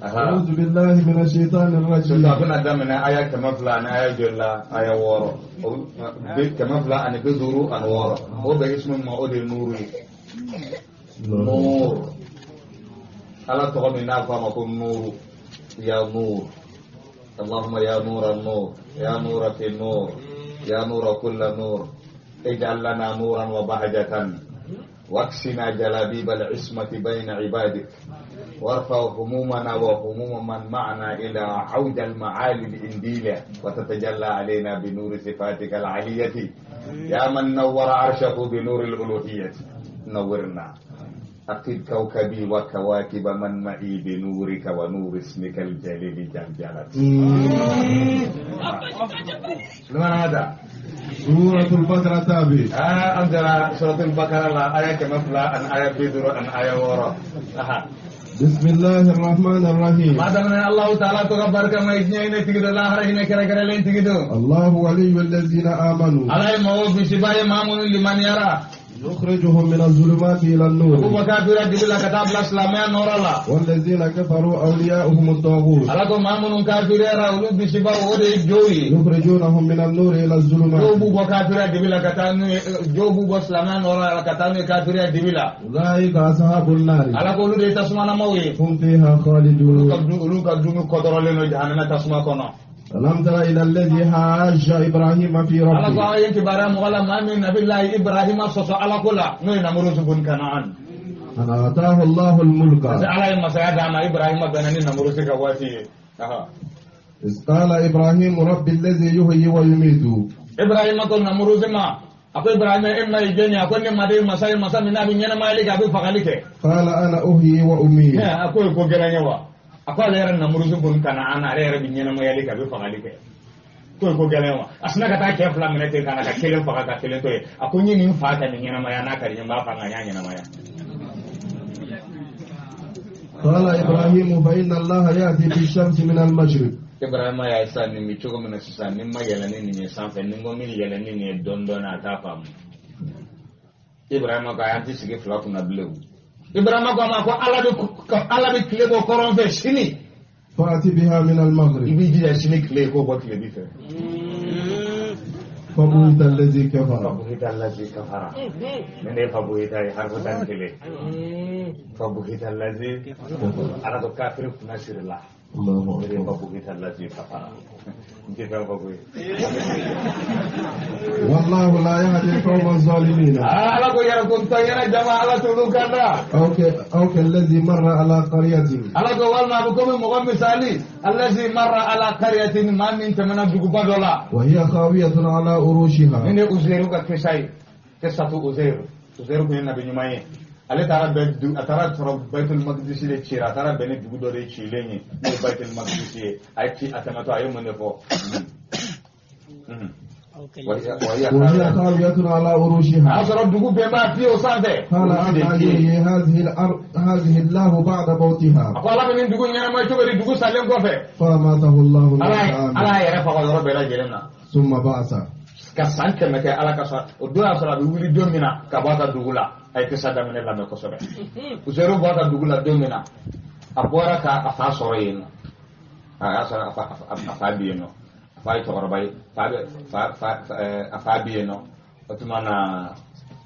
أعوذ بالله من الشيطان الرجيم. A bɛna daminɛ aya 200 ani aya joli la? Aya 6, 256. O bɛ ismu ma, o de ye nuru ye. Nuur, Ala tɔgɔ min n'a fɔ a ma ko nuru, ya nur, اللهم يا نور النور، يا نور في النور، يا نور كل نور، اجعل لنا نورا وبهجة، واكسنا جلابيب العصمة بين عبادك، وارفع همومنا وهموم من معنا إلى عود المعالي الإنديلة، وتتجلى علينا بنور صفاتك العلية. يا من نور عرشه بنور الألوهية، نورنا. أقد كوكبي وكواكب من معي بنورك ونور اسمك الجليل جل. لمن هذا؟ سورة البقرة تابي. أنزل سورة البقرة لا آية كما أن آية بيدر أن آية ورا. بسم الله الرحمن الرحيم. ما دامنا الله تعالى تكبر كما يجني تجد الله رهنا كره كره لين تجد. الله ولي الذين آمنوا. على ما هو بسباي مامون لمن يرى. يخرجهم من الظلمات إلى النور. وكافر جبل كتاب الإسلام نور الله. والذين كفروا أولياؤهم الطاغوت. على مامون كافر يرى ولو بسبا ودي جوي. يخرجونهم من النور إلى الظلمات. جوبو وكافر جبل كتاب جوبو بسلام نور الله كتاب كافر جبل. أولئك أصحاب النار. على كل دي تسمعنا موي. هم فيها خالدون. ولو كدوم قدر لنا جهنم تسمع كنا. ألم تر إلى الذي حاج إبراهيم في ربه. على قال كبار مغلا ما من نبي الله إبراهيم صلى على كل نوي نمرود بن كنعان. أن آتاه الله الملك. على ما سيد ما إبراهيم بنني نمرود كواتي. إذ قال إبراهيم رب الذي يحيي ويميت. إبراهيم قال نمرود ما أقول إبراهيم إما يجني أقول ما دي مساي مسا من أبي نينا ما لك أبي فقالك. قال أنا أحيي وأميت. أقول كوكرانيوا. أقول يا نمرود بن كنعان على ربي نينا ما يليك أبي فقالك. كل كوكرانيوا. أصلا كتا كيف لا من تلك أنا كتير فقط كتير توي. أقول نيم فات نينا ما ينا كريم ما فعنا نينا ما يا. قال إبراهيم فإن الله يأتي بالشمس من المشرق. إبراهيم يا إنسان نمشي من السان نما يلني نيجي سان نمو مين يلني نيجي دون دون أتافهم. إبراهيم قال أنت سكي فلاك نبلو. إبراهيم قال ما قال الله بكلي بكرون في سني. فأتي بها من المغرب. يبي سني كلي كو بكلي بيفه. فبهت الذي كفر. فبهت الذي كفر. من إيه فبهت حرف تنكلي. فبهت الذي كفر. أنا تو كافر نصير الله. الله أكبر. فبهت الذي كفر. أنت فاهم فبهت. والله لا يهدي القوم الظالمين. على كل يا كنت يا جماعة على تلوكنا. أو كالذي مر على قرية. على قول ما بكم مقام مثالي الذي مر على قرية ما من ثمن دغبا وهي خاوية على عروشها. إن أزيرو كساي كساتو أزيرو أزيرو كنا نبي نماي. Ale taara bɛ a taara sɔrɔ Baitul Maqdis de cira, a taara bɛn ni dugu dɔ de cilen ye n'o ye Baitul Maqdis ye. A ye ci a tɛmɛtɔ a ye mun de fɔ? وهي خاوية على عروشها. A sɔrɔ dugu bɛɛ b'a piye o sanfɛ. قال أن هذه الأرض هذه الله بعد موتها. A ko Ala bɛ nin dugu ɲɛnama cogo di dugu salen kɔfɛ? فأماته الله. Ala yɛrɛ faga yɔrɔ bɛɛ lajɛlen na. ثم بعث. Ka san 100 kɛ Ala ka sɔn o don y'a sɔrɔ a bɛ wuli don min na ka bɔ a ka dugu la. A ye kisa daminɛ lamɛn kosɛbɛ. Uzairu bɔ a ka dugu la don min na, a bɔra ka a fa sɔrɔ yen nɔ. A y'a sɔrɔ a fa bɛ yen nɔ. A fa ye cɛkɔrɔba ye. A fa bɛ yen nɔ. O tuma na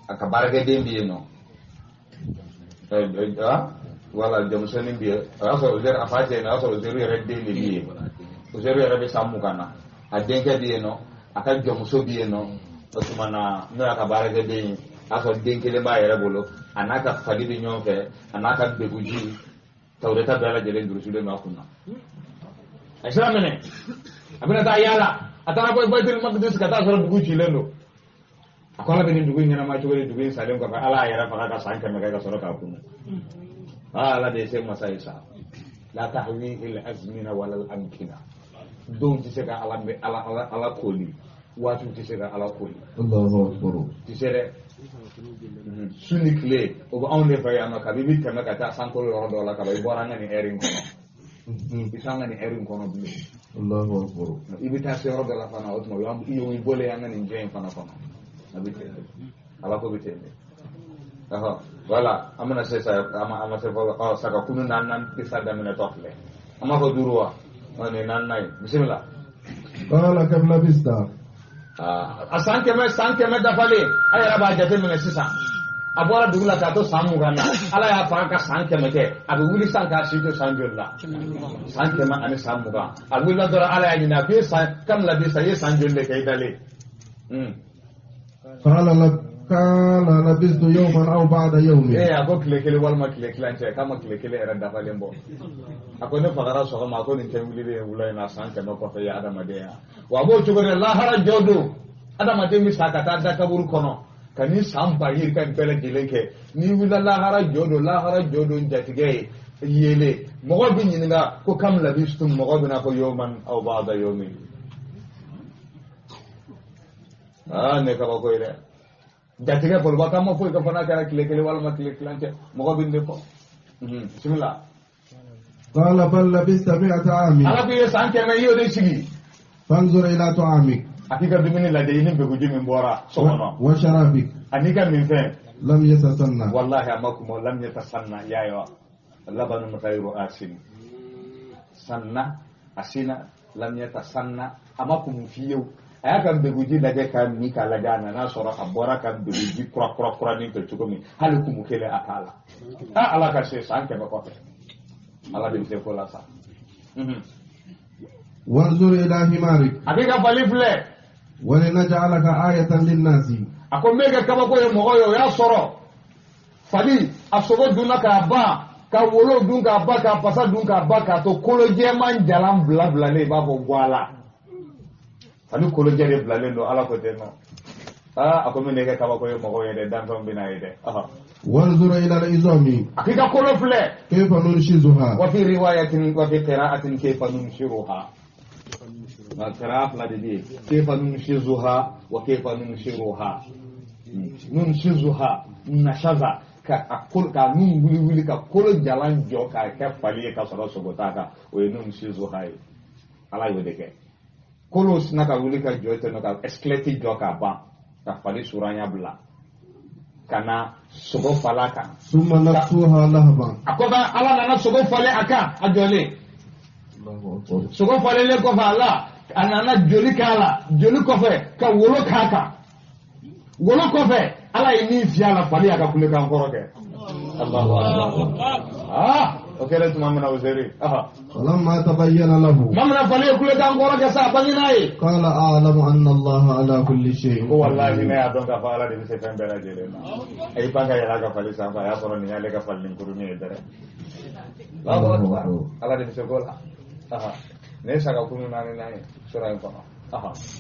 a ka baarakɛden bɛ yen nɔ. Wala jɔnmusonin bɛ yen. O y'a sɔrɔ Uzairu a fa tɛ yen nɔ. O y'a sɔrɔ Uzairu yɛrɛ den de bɛ yen. Uzairu yɛrɛ bɛ san 20 na. A denkɛ bɛ yen nɔ. A ka jɔnmuso bɛ yen nɔ. O tuma na n'o y'a ka baarakɛden ye. A sɔrɔ den kelen b'a yɛrɛ bolo, a n'a ka fali bɛ ɲɔgɔn fɛ, a n'a ka beguji tawureta bɛɛ lajɛlen durusilen don a kun na. A ye sira minɛ, a bɛna taa yaala, a taara bɔ Baitul Maqdis ka taa sɔrɔ dugu cilen don. A ko Ala bɛ nin dugu in ɲɛnama cogo di dugu in salen kɔfɛ? Ala y'a yɛrɛ faga ka san 100 kɛ ka sɔrɔ k'a kunu. Ala de ye se masa ye sa. La tahwihi al-azmina wala al-amkina. Don tɛ se ka Ala koli. Waatiw tɛ se ka Ala koli. Allahu akbar. Tɛ se dɛ. Su ni tile o bɛ anw de fɛ yan nɔ, kabi i bɛ tɛmɛ ka taa sankolo yɔrɔ dɔw la kaban i bɔra an ka nin ɛri in kɔnɔ. I t'an ka nin ɛri in kɔnɔ bilen. Allahu akbar. I bɛ taa se yɔrɔ dɔ la fana, o tuma i bɔlen an ka nin diɲɛ in fana kɔnɔ. A bɛ ten de. Ala ko bɛ ten de. Voilà, an bɛna se sa a ma se fɔlɔ. Saga kunu naaninan kisa daminɛtɔ filɛ. An b'a fɔ 5 wa? Nin naaninan ye. Bisimila. Qala kam labista? A san kɛmɛ dafalen, a yɛrɛ b'a jateminɛ sisan. A bɔra dugu la k'a to san 20 na, Ala y'a faga ka san 100 kɛ. A bɛ wuli san k'a si to san joli la? San 120. A wulila dɔrɔn Ala y'a ɲininka, a ko i ye san kam labista, i ye san joli de kɛ i dalen? Qala labistu yawman aw ba'da yawmin. A ko tile kelen walima tile tilancɛ, k'a ma tile kelen yɛrɛ dafalen bɔ. A ko ne fagara sɔgɔma, a ko nin tɛ wulilen ye wula in na san 100 kɔfɛ ye adamadenya. Wa a b'o cogo de lahara jɔ don, adamaden bɛ sa ka taa da kaburu kɔnɔ ka ni san ba yirika bɛɛ lajɛlen kɛ. N'i wulila lahara jɔ don, lahara jɔ don jatigɛ ye yeelen. Mɔgɔ bɛ ɲininka ko kam labistum, mɔgɔ bɛna fɔ yawman aw ba'da yawmin. Ne kabako ye dɛ. Jatigɛ fɔlɔba k'an ma foyi kɛ fɔ n'a kɛra tile kelen walima tile tilancɛ, mɔgɔ bɛ nin de fɔ. Bisimila. Qala bal labista mi'ata 'amin. Ala ko i ye san 100 i y'o de sigi. Fanzur ila ta'amik. A k'i ka dumuni lajɛ, i ni beguji min bɔra so kɔnɔ. Wa sharabik. Ani ka minfɛn. Lam yatasanna. Wallahi a ma kuma, lam yatasanna ya ye wa. Labanun ghayru asin. Sanna asina lam yatasanna, a ma kumu fiyewu. A y'a ka beguji lajɛ k'a min k'a lajɛ, a nana sɔrɔ a bɔra ka beguji kura kura kuranin kɛ cogo min, hali kumu kelen a t'a la. Ala ka se san 100 kɔfɛ. Ala de bɛ se ko la sa. Wanzur ila himarik. A k'i ka fali filɛ. Walinaj'alaka ayatan linnasi. A ko n bɛ kɛ kabako ye mɔgɔ ye, o y'a sɔrɔ fali a sogo dunna k'a ban, ka wolo dun k'a ban, ka fasa dun k'a ban, k'a to kolo jɛman jalan bila bilalen i b'a fɔ guwala. Fali kolojɛ de bilalen don, Ala ko ten nɔ. A ko min kɛ kabako ye mɔgɔw ye dɛ, danfɛnw bɛ n'a ye dɛ. Wanzur ila al-izami. A k'i ka kolo filɛ. Kayfa nunshizuha. Wa fi riwayatin wa fi qira'atin kayfa nunshiruha. Nka qira'a fila de bɛ yen. Kayfa nunshizuha wa kayfa nunshiruha. Nunshizuha nashaza, ka a kolo ka nun wuli wuli ka kolo jalan jɔ k'a kɛ fali ye ka sɔrɔ sogo t'a kan, o ye nunshizuha ye. Ala y'o de kɛ. Kolo sina ka wuli ka jɔ ten nɔ, ka squelette jɔ k'a ban, ka fali suranya bila ka na sogo fala kan. Summa naksuha lahma. A ko Ala nana sogo falen a kan, a jɔlen. Sogo falenlen kɔfɛ a la, a nana joli k'a la, joli kɔfɛ ka wolo k'a kan. Wolo kɔfɛ Ala ye min fiyɛ a la, fali y'a ka kulekan kɔrɔ kɛ. Allahu akbar. O kɛra tuma min na o seri. Falamma tabayyana lahu. Tuma min na fali ye kulekan kɔrɔ kɛ sa, a bangena ye. Qala a'lamu anna Allaha ala kulli shay'in. Ko wallahi ne y'a dɔn k'a fɔ Ala de bɛ se fɛn bɛɛ lajɛlen na. A y'i pan ka yɛlɛ a ka fali sanfɛ, a y'a sɔrɔ nin y'ale ka falinin kurunin ye dɛrɛ. Allahu akbar. Ala de bɛ se ko la. Nin ye saga kunu naaninan ye sura in kɔnɔ.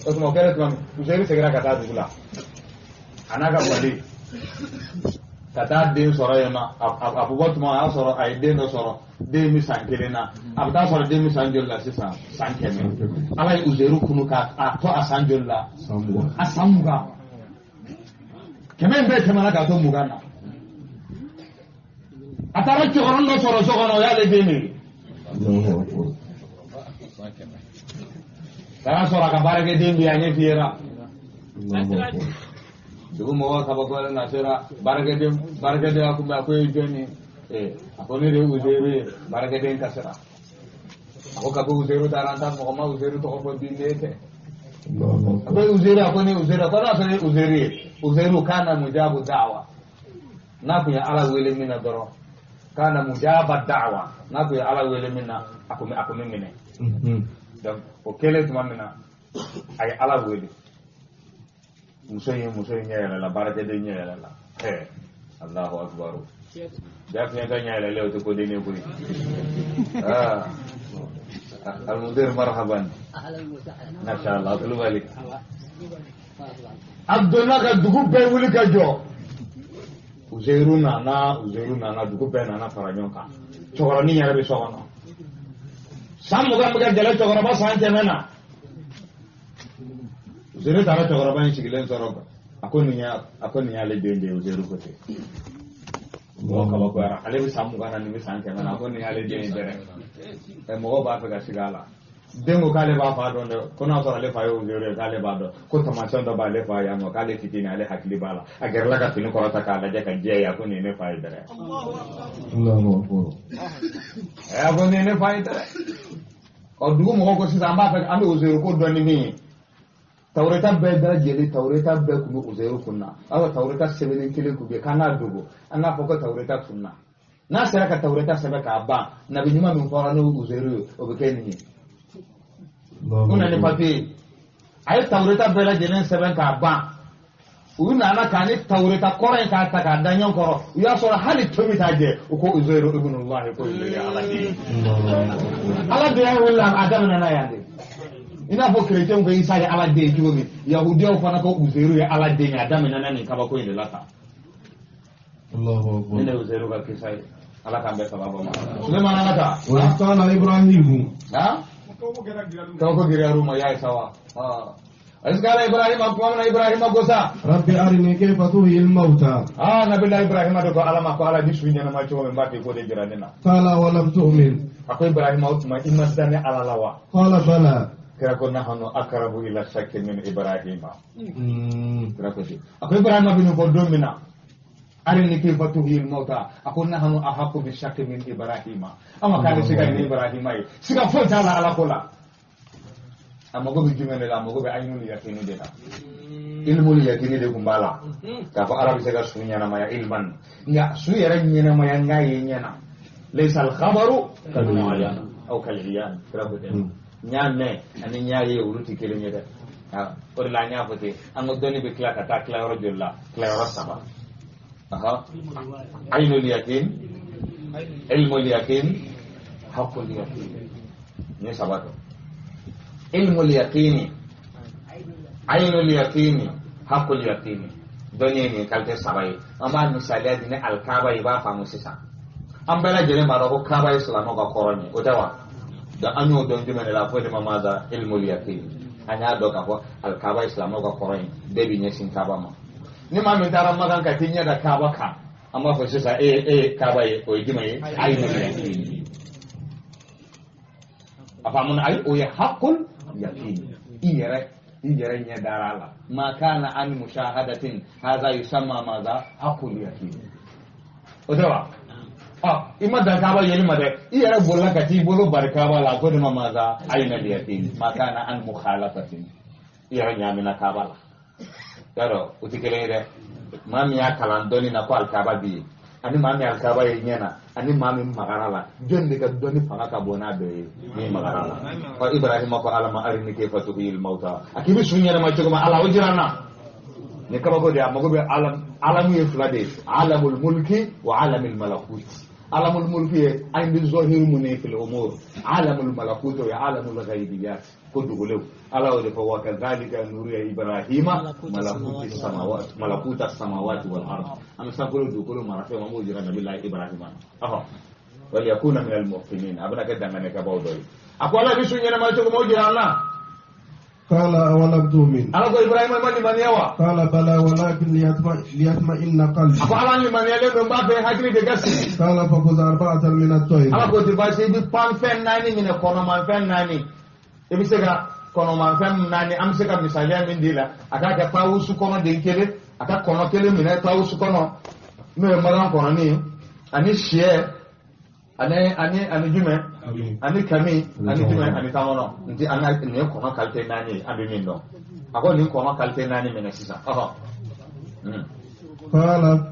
O tuma o kɛra tuma min, Uzeru seginna ka taa dugu la. A n'a ka fali ka taa den sɔrɔ yen nɔ. A bɔ tuma a y'a sɔrɔ a ye den dɔ sɔrɔ, den bɛ san 1 na. A bɛ taa sɔrɔ den bɛ san joli la sisan? San 100. Ala ye Uzeru kunu k'a to a san joli la? A san 20. 100 in bɛɛ tɛmɛna k'a to 20 na. A taara cɛkɔrɔnin dɔ sɔrɔ so kɔnɔ, o y'ale den de ye. A y'a sɔrɔ a ka baarakɛden bɛ yen, a ɲɛ fiyɛra. Dugu mɔgɔw kabakoyalen na sera baarakɛden a kunbɛn, a ko e ye jɔn ye? A ko ne de ye Uzeru ye. Baarakɛden kasira. A ko kabi Uzeru taara, an ta mɔgɔ ma Uzeru tɔgɔ fɔ bi ne tɛ. A ko Uzeru, a ko ne ye Uzeru. A ko n'a sɔrɔ e ye Uzeru ye, Uzeru kana mujabu da'wa. N'a kun ye Ala wele min na dɔrɔn, kana mujaba da'wa. N'a kun ye Ala wele min na, a kun bɛ minɛ. Donc o kɛlen tuma min na, a ye Ala wele. Muso in ɲɛ yɛlɛla, baarakɛden ɲɛ yɛlɛla. Allahu akbar. Ja fiɲɛtɔ ɲɛ yɛlɛlen, o tɛ ko den ye koyi. Almudir marhaban. Masha Allah, kulubali. A donna ka dugu bɛɛ wuli ka jɔ. Uzeru nana, dugu bɛɛ nana fara ɲɔgɔn kan. Cɛkɔrɔnin yɛrɛ bɛ so kɔnɔ. San 20 bɛ ka gɛlɛ cɛkɔrɔba san 100 na. Uzeru taara cɛkɔrɔba in sigilen sɔrɔ, a ko nin y'ale den de ye. Uzeru ko ten. Mɔgɔ kabakoyara, ale bɛ san 20 na, nin bɛ san 100 na, a ko nin y'ale den ye dɛrɛ. Mɔgɔw b'a fɛ ka sigi a la. Den ko k'ale b'a fa dɔn dɛ, ko n'a sɔrɔ ale fa ye Uzeru ye k'ale b'a dɔn, ko taamasiyɛn dɔ b'ale fa yan nɔ, k'ale fitinin ale hakili b'a la. A gɛrɛla ka fini kɔrɔta k'a lajɛ ka jɛ ye, a ko nin ye ne fa ye dɛrɛ. A ko nin ye ne fa ye dɛrɛ. Ɔ dugu mɔgɔw ko sisan an b'a fɛ an bɛ Uzeru ko dɔn ni min ye. Tawureta bɛɛ lajɛlen, tawureta bɛɛ tun bɛ Uzeru kun na. Awa tawureta sɛbɛnnen kelen tun bɛ yen k'an k'a dogo, an k'a fɔ ko tawureta tun na. N'a sera ka tawureta sɛbɛn k'a ban, nabi ɲuman min fɔra n'o Uzeru ye, o bɛ kɛ nin ye. U nana ni papiye, a ye tawureta bɛɛ lajɛlen sɛbɛn k'a ban. U nana k'a ni tawureta kɔrɔ in k'a ta k'a da ɲɔgɔn kɔrɔ, u y'a sɔrɔ hali tomi t'a jɛ. U ko Uzeru ibnullahi, ko Uzeru ye Ala den ye. Ala den y'a wele a daminɛna yan de. I n'a fɔ kerecɛnw ko Isa ye Ala den ye cogo min, yahudiyaw fana ko Uzeru ye Ala den ye. A daminɛna nin kabako in de la tan. Nin de ye Uzeru ka kisa ye. Ala k'an bɛɛ sababu ma. Sulemana an ka taa. Wa qala Ibrahimu. Ha? Kabako giriyar'u ma, y'a ye sa wa. Iskala Ibrahima kuma min na Ibrahima ko sa. Rabbi arini kayfa tuhyil mauta. Ah, Nabila Ibrahima de ko Ala ma ko Ala bi su ɲɛnama cogo min, n b'a fɛ i k'o de jira ne na. Qala wa lam tu'min. A ko Ibrahima, o tuma i ma da ne Ala la wa? Qala bala. Kira ko nahnu aqrabu ila shakki min Ibrahima. Kira ko ten. A ko Ibrahima bɛ nin fɔ don min na, arini kayfa tuhyil mauta, a ko nahnu ahaqqu bi shakki min Ibrahima. An ma k'ale siga ni Ibrahima ye, siga foyi t'a la Ala ko la. A mago bɛ jumɛn de la? A mago bɛ aynul yakini de la. Ilmul yakini de tun b'a la, k'a fɔ Ala bɛ se ka su ɲɛnamaya ilman, nka su yɛrɛ ɲɛnamaya n k'a ye ɲɛna. Laysa al-khabaru kal mu'ayyan aw kal iyan. Kira ko ten. N y'a mɛn ani n y'a ye, olu tɛ kelen ye dɛ. O de la an y'a fɔ ten, an ka dɔnni bɛ tila ka taa tilayɔrɔ joli la? Tilayɔrɔ 3. Aynul yakin, ilmul yakin, haqqul yakin. Nin 3 don. Ilmul yakini, aynul yakini, haqqul yakini. Dɔnni ye nin qualité 3 ye. An b'a misaliya di ni alikaba ye, i b'a faamu sisan. An bɛɛ lajɛlen b'a dɔn ko kaaba ye silamɛw ka kɔrɔn ye, o tɛ wa? Donc an y'o dɔn jumɛn de la? Fo de ma maza ilmul yakin. An y'a dɔn k'a fɔ alikaba ye silamɛw ka kɔrɔn ye, bɛɛ b'i ɲɛsin kaaba ma. Ni maa min taara Makan ka t'i ɲɛ da kaaba kan, an b'a fɔ sisan e ye kaaba ye, o ye jumɛn ye? Aynul yakin. A faamuna? Ayi, o ye haqqul yakin. I yɛrɛ ɲɛ dara a la. Ma kana an mushahadatin hadha yusamma madha haqqul yakin. O tɛ wa? I ma dan kaaba yeli ma dɛ, i yɛrɛ bolila ka t'i bolo bari kaaba la, ko de ma madha aynul yakin. Ma kana an mukhalafatin. I yɛrɛ ɲaamina kaaba la. Yarɔ, o tɛ kelen ye dɛ. Maa min y'a kalan dɔnni na ko alikaba bɛ yen, ani maa min alikaba ye ɲɛ na, ani maa min magara la, jɔn de ka dɔnni fanga ka bon n'a bɛɛ ye? Min magara la. Ɔ Ibrahima ko Ala ma arini kayfa tuhyil mauta. A k'i bɛ su ɲɛnama cogo min, Ala o jira n na. Nin kabako de ye, a mago bɛ alamu ye 2 de ye, alamul mulki wa alamul malakut. Alamul mulki ye an bɛ zɔhiri mun ye fil umur, alamul malakut o ye alamul ghaibiyat, ko dogolenw. Ala y'o de fɔ wa kadhalika nuriya Ibrahima malakuti samawati, malakuta samawati wal ard. An bɛ sankolo dugukolo marafɛnw, an b'o jira Nabila Ibrahima na. Wal yakuna minal muqinin, a bɛna kɛ danganɛkɛbaw dɔ ye. A ko Ala bɛ su ɲɛnama cogo min, o jira an na. Qala awalam tu'min. Ala ko Ibrahima ma limaniya wa? Qala bala walakin liyatma'inna qalbi. A ko Ala limaniyalen don, n b'a fɛ hakili de ka sigi. Qala fakhudh arba'atan min at-tayr. Ala ko ti baasi, i bɛ panfɛn 4 minɛ, kɔnɔmanfɛn 4. I bɛ se ka kɔnɔmanfɛn 4, an bɛ se ka misaliya min d'i la, a k'a kɛ tawusu kɔnɔ den kelen, a ka kɔnɔ kelen minɛ tawusu kɔnɔ, n'o ye magan kɔnɔni ye, ani siyɛ, ani jumɛn, ani kami, ani jumɛn, ani tankɔnɔ. N ti an ka nin ye kɔnɔ qualité 4 ye, an bɛ min dɔn. A ko nin kɔnɔ qualité 4 minɛ sisan. Qala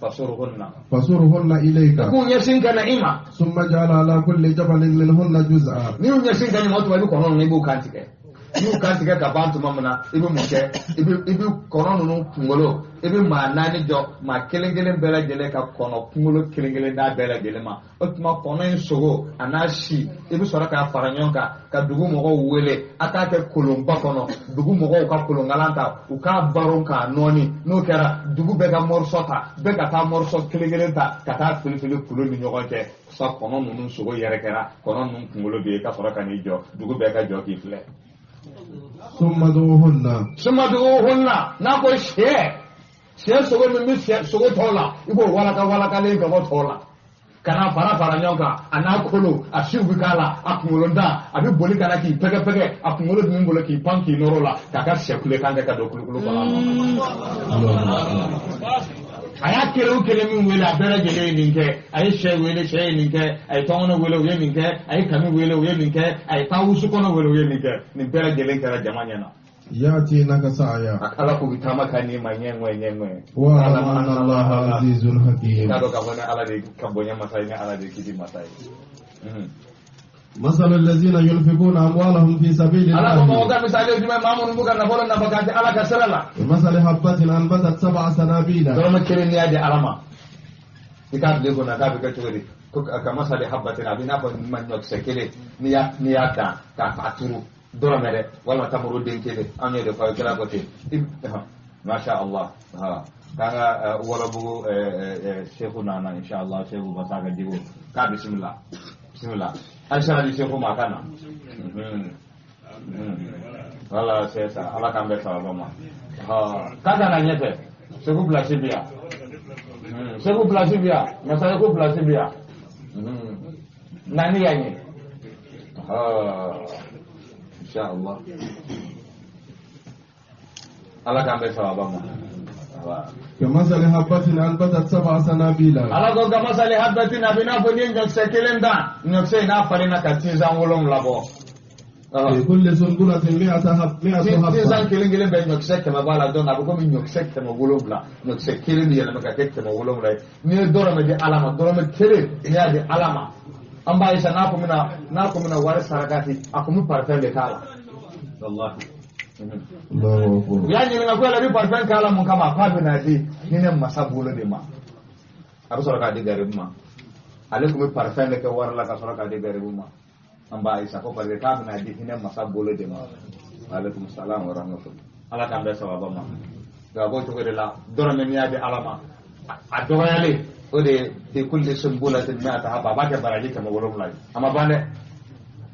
Fasuruhunna. Fasuruhunna ilayka. K'u ɲɛsin ka na i ma. Summa ja'ala ala kulli jabalin minhunna juz'a. N'i y'u ɲɛsin ka na i ma, o tuma i bɛ kɔnɔ ninnu, i b'u kan tigɛ. N'i y'u kan tigɛ ka ban tuma min na, i bɛ mun kɛ? I bɛ kɔnɔ ninnu kunkolo, i bɛ maa 4 jɔ, maa kelen kelen bɛɛ lajɛlen ka kɔnɔ kunkolo kelen kelen d'a bɛɛ lajɛlen ma. O tuma kɔnɔ in sogo a n'a si, i bɛ sɔrɔ k'a fara ɲɔgɔn kan ka dugu mɔgɔw wele, a k'a kɛ kolonba kɔnɔ, dugu mɔgɔw ka kolonkalan ta, u k'a baron k'a nɔɔni. N'o kɛra, dugu bɛɛ ka mɔrisɔ ta, bɛɛ ka taa mɔrisɔ kelen kelen ta ka taa filifili kolon ni ɲɔgɔn cɛ. Sa kɔnɔ ninnu sogo yɛrɛ kɛra, kɔnɔ ninnu kunkolo bɛ yen, ka sɔrɔ ka n'i jɔ, dugu bɛɛ ka jɔ k'i filɛ. Summa du'uhunna. Summa du'uhunna. N'a ko sɛ, sɛ sogo min bɛ sɛ sogo tɔw la, i b'o walaka walakalen ka bɔ tɔw la. Ka na fara fara ɲɔgɔn kan a n'a kolo a siw bɛ k'a la a kunkolo da a bɛ boli ka na k'i pɛgɛ pɛgɛ a kunkolo dun bolo k'i pan k'i nɔrɔ la k'a ka sɛ kulekan kɛ ka don kulukulu kɔnɔ. A y'a kelen o kelen min wele a bɛɛ lajɛlen ye nin kɛ a ye sɛ wele sɛ ye nin kɛ a ye tɔnkɔnɔ wele u ye nin kɛ a ye kami wele u ye nin kɛ a ye tawusu kɔnɔ wele u ye nin kɛ nin bɛɛ lajɛlen kɛra jama ɲɛna. يأتينك سعيا ala k'u bɛ taama ka n'i ma ɲɛŋɛ ɲɛŋɛ. واعلم أن الله عزيز حكيم K'a dɔn k'a fɔ ne ala de ka bonya masa ye ne ala de kiti masa ye. مثل الذين ينفقون أموالهم في سبيل Ala ko mɔgɔ الله ka misali ye jumɛn maa minnu b'u ka nafolo nafakati ala ka sira la. كمثل حبة أنبتت 7 سنابل Dɔrɔmɛ kelen n'i y'a di ala ma i k'a bila i kunna k'a bɛ kɛ cogo di ko ka masali habatin a bɛ i n'a fɔ ɲɔkisɛ kelen n'i y'a dan k'a turu dɔrɔmɛ dɛ walima tamaro den kelen an y'o de fɔ a ye kira ko ten masha Allah k'an ka Wɔlɔbugu seku nana inshallah seku Basaka Diko k'a bisimila bisimila an sera di seku ma a ka na voilà c'est ça ala k'an bɛɛ sababa ma k'a ka na ɲɛfɛ seku place bi yan seku place bi yan masakɛ ko place bi yan nani y'a ɲɛ inshallah ala k'an bɛɛ sababa ma. كمثل حبة أنبتت 7 سنابل Ala ko kamasali habatin a bɛ n'a fɔ n'i ye ɲɔkisɛ kelen dan ɲɔkisɛ in n'a falenna ka tinzan 7 bɔ. في كل سنبلة 100 Tinzan حبة kelen kelen bɛ ɲɔkisɛ 100 b'a la donc a bɛ komi ɲɔkisɛ 700 ɲɔkisɛ kelen bɛ yɛlɛma ka kɛ 700 ye n'i ye dɔrɔmɛ di ala ma dɔrɔmɛ kelen n'i y'a di ala ma an b'a ye sa n'a kun bɛna wari sarakati a kun bɛ parfum de k'a la. Walahi. الله أكبر U y'a ɲininka ko yala i bɛ parfum k'a la mun kama k'a bɛna di ni ne masa bolo de ma a bɛ sɔrɔ k'a di garibu ma ale tun bɛ parfum de kɛ wari la ka sɔrɔ k'a di garibu ma an b'a ye sa ko parce que k'a bɛna di hinɛ masa bolo de ma aleykum salaam wa rahmatulah ala k'an bɛɛ sababa ma nka a b'o cogo de la dɔrɔmɛ n'i y'a di ala ma a dɔgɔyalen o de ye fi kulli sunbulatin mi'atu habba a b'a kɛ baraji 700 ye a ma ban dɛ.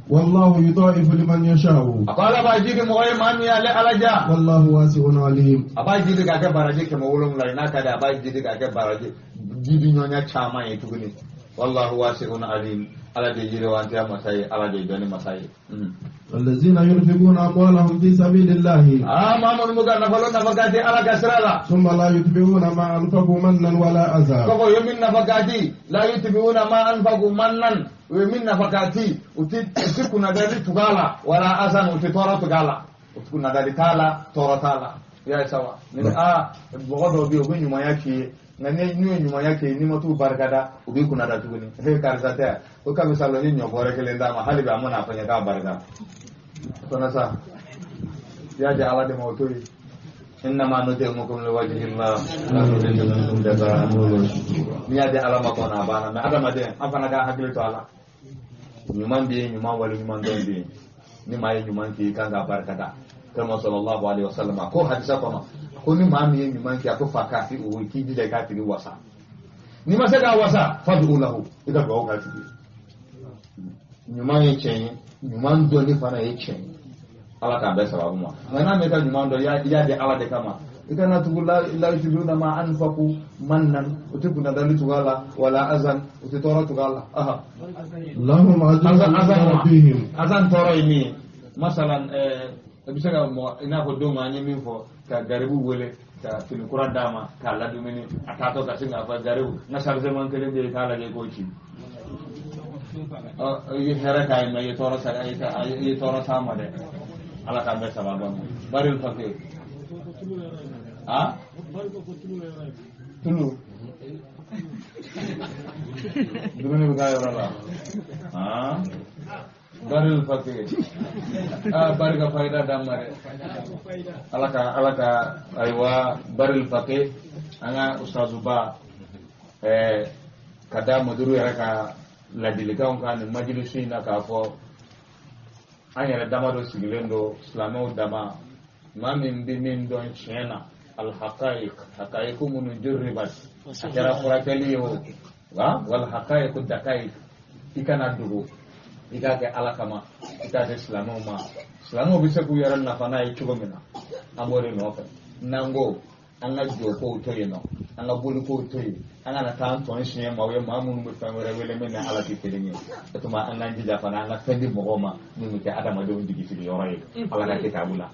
والله يضاعف لمن يشاء A ko ala b'a jidi mɔgɔ ye maa min y'ale ala ja. والله واسع عليم A b'a jidi k'a kɛ baraji 700 ye n'a ka di a b'a jidi k'a kɛ baraji jidi ɲɔgɔnya caman ye tuguni wallahu wasi'un alim ala de yiriwantiya masa ye ala de dɔnni masa ye. الذين ينفقون أموالهم في سبيل الله Aa maa minnu bɛ ka nafolo nafakati ala ka sira la. ثم لا يتبعون ما أنفقوا منا ولا أذى Kɔfɛ u ye min nafakati la yutbi'una ma anfaqu mannan u ye min nafakati u ti kunnadali tugu a la wala asan u ti tɔɔrɔ tugu a la u ti kunnadali t'a la tɔɔrɔ t'a la i y'a ye sa wa ni aa mɔgɔ dɔw bɛ yen u bɛ ɲumanya k'i ye nka n'u ye ɲumanya k'i ye n'i ma t'u barikada u b'i kunnada tuguni he karisa tɛ o kabisa lɔ n ye ɲɔ bɔrɛ kelen d'a ma hali bi a ma n'a fɔ n ye k'a barika kɔnɔ sa i y'a di ala de ma o to yen. إنما نطعمكم لوجه الله لا نريد منكم جزاء n'i y'a di ala ma kɔnɔ a banna mɛ adamaden an fana ka hakili to a la ɲuman bɛ yen ɲuman wale ɲuman dɔn bɛ yen ni maa ye ɲuman k'i kan k'a barikada kira sallallahu alaihi wasallam a ko hadisa kɔnɔ ko ni maa min ye ɲuman kɛ a ko fa k'a fi o k'i jija i k'a tigi wasa n'i ma se k'a wasa fad'u lahu i ka dugawu k'a tigi ɲuman ye tiɲɛ ye ɲuman dɔnni fana ye tiɲɛ ye ala k'an bɛɛ sababu ma nka n'a ma i ka ɲuman dɔn i y'a di ala de kama i kana tugu la yutbi'una ma anfaqu mannan u ti kunnadali tugu a la wala azan u ti tɔɔrɔ tugu a la aha لهم أجرهم عند ربهم azan tɔɔrɔ ye min ye masalan i bɛ se ka mɔgɔ i n'a fɔ don an ye min fɔ ka garibu wele ka fini kura d'a ma k'a ladumuni a taatɔ ka sin k'a fɔ garibu n ka chargement kelen bɛ yen k'a lajɛ k'o ci i ye hɛrɛ k'a ye mɛ i ye tɔɔrɔ sa i ye tɔɔrɔ s'a ma dɛ ala k'an bɛɛ sababa ma baril fakir ah tulu dumuni bɛ k'a yɔrɔ la ah baril fakir ah barika fayida d'an ma dɛ ala ka ayiwa baril fakir an ka ustazuba ka da muduru yɛrɛ ka ladilikanw kan nin majilisi in na k'a fɔ an yɛrɛ dama dɔ sigilen don silamɛw dama maa min bɛ min dɔn tiɲɛ na alhaqaiq haqaiq minnu jurribat a kɛra furakɛli ye o wal haqaiq daqaiq i kana dogo i k'a kɛ ala kama i k'a kɛ silamɛw ma silamɛw bɛ se k'u yɛrɛ nafa n'a ye cogo min na an b'o de nɔfɛ n'an ko an ka jɔ kow to yen nɔ An ka bolikow to yen, an kana taa an tɔn siɲɛ maaw ye, maa minnu bɛ fɛn wɛrɛ wele min ni Ala tɛ kelen ye. O tuma an k'an jija fana an ka fɛn di mɔgɔw ma min bɛ kɛ adamadenw jigi sigiyɔrɔ ye Ala ka kitabu la.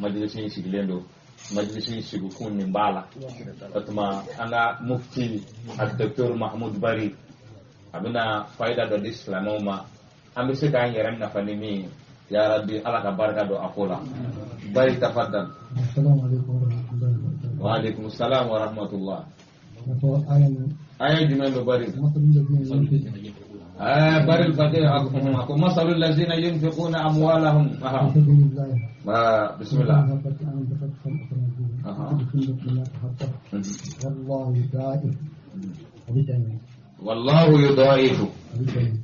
Majilisi in sigilen don, majilisi in sigikun nin b'a la. O tuma an ka mufti al-docteur Mahmoud Bari a bɛna fayida dɔ di silamɛw ma, an bɛ se k'an yɛrɛ nafa ni min ye. Ya Rabbi, Ala ka barika don a ko la. Bari tafaddal. Assalamu alaikum wa rahmatullahi wa barakatuh. Wa alaikum salam wa rahmatullah. Aya jumɛn don Bari? Bari al-Faqih ako masalul lazina yunfiquna amwalahum. Bismillah. Wallahu yudaifu.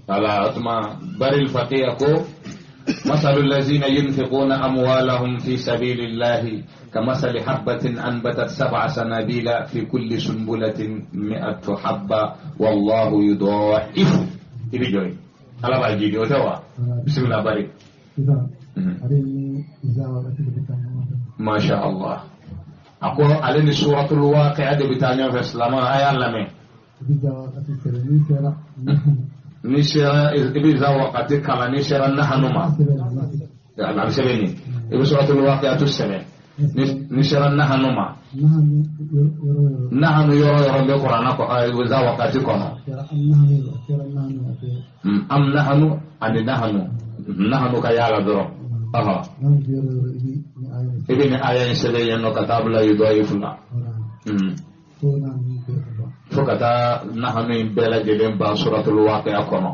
Ala atma Bari al-Faqih ako مثل الذين ينفقون أموالهم في سبيل الله كمثل حبة أنبتت 7 سنابل في كل سنبلة 100 حبة والله يضاعف. إبي على باجي وتوا. بسم الله بارك. ما شاء الله. أقول على سورة الواقعة بتانيا في الإسلام آية لمن ni sera i bɛ za wakati kalan ni sera nahanu ma a bɛ sɛbɛn nin i bɛ suratul waqi'atu sɛbɛn ni sera nahanu ma nahanu yɔrɔ yɔrɔ bɛ kuranna kɔ za wakati kɔnɔ am nahanu ani nahanu nahanu ka yaala dɔrɔn i bɛ nin aya in sɛbɛn yen nɔ ka taa bila yudɔyifu la fo ka taa nahanu in bɛɛ lajɛlen ban suratul waqi'a kɔnɔ.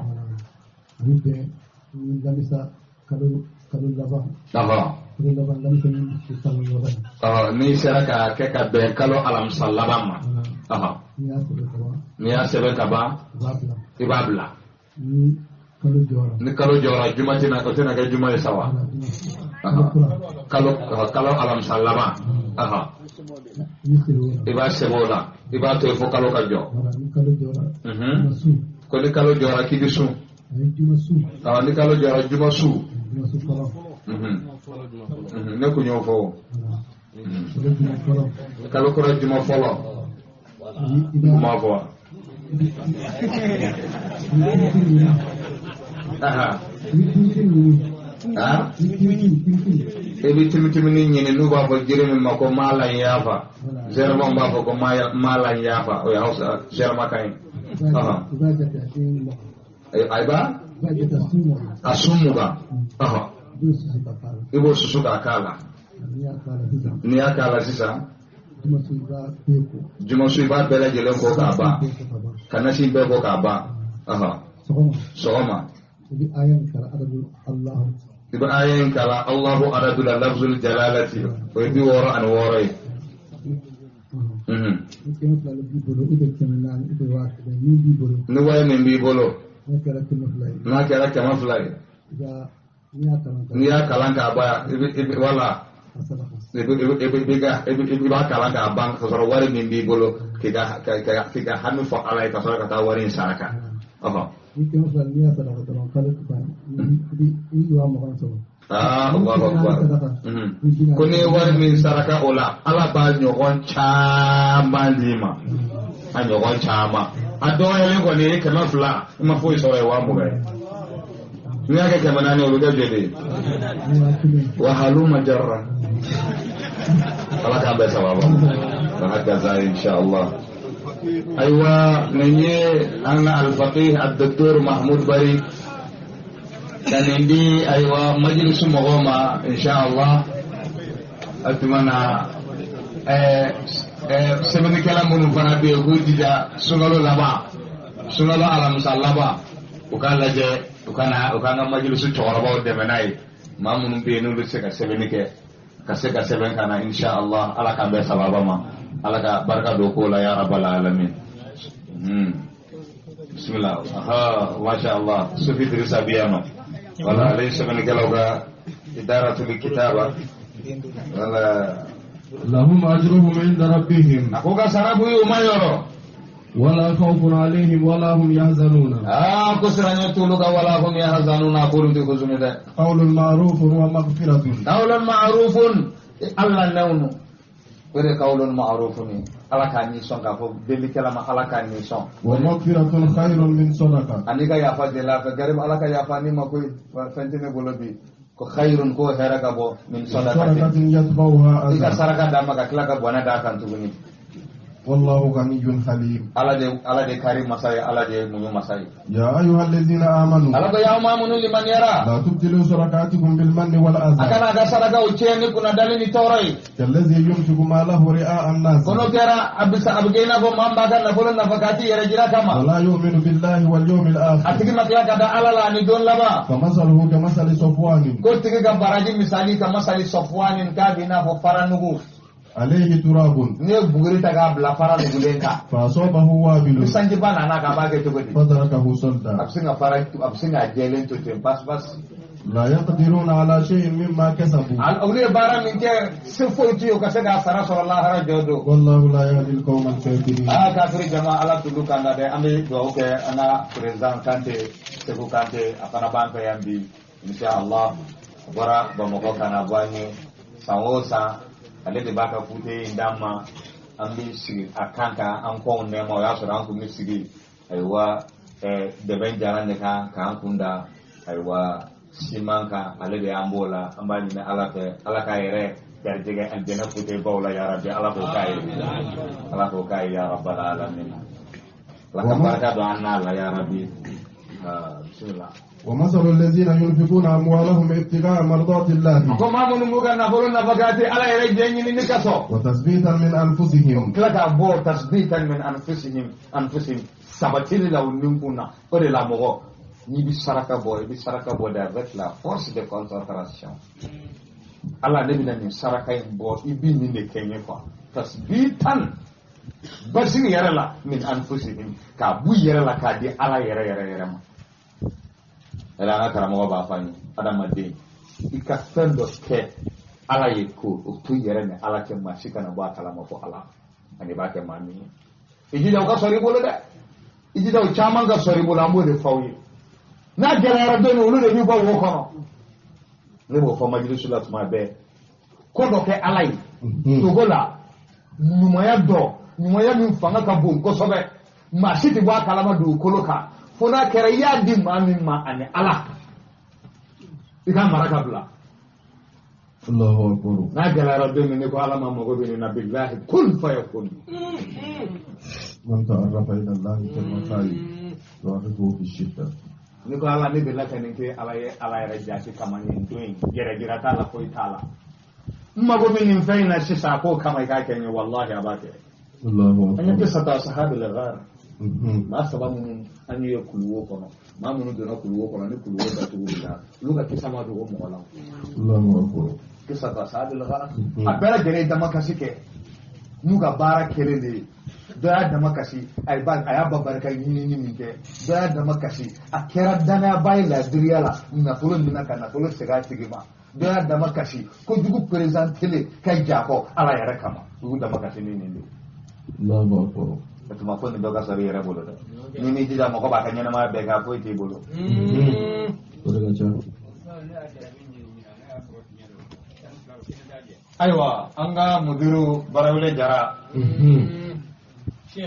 N'i sera k'a kɛ ka bɛn kalo alamisa laban ma, n'i y'a sɛbɛn ka ban i b'a bila. Ni kalo jɔra juma tɛna o tɛna kɛ juma ye sa wa? Kalo alamisa laban. I b'a sɛbɛn o la, i b'a to yen fo kalo ka jɔ. Ko ni kalo jɔra k'i bɛ sun. Ni kalo jɔra juma su. Ne kun y'o fɔ. Kalo kura juma fɔlɔ. N m'a fɔ wa? I bɛ timitimini ɲini n'u b'a fɔ jiri min ma ko maalan yaafa, zɛrɛmanw b'a fɔ ko maalan yaafa, o ye Hausa zɛrɛmakan ye. Ayiwa a sun 20, i b'o susu k'a k'a la. N'i y'a k'a la sisan, jumasu i b'a bɛɛ lajɛlen ko k'a ban, ka nasi bɛɛ ko k'a ban. Sɔgɔma i bɛ aya in kalan Allahu adadula lafzul jalalati, o ye 66 ye. Ni wari min b'i bolo n'a kɛra 200 ye, n'i y'a kalan k'a ban, wala i b'a kalan k'a ban ka sɔrɔ wari min b'i bolo k'i ka hami fɔ Ala ye ka sɔrɔ ka taa wari in saraka. Allahu akbar. Ko n'i ye wari min saraka o la, Ala b'a ɲɔgɔn caman d'i ma. A ɲɔgɔn caman. A dɔgɔyalen kɔni ye 200, i ma foyi sɔrɔ ye 20,000 ye. N'i y'a kɛ 400 o bɛ kɛ joli ye? Wa haluma jarra. Ala k'an bɛɛ sababa. Wa hakaza insha Allah. Ayiwa nin ye an ka alfaqih al-docteur Mahmoud Bari ka nin di ayiwa majilisu mɔgɔw ma insha Allah. A tuma na sɛbɛnnikɛla minnu fana bɛ yen k'u jija sunkalo laban, sunkalo alamisa laban, u k'a lajɛ u ka na u k'an ka majilisu cɛkɔrɔbaw dɛmɛ n'a ye, maa minnu bɛ yen n'olu bɛ se ka sɛbɛnni kɛ ka se ka sɛbɛn ka na insha Allah. Ala k'an bɛn sababa ma, Ala ka barika don ko la ya rabbal alamin. Bismillah. Aha, masha Allah. Sufi Idrissa bi yan nɔ. Wala ale ye sɛbɛnnikɛlaw ka idaratul kitaba. Wala lahum ajruhum inda rabbihim. A ko ka sara b'u ye u ma yɔrɔ. Wala khawfun alayhim wala hum yahzanuna. Ko siranɲɛ t'olu kan wala hum yahzanuna, k'olu tɛ huzuni dɛ. Qawlun ma'rufun wa maghfiratun. Qawlun ma'rufun, Allah nɛwnu. O de kawlun ma'rufun ye, Ala k'a nisɔn k'a fɔ delikɛla ma, Ala k'a nisɔn. Wa maghfiratun khayrun min sadaqa. Ani ka yafa deli a fɛ, garibu, Ala ka yafa ni ma koyi, fɛn tɛ ne bolo bi. Ko khayrun, ko hɛrɛ ka bɔ min sadaqatin sadaqatin yatba'uha i ka adha. Saraka d'a ma ka tila ka bɔnɛ d'a kan tuguni. Wallahu ghaniyyun halim. Ala de kari masa ye, Ala de ye muɲu masa ye. Ya ayyuha alladhina amanu. Ala ko y'aw maa minnu limaniyara. La tubtilu sadaqatikum bil manni wal a adha. Kana a ka sarakaw tiɲɛ ni kunnadali ni tɔɔrɔ ye. Kalladhi yunfiqu malahu ri'a an-nas. Ko n'o kɛra, a bɛ sa, a bɛ kɛ i n'a fɔ maa min b'a ka nafolo nafakati yɛrɛ jira kama. Wa la yu'minu billahi wal yawmil a akhir. Tigi ma tila ka da Ala la ani don laban. Famasaluhu kamasali safwanin. Ko tigi ka baraji misali ka masali sɔfuwanin, k'a b'i n'a fɔ faranugu. Alayhi turabun. N'i ye buguri ta k'a bila fara nugulen kan, fa asabahu wabilun. Ni sanjiba nana k'a b'a kɛ cogo di? Fatarakahu a salda. Bɛ sin ka fara, a bɛ sin k'a jɛlen to ten basi basi. La yaqdiruna ala shay'in mimma kasabu. Olu ye baara min kɛ, se foyi t'u ye u ka se k'a sara sɔrɔ lahara jɔ don. Wallahu la yahdi al-qawma al-kafirin. Aa, kafiri jama, Ala tulu kan na dɛ. An bɛ dugawu kɛ an ka président Kante, Segu Kante, a fana b'an fɛ yan bi inshallah. A bɔra Bamakɔ ka na bɔ an ye. San o san, ale de b'a ka fauteuil in d'an ma, an bɛ sigi a kan ka an kɔnw nɛɛma. O y'a sɔrɔ an kun bɛ sigi, ayiwa, dɛbɛn jalan de kan k'an kun da, ayiwa, siman kan. Ale de y'an b'o la. An b'a ɲini Ala fɛ, Ala k'a yɛrɛ garijɛgɛ alijɛnɛ fauteuil baw la. Yarabi, Ala k'o k'a ye, Ala k'o k'a ye, ya rabbal alamin. Ala ka barika don an n'a la, yarabi. Ah, bismillah. ومثل الذين ينفقون أموالهم ابتغاء مرضات الله ko maa minnu b'u ka nafolo nafakati Ala yɛrɛ jɛ ɲinini kasɔn وتثبيتا من أنفسهم tila k'a bɔ tasbitan min anfusihim, anfusihim, sabatili la u ninkun na. O de la mɔgɔ n'i bɛ saraka bɔ, i bɛ saraka bɔ de avec la force de concentration. Ala, ne bɛna nin saraka in bɔ, i bɛ nin de kɛ n ye quoi. Tasbitan, basigi yɛrɛ la, min anfusihim, k'a b'u yɛrɛ la k'a di Ala yɛrɛ yɛrɛ yɛrɛ ma. Yɛrɛ an ka karamɔgɔ b'a fɔ an ye, adamaden, i ka fɛn dɔ kɛ Ala ye, ko o to i yɛrɛ ni Ala cɛ, maa si kana bɔ a kalama fɔ Ala ani i b'a kɛ maa min ye. I jija o ka sɔrɔ i bolo dɛ, i jija o caman ka sɔrɔ i bolo. An b'o de fɔ aw ye. N'a gɛlɛyara don min, olu de b'i bɔ wo kɔnɔ. Ne b'o fɔ majilisu la tuma bɛɛ, ko dɔ kɛ Ala ye togo la, ɲumanya dɔ, ɲumanya min fanga ka bon kosɛbɛ, maa si tɛ bɔ a kalama dugukolo kan fo n'a kɛra i y'a di maa min ma ani Ala, i ka mara ka bila. الله أكبر. N'a gɛlɛyara don min, ne ko Ala ma mago bɛ nin na, bilahi, kun fayakun. من تعرف إلى الله في الرخاء يعرفه في الشدة. Ne ko Ala, ne delila ka nin kɛ Ala ye, Ala yɛrɛ jati kama, nin don in yɛrɛ jira t'a la, foyi t'a la, n mago bɛ nin fɛn in na sisan, a k'o kama i k'a kɛ n ye, walahi, a b'a kɛ. الله An ye أكبر. kisa ta sahabi al-ghar. Maa saba minnu an ye kuluwo kɔnɔ, maa minnu donna kuluwo kɔnɔ ni kuluwo datugu la, olu ka kisa ma dogo mɔgɔ la. الله أكبر. Kisa ta sahabi al-ghar, a bɛɛ lajɛlen ye damakasi kɛ n'u ka baara kɛlen de ye. Dɔ y'a dama kasi, a y'a ba barika ɲinini min kɛ. Dɔ y'a dama kasi, a kɛra danayaba ye ladiriya la, nafolo minɛ ka nafolo segin a tigi ma. Dɔ y'a dama kasi, kojugu perezantelen ka ja kɔ Ala yɛrɛ kama. U y'u dama kasi ni nin de ye. الله أكبر. O tuma fo nin dɔ ka sɔrɔ i yɛrɛ bolo dɛ. Ni m'i jija, mɔgɔ b'a ka ɲɛnamaya bɛɛ kɛ, a foyi t'i bolo. O de ka ca. Ayiwa, an ka mudiru Barawele Jara,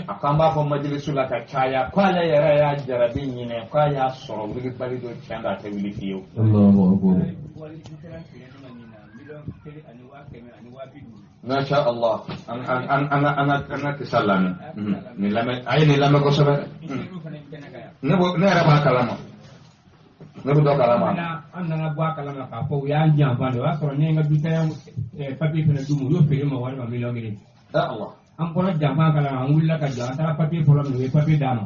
a ko an b'a fɔ majilisu la ka caya ko ale yɛrɛ y'a jarabi ɲinɛ, k'a y'a sɔrɔ wulibali dɔ tiɲɛ don, a tɛ wuli fiyewu. الله أكبر. Masha Allah, an an an an an an ka kisa lamɛn nin lamɛn, a ye nin lamɛn kosɛbɛ. Ne yɛrɛ b'a kalama, ne bɛ dɔ kalama. An nana bɔ a kalama k'a fɔ u y'an janfa de. O y'a sɔrɔ ne ye n ka dutaya papiye fana d'u ma, u y'o feere ma wari ma 1 miliyɔn. Ya Allah. An bɔra janfa kalama, an wulila ka jɔ, an taara papiye fɔlɔ minɛ, u ye papiye d'a ma.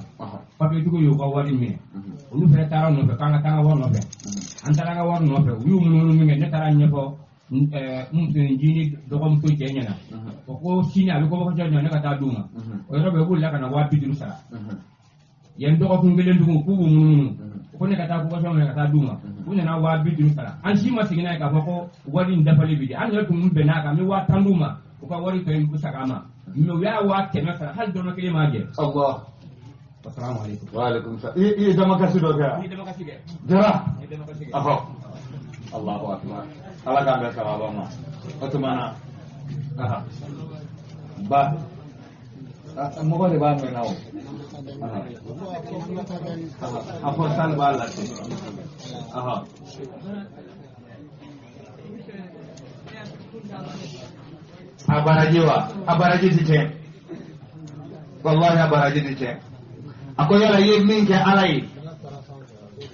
Papiye tigiw y'u ka wari minɛ, olu fana taara nɔfɛ k'an ka taa an ka wari nɔfɛ. An taara an ka wari nɔfɛ, u y'u munumunu min kɛ, ne taara ɲɛfɔ n musonin dɔgɔmuso cɛ ɲɛna. O ko sini a bɛ kɔbɔkɔcɛ ɲɛ, ne ka taa d'u ma. O yɔrɔ bɛɛ, u bolila ka na 50.000 sara. Yen dɔgɔkun kelen tugun, k'u b'u munumunu, ko ne ka taa kɔbɔkɔcɛ minɛ ka taa d'u ma. U nana 50.000 sara. An si ma segin n'a ye k'a fɔ ko wari in dafalen bi di. An yɛrɛ tun bɛnn'a kan, n bɛ 10.000 d'u ma, u ka wari tɔ in segin a ma, mais u y'a 100.000 sara, hali dɔrɔmɛ kelen m'a jɛ. Allah. Asalamu alaikum. Wa alaikum salam. I ye damakasi dɔ kɛ Ni damakasi kɛ. Jara. Ni damakasi kɛ. Ahɔ, Allahu akbar, Ala k'an bɛn sababa ma. O tuma na Ba mɔgɔ de b'a mɛn na o. A fɔ sali b'a lase. A baraji wa? A baraji ti tiɲɛ. Walahi a baraji ti tiɲɛ. A ko yala i ye min kɛ Ala ye,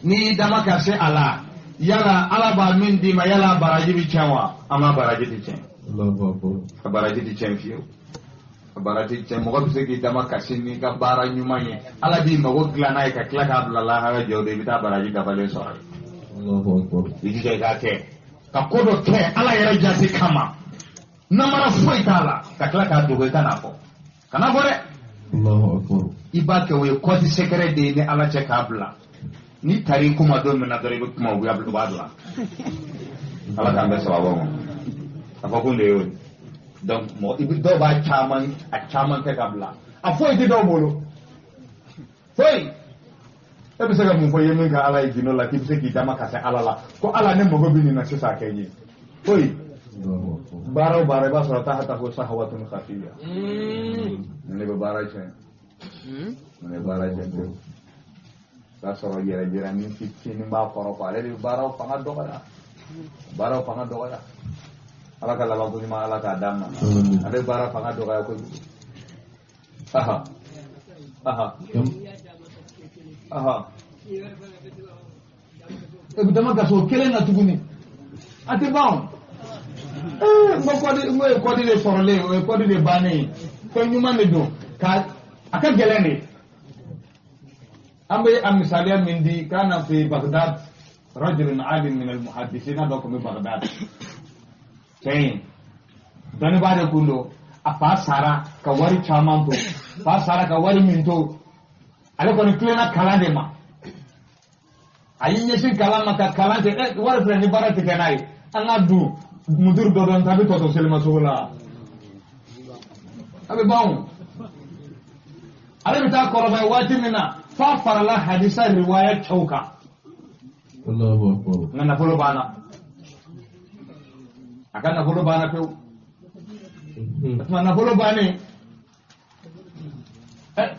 n'i y'i dama ka se a la, yala Ala b'a min d'i ma, yala a baraji bi tiɲɛ wa? A ma baraji ti tiɲɛ. A baraji ti tiɲɛ fiyewu. A baraji ti tiɲɛ. Mɔgɔ bɛ se k'i dama kasi n'i ka baara ɲuman ye, Ala b'i mago dilan n'a ye ka tila k'a bila lahara jɔ don, i bɛ taa baraji dafalen sɔrɔ yen. I jija i k'a kɛ. Ka ko dɔ kɛ Ala yɛrɛ jate kama, namara foyi t'a la, ka tila k'a dogo i kan'a fɔ. Kana fɔ dɛ. I b'a kɛ o ye code secret de ye ni Ala cɛ k'a bila. Ni taar'i kuma don min na dɔrɔn i bɛ kuma u b'a bila. Ala k'an bɛɛ sababu ma. A fɔ kun de y'o ye. Donc mɔgɔ i bɛ dɔw b'a caman a caman kɛ ka bila. A foyi tɛ dɔw bolo. Foyi. E bɛ se ka mun fɔ i ye min kɛ Ala ye gindo la k'i bɛ se k'i dama ka se Ala la ko Ala ne mago bɛ nin na sisan a kɛ n ye. Foyi. Baara o baara i b'a sɔrɔ tahta ko sahawatun khafiya. Ne bɛ baara tiɲɛ. Ne bɛ baara tiɲɛ pewu. I b'a sɔrɔ yɛrɛ jira ni fitinin b'a kɔrɔ quoi, ale de bɛ baaraw fanga dɔgɔya. Baaraw fanga dɔgɔya. Ala ka labanko ɲuman Ala k'a d'an ma. Ale bɛ baara fanga dɔgɔya kojugu. Aha. Aha. Aha. E bɛ dama ka so kelen na tuguni. A tɛ ban o. N ko kɔdi, n ko ye kɔdi de sɔrɔlen, o ye kɔdi de bannen ye. Fɛn ɲuman de don. Ka a ka gɛlɛn de. An bɛ a misaliya min di, kana fi Bagdad rajulun alim min al-muhaddisina dɔ tun bɛ Bagdad. Cɛ in dɔnnibaa de kun don. A fa sara ka wari caman to. Fa sara ka wari min to, ale kɔni tilenna kalan de ma. A y'i ɲɛsin kalan ma ka kalan kɛ. Wari filɛ ni baara tɛ kɛ n'a ye. An ka dun muduru dɔ dɔn ta bɛ tɔ to selimasogo la. A bɛ ban o. Ale bɛ taa kɔrɔbaya waati min na, f'a farala hadisa riwaya cɛw kan. Nka nafolo banna. A ka nafolo banna pewu. O tuma nafolo bannen,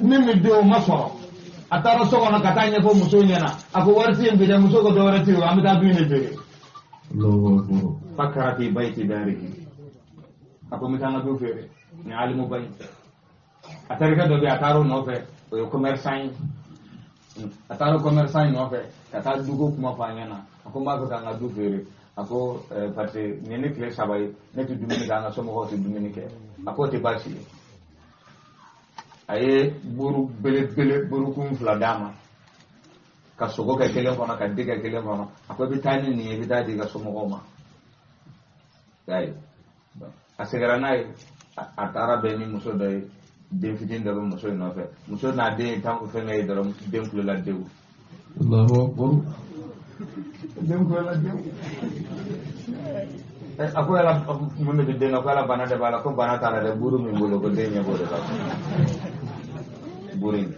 min bɛ di o ma sɔrɔ. A taara so kɔnɔ ka taa ɲɛfɔ muso ɲɛna. A ko wari tɛ yen bi dɛ, muso ko dɔwɛrɛ tɛ yen, an bɛ taa du in de feere. Fakara fi bayti darihi. A ko n bɛ taa n ka du feere. Nin alimu ba in. A terikɛ dɔ bɛ yen, a taara o nɔfɛ, o ye commerçant ye. A taara o commerçant in nɔfɛ ka taa duko kuma fɔ a ɲɛna. A ko n b'a fɛ ka n ka du feere. A ko parce que nin ye ne tile 3 ye, ne tɛ dumuni kɛ, an ka somɔgɔw tɛ dumuni kɛ. A k'o tɛ baasi ye. A ye buru belebele burukun 2 d'a ma, ka sogo kɛ kelen kɔnɔ, ka di kɛ kelen kɔnɔ. A ko i bɛ taa ni nin ye, i bɛ taa di i ka somɔgɔw ma. Y'a ye. A seginna n'a ye, a taara bɛn ni muso dɔ ye, den fitinin dɔ bɛ muso in nɔfɛ. Muso n'a den ye tan fɛnkɛ ye dɔrɔn, den kulola dewu. Den kulola dewu. A ko yala mun de bɛ den na, ko yala bana de b'a la, ko bana t'a la dɛ, buru min bolo ko den ɲɛ b'o de la. Buru in.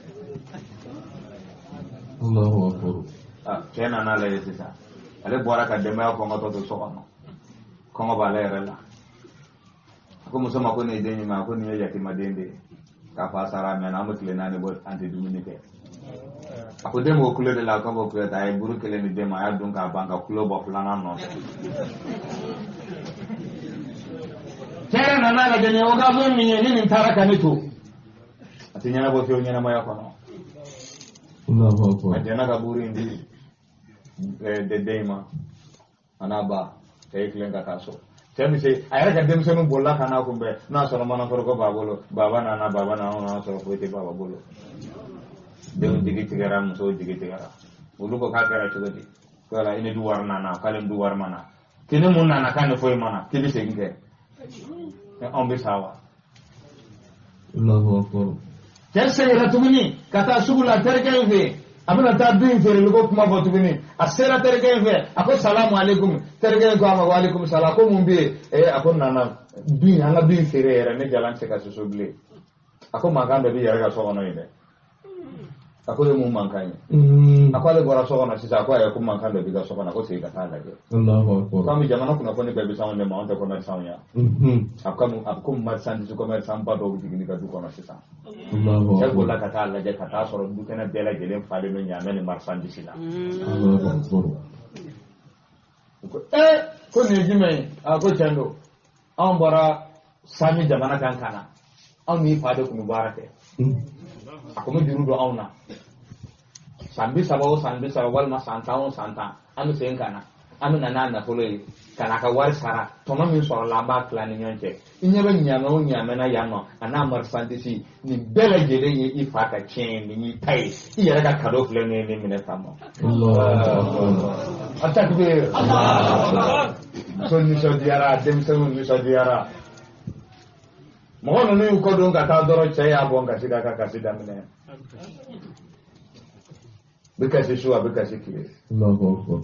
Cɛ nana lajɛ sisan. Ale bɔra ka denbaya kɔngɔtɔ to so kɔnɔ. Kɔngɔ b'ale yɛrɛ la. A ko muso ma ko nin ye den ɲuman ye, ko nin ye yatimaden de ye. K'a fɔ a sara a mɛnna, an bɛ tile 4 bɔ an tɛ dumuni kɛ. A ko den b'o kulo de la, ko b'o kulo ta, a ye buru kelen di den ma, a y'a dun k'a ban ka kulo bɔ filanan nɔfɛ. Cɛ yɛrɛ nana lajɛ nin ye occasion min ye, ni nin taara ka ne to, a tɛ ɲɛnabɔ fiyewu ɲɛnamaya kɔnɔ. A jɛnna ka buru in di den in ma, a n'a ba, cɛ ye tilen ka taa so. Cɛ bɛ se a yɛrɛ ka denmisɛnninw bolila ka n'a kunbɛn, n'a sɔrɔ manaforoko b'a bolo, baba nana, baba nana, n'a sɔrɔ foyi tɛ baba bolo. Denw jigi tigɛra, musow jigi tigɛra. Olu ko k'a kɛra cogo di? Ko yala i ni du wari nana, k'ale ni du wari ma na. K'i ni mun nana, k'a ni foyi ma na, k'i bɛ segin kɛ. Anw bɛ sa wa? Cɛ seginna tuguni ka taa sugu la terikɛ in fɛ yen. A bɛna taa du in feereli ko kuma fɔ tuguni. A sera terikɛ in fɛ, a ko salamu aleykum. Terikɛ in ko a ma wa aleykum salam. A ko mun bɛ yen? A ko nana du in, an ka du in feere yɛrɛ, ne jalan tɛ se ka soso bilen. A ko mankan dɔ b'i yɛrɛ ka so kɔnɔ yen dɛ. A ko ye mun mankan ye? A ko ale bɔra so kɔnɔ sisan, a ko ayi, ko mankan dɔ b'i ka so kɔnɔ, ko segin ka taa lajɛ. Allahu akbar. Komi jamana kunnafoni bɛɛ bɛ s'anw de ma, anw tɛ commerçant ya. A ko marchandise commerçant ba dɔw bɛ jigin ka du kɔnɔ sisan. Allahu Cɛ akbar. bolila ka taa lajɛ ka taa sɔrɔ dukɛnɛ bɛɛ lajɛlen falen don ɲaamɛ ni marchandise la. Allahu akbar. Ko ko nin ye jumɛn ye? A ko tiɲɛ don, anw bɔra sami jamana kan ka na, anw n'i fa de tun bɛ baara kɛ. A ko n bɛ juru don anw na. San 30 o san 30 walima san 10 o san 10, an bɛ segin ka na, an bɛ na n'a nafolo ye ka n'a ka wari sara, tɔnɔ min sɔrɔla an b'a tila ni ɲɔgɔn cɛ. I ɲɛ bɛ ɲaamɛ o ɲaamɛ na yan nɔ, a n'a marchandise, nin bɛɛ lajɛlen ye i fa ka tiɲɛ ye, nin y'i ta ye, i yɛrɛ ka cadeau filɛ nin ye, nin minɛ tan nɔ. Allahu akbar. Takbir. Muso nisɔndiyara, denmisɛnninw nisɔndiyara. Mɔgɔ ninnu y'u kɔ don ka taa dɔrɔn, cɛ y'a bɔ kasi k'a ka kasi daminɛ. Bɛ kasi su, a bɛ kasi tile. Allahu akbar.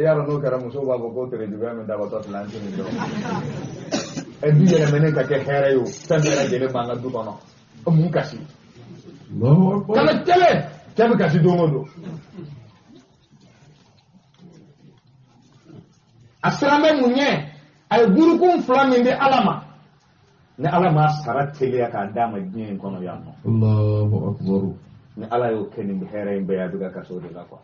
Y'a dɔn n'o kɛra, musow b'a fɔ ko tere juguya min dabatɔ filɛ, an tɛ nin dɔn. Du yɛlɛmɛnen ka kɛ hɛrɛ ye o, fɛn bɛɛ lajɛlen b'an ka du kɔnɔ. O mun kasi? Allahu akbar. Kalo kelen, cɛ bɛ kasi don o don. A siran bɛ mun ɲɛ? A ye burukun 2 min di Ala ma. Ni Ala m'a sara teliya k'a d'a ma diɲɛ in kɔnɔ yan nɔ. Allahu akbar. Ni Ala y'o kɛ nin hɛrɛ in bɛɛ ye, a bɛ ka kasi o de la quoi.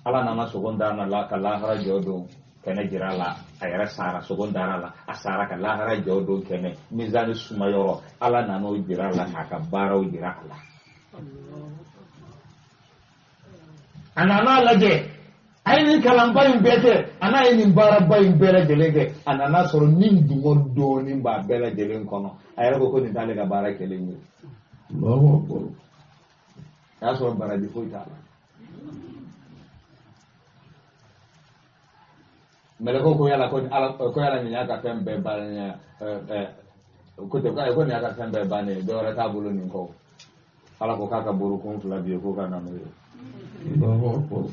Ala nana sogo d'a ma ka lahara jɔ don kɛnɛ jira a la, a yɛrɛ sara, sogo dara la, a sara ka lahara jɔ don kɛnɛ mizani sumayɔrɔ, Ala nana o jira a la k'a ka baaraw jira a la. A nana lajɛ, a ye nin kalanba in bɛɛ kɛ, a n'a ye nin baaraba in bɛɛ lajɛlen kɛ, a nana sɔrɔ ni dungɔ dɔɔnin b'a bɛɛ lajɛlen kɔnɔ. A yɛrɛ ko ko nin t'ale ka baara kɛlen ye. Allahu akbar. A y'a sɔrɔ baraji foyi t'a la. Mɛlɛkɛw ko yala ko Ala, ko yala nin y'a ka fɛn bɛɛ bannen ye, ko ten, ko nin y'a ka fɛn bɛɛ bannen ye, dɔ wɛrɛ t'a bolo nin kɔ. Ala ko k'a ka burukun 2 bi ye, k'o ka na n'o ye. Allahu akbar.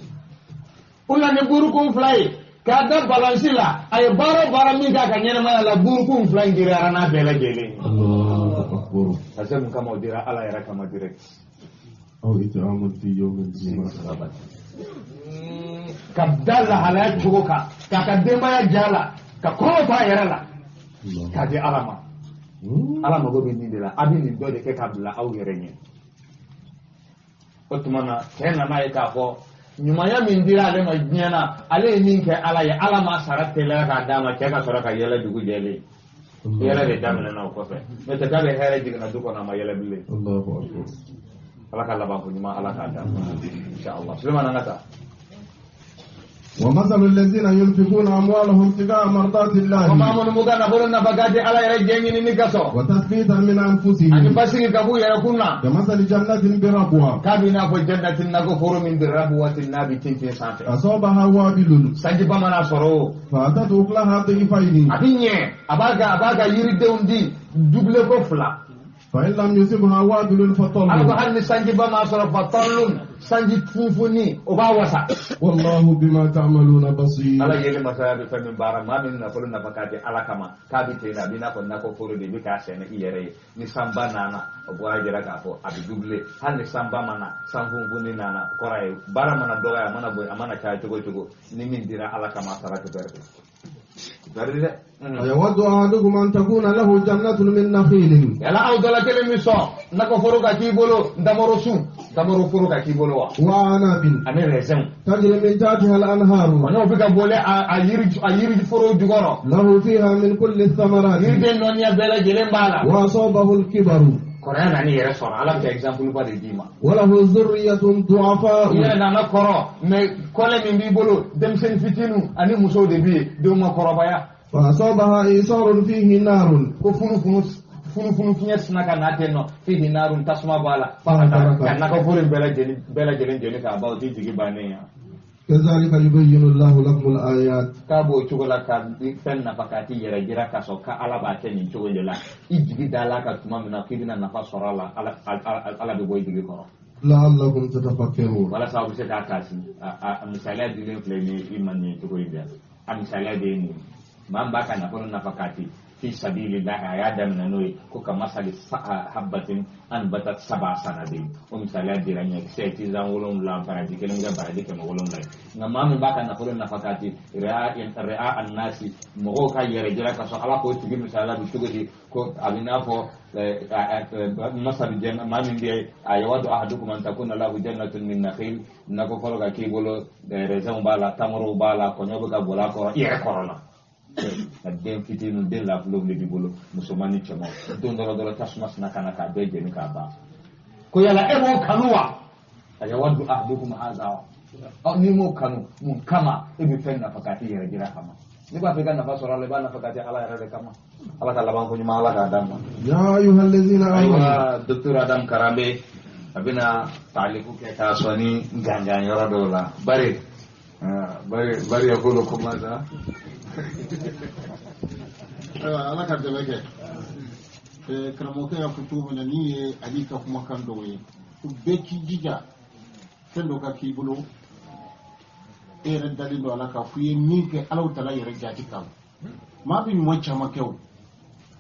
U nana ni burukun 2 ye k'a da balansi la, a ye baara o baara min k'a ka ɲɛnamaya la, burukun 2 in giriyara n'a bɛɛ lajɛlen ye. Allahu akbar. Parce que mun kama, o dira Ala yɛrɛ kama direct. Aw it'amun fi yawmin dhi masghaba. Ka da lahalaya cogo kan, k'a ka denbaya ja la, ka kɔrɔ t'a yɛrɛ la, k'a di Ala ma. Ala mago bɛ nin de la, a bɛ nin dɔ de kɛ k'a bila aw yɛrɛ ɲɛ. O tuma na, cɛ nana ye k'a fɔ ɲumanya min dira ale ma diɲɛ na, ale ye min kɛ Ala ye, Ala m'a sara teliya k'a d'a ma, cɛ ka sɔrɔ ka yɛlɛ dugu jɛlen. Yɛlɛ de daminɛna o kɔfɛ. N'o tɛ k'a bɛ hɛrɛ jiginna du kɔnɔ, a ma yɛlɛ bilen. Allahu akbar. Ala ka laban ko ɲuman, Ala k'a d'a ma. Inshallah. Sulemana, an ka taa. ومثل الذين ينفقون أموالهم ابتغاء مرضات الله وما من مغنى بولنا بغادي على يرجعني نيكاسو وتثبيتا من أنفسهم أن بسيط كابو يركونا كمثل جنة بربوة كابينا في جنة نغفر من بربوة النبي تنتين سانتي أصابها وابل سانجي بامانا سورو فأتت أكلها ضعفين أبيني أباغا يريدون دي دوبل كفلا فإن لم يصبها وابل فطل على هل سانجي بما صرف فطل سانجي تفوني وباوسا والله بما تعملون بصير على يلي مسايا بفهم بارا ما من نقول نفكاتي على كما كابتنا بنا كنا كفور دي بكاسين إيري نسامبا نانا أبوها جرا كافو أبي دوبلي هل نسامبا منا سانفوني نانا كراي بارا منا دوغا منا بوي أمانا كاي تقول تقول نمين ديرا على كما سرك بيرد أيود أحدكم أن تكون له جنة من نخيل يلا أو دلا كلمة سو نكفرو كيبولو دمرو سو دمرو فرو كيبولو وعنب أنا رزم تجري من تحتها الأنهار أنا بيك بوله أيرج فرو جوارو له فيها من كل الثمرات يرجع نونيا بلا جلم بالا وأصابه الكبر قرآن أني يرسل على كإكزامبل بعد ديما وله ذرية ضعفاء إيه أنا كرا ما كل من بيقولوا دمسن فتنو أني مسود بي دوما كربايا فأصابها إيصار فيه نار كفنو فنو فنو فنو فينيس نكا ناتينو فيه نار تسمى بالا فأنا كفر بلا جل بلا جلين جل كابا تيجي جي بانيا كذلك يبين الله لكم الآيات كابو شغلا كان نفكاتي يرا جرا كاسوكا على باتني شغل لا يجي دالا كتما من كيدنا نفس صرالا على على بيجي جي كرا لعلكم تتفكرون ولا سأقول شيء كاسي مثالية دين فلاني إيماني شغل ده مثالية دين ما بقى نقول نفكاتي fi sabilillah a y'a daminɛ n'o ye ko ka masali habbatin anbatat sab'a sanabil o misaliya dira ɲɔkisɛ tizan 7 baraji kelen kɛ baraji 700 ye nka maa min b'a ka nafolo nafakati ri'a annasi mɔgɔw ka yɛrɛ jira ka sɔrɔ ala k'o tigi misaliya bɛ cogo di ko a bɛ n'a fɔ masali janna maa min bɛ a yawaddu ahadukum an takuna lahu jannatun min nakhil nakɔ fɔlɔ ka k'i bolo raisin b'a la tamarow b'a la kɔɲɔ bɛ ka boli a kɔrɔ i yɛrɛ kɔrɔ la ka den fitinin den lafilenw de b'i bolo musoman ni cɛman don dɔ dɔrɔn tasuma sina ka na k'a bɛɛ jeni k'a ban ko yala e b'o kanu wa a yawaddu ahadukum haza wa n'i m'o kanu mun kama e bɛ fɛn nafa k'a t'i yɛrɛ jira kama n'i b'a fɛ i ka nafa sɔrɔ a la i b'a nafa k'a di ala yɛrɛ de kama ala ka laban ko ɲuman ala k'a d'an ma. Ya ayyuhallazina amanu. Ayiwa docteur Adam Karambe a bɛna taaliku kɛ k'a sɔn ni gangan yɔrɔ dɔw la bari bari bari ya kolo kuma sa. Ayiwa ala ka dɛmɛ kɛ karamɔgɔkɛ y'a fɔ cogo min na nin ye Ali ka kumakan dɔw ye ko bɛɛ k'i jija fɛn dɔ ka k'i bolo e yɛrɛ dalen don a la k'a fɔ i ye min kɛ Alahu taala yɛrɛ jati kama maa bɛ ɲuman caman kɛ o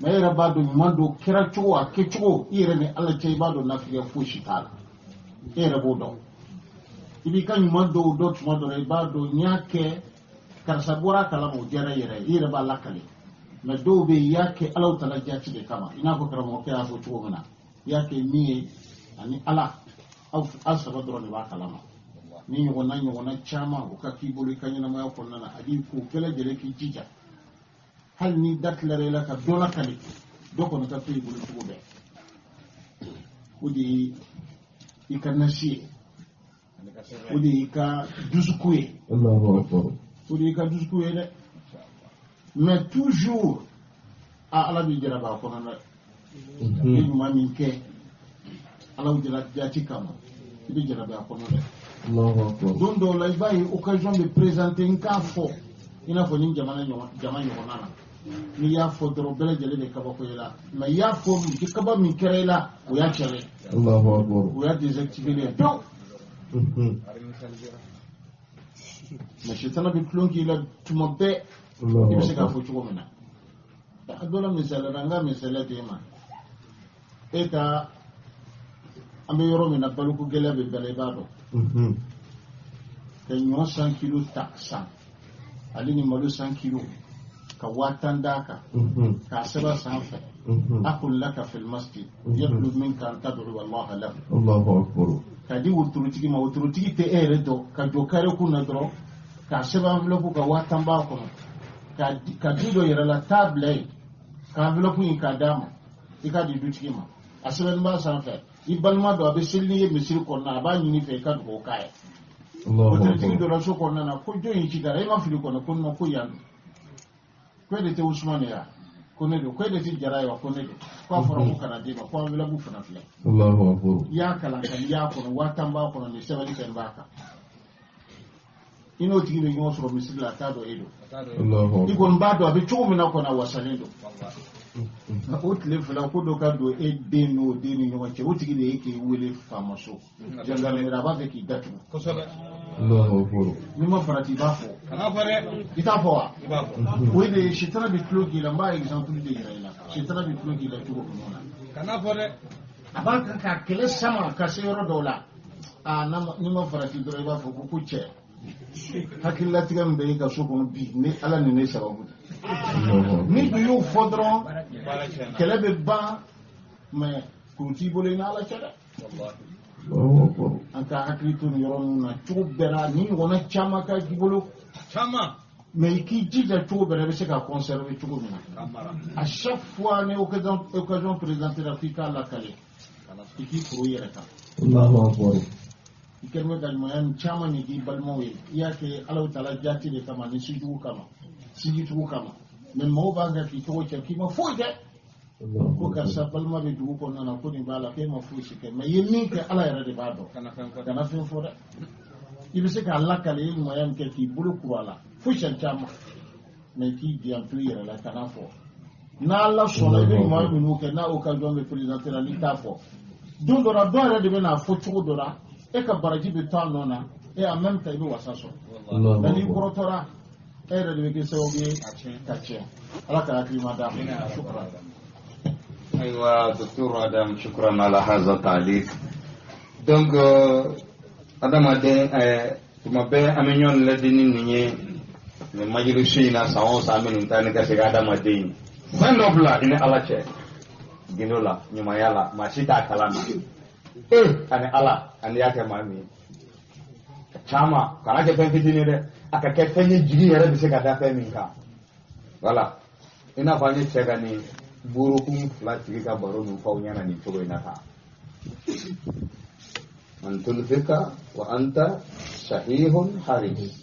mɛ e yɛrɛ b'a dɔn ɲuman dɔ kɛra cogo a kɛcogo i yɛrɛ ni Ala cɛ i b'a dɔn nafigiya fosi t'a la e yɛrɛ b'o dɔn i b'i ka ɲuman dɔw dɔn tuma dɔ la i b'a dɔn n y'a kɛ karisa bɔra a kalama o diyara i yɛrɛ ye i yɛrɛ b'a lakale mɛ dɔw bɛ yen i y'a kɛ Alahu taala jati de kama i n'a fɔ karamɔgɔkɛ y'a fɔ cogo min na i y'a kɛ min ye ani Ala aw saba dɔrɔn de b'a kalama ni ɲɔgɔnna ɲɔgɔnna caman o ka k'i bolo i ka ɲɛnamaya kɔnɔna na a b'i ko bɛɛ lajɛlen k'i jija hali ni da tilara i la ka dɔ lakale dɔ kɔni ka to i bolo cogo bɛɛ o de ye i ka nasi ye o de y'i ka dusukun ye Allahu akbar. O de y'i ka dusukun ye dɛ mais toujours a Ala b'i jaraba a kɔnɔ dɛ i ye ɲuman min kɛ Ala jati kama i bɛ jarabi a kɔnɔ dɛ Allahu akbar. Don dɔw la i b'a ye occasion bɛ présenter n k'a fɔ i n'a fɔ ni jamana ɲɔgɔn jama ɲɔgɔnna na n'i y'a fɔ dɔrɔn bɛɛ lajɛlen bɛ kabako i la mais i y'a fɔ kaba min kɛra i la o y'a cɛlen Allahu akbar. O y'a désactivé ye pewu mais sitana bɛ tulon k'i la tuma bɛɛ i bɛ se k'a fɔ cogo min na a dɔ la misaliya la n ka misaliya d'e ma e ka an bɛ yɔrɔ min na baloko gɛlɛya bɛ bɛɛ la i b'a dɔn ka ɲɔ 100 kilo ta san ale ni malo 100 kilo ka 10 000 d'a kan k'a sɛbɛn sanfɛ akhun laka fil masjid yatlub minka an tad'u Allah lahu Allahu akbar. K'a di wotorotigi ma wotorotigi tɛ e yɛrɛ dɔn ka jɔ kare kun na dɔrɔn k'a sɛbɛn enveloppe ka 10 000 b'a kɔnɔ ka di dɔ yɛrɛ la taa bila yen ka enveloppe in k'a d'a ma i k'a di dutigi ma a sɛbɛnni b'a sanfɛ i balima dɔ a bɛ seli n'i ye misiri kɔnɔna a b'a ɲini fɛ i ka dugawu k'a ye Allahu wotorotigi akbar. donna so kɔnɔna na ko jɔn y'i ci ka na e ma fili kɔnɔ ko non ko yan don ko e de tɛ Usumani ye wa ko ne don ko e de tɛ Jara ye wa ko ne don ko a fɔra ko kana d'e ma ko enveloppe fana filɛ Allahu akbar. I y'a kalan ka i y'a kɔnɔ 10 000 b'a kɔnɔ nin sɛbɛnni fɛn b'a kan i n'o tigi bɛ ɲɔgɔn sɔrɔ misiri la a t'a dɔn e don Allahu i akbar. kɔni b'a dɔn a bɛ cogo min na kɔni a wasalen don o tile fila ko dɔ ka don e den n'o den ni ɲɔgɔn cɛ o tigi de ye k'i wele faamaso gendarmerie a b'a fɛ k'i datugu Allahu akbar. N'i ma farati i b'a fɔ i t'a fɔ wa o de ye sitana bɛ tulo k'i la n b'a exemple de yira i la sitana bɛ tulo k'i la cogo min na a b'a kan ka kɛlɛ sama ka se yɔrɔ dɔw la aa n'i ma farati dɔrɔn i b'a fɔ ko cɛ hakililatigɛ min bɛ e ka so kɔnɔ bi ni ala ni ne sababu Allahu akbar. Ni dun y'o fɔ dɔrɔn kɛlɛ bɛ ban mais kuru t'i bolo i n'ala cɛ dɛ Allahu akbar. An ka hakili to nin yɔrɔ ninnu na cogo bɛɛ la ni ɲɔgɔnna caman ka k'i bolo mais i k'i jija cogo bɛɛ la i bɛ se ka conserver cogo min na à chaque fois ni occasion présentée la f'i k'a lakale i k'i kuru i yɛrɛ kan Allahu akbar. I kɛlen bɛ ka ɲumanya ni caman min k'i balimaw ye i y'a kɛ Alahu taala jati de kama ni sijugu kama sijugu kama mais maaw b'a kɛ k'i tɔgɔ cɛ k'i ma foyi kɛ Allahu ko akbar. Karisa balima bɛ dugu kɔnɔna na ko nin b'a la k'e ma foyi si kɛ mais i ye min kɛ Ala yɛrɛ de b'a dɔn kana fɛn fɔ dɛ i bɛ se k'a lakale i ye ɲumanya min kɛ k'i bolo kuru a la fo siɲɛ caman mais k'i janto i yɛrɛ la kana fɔ n'Ala sɔnna i bɛ ɲuman minnu kɛ n'a occasion bɛ présenter la n'i t'a fɔ don dɔ la dɔ yɛrɛ de bɛ n'a fɔ cogo dɔ la e ka baraji bɛ to a nɔ na et en même temps i bɛ wasa sɔrɔ Allahu mais n'i akbar. kɔrɔtɔra E yɛrɛ de bɛ kɛ sababu ye ka tiɲɛ. Ala ka hakili ma d'a ma. Shukran. أيوة دكتور آدم، شكرا على هذا التعليق. Donc adamaden, tuma bɛɛ an bɛ ɲɔgɔn ladi ni nin ye nin majilisu in na. San o san, an bɛ nin taa ni ka segin. Adamaden, fɛn dɔ bila i ni Ala cɛ, gindo la, ɲumanya la, maa si t'a kalama, e ani Ala. Ani y'a kɛ maa min ye caman, kana kɛ fɛn fitinin dɛ, a ka kɛ fɛn ye jigi yɛrɛ bɛ se ka da fɛn min kan. Voilà, i n'a fɔ an ye cɛ ka nin burukun fila tigi ka baro min fɔ aw ɲɛna nin cogo in na tan: an tunfika wa anta sahihun haris.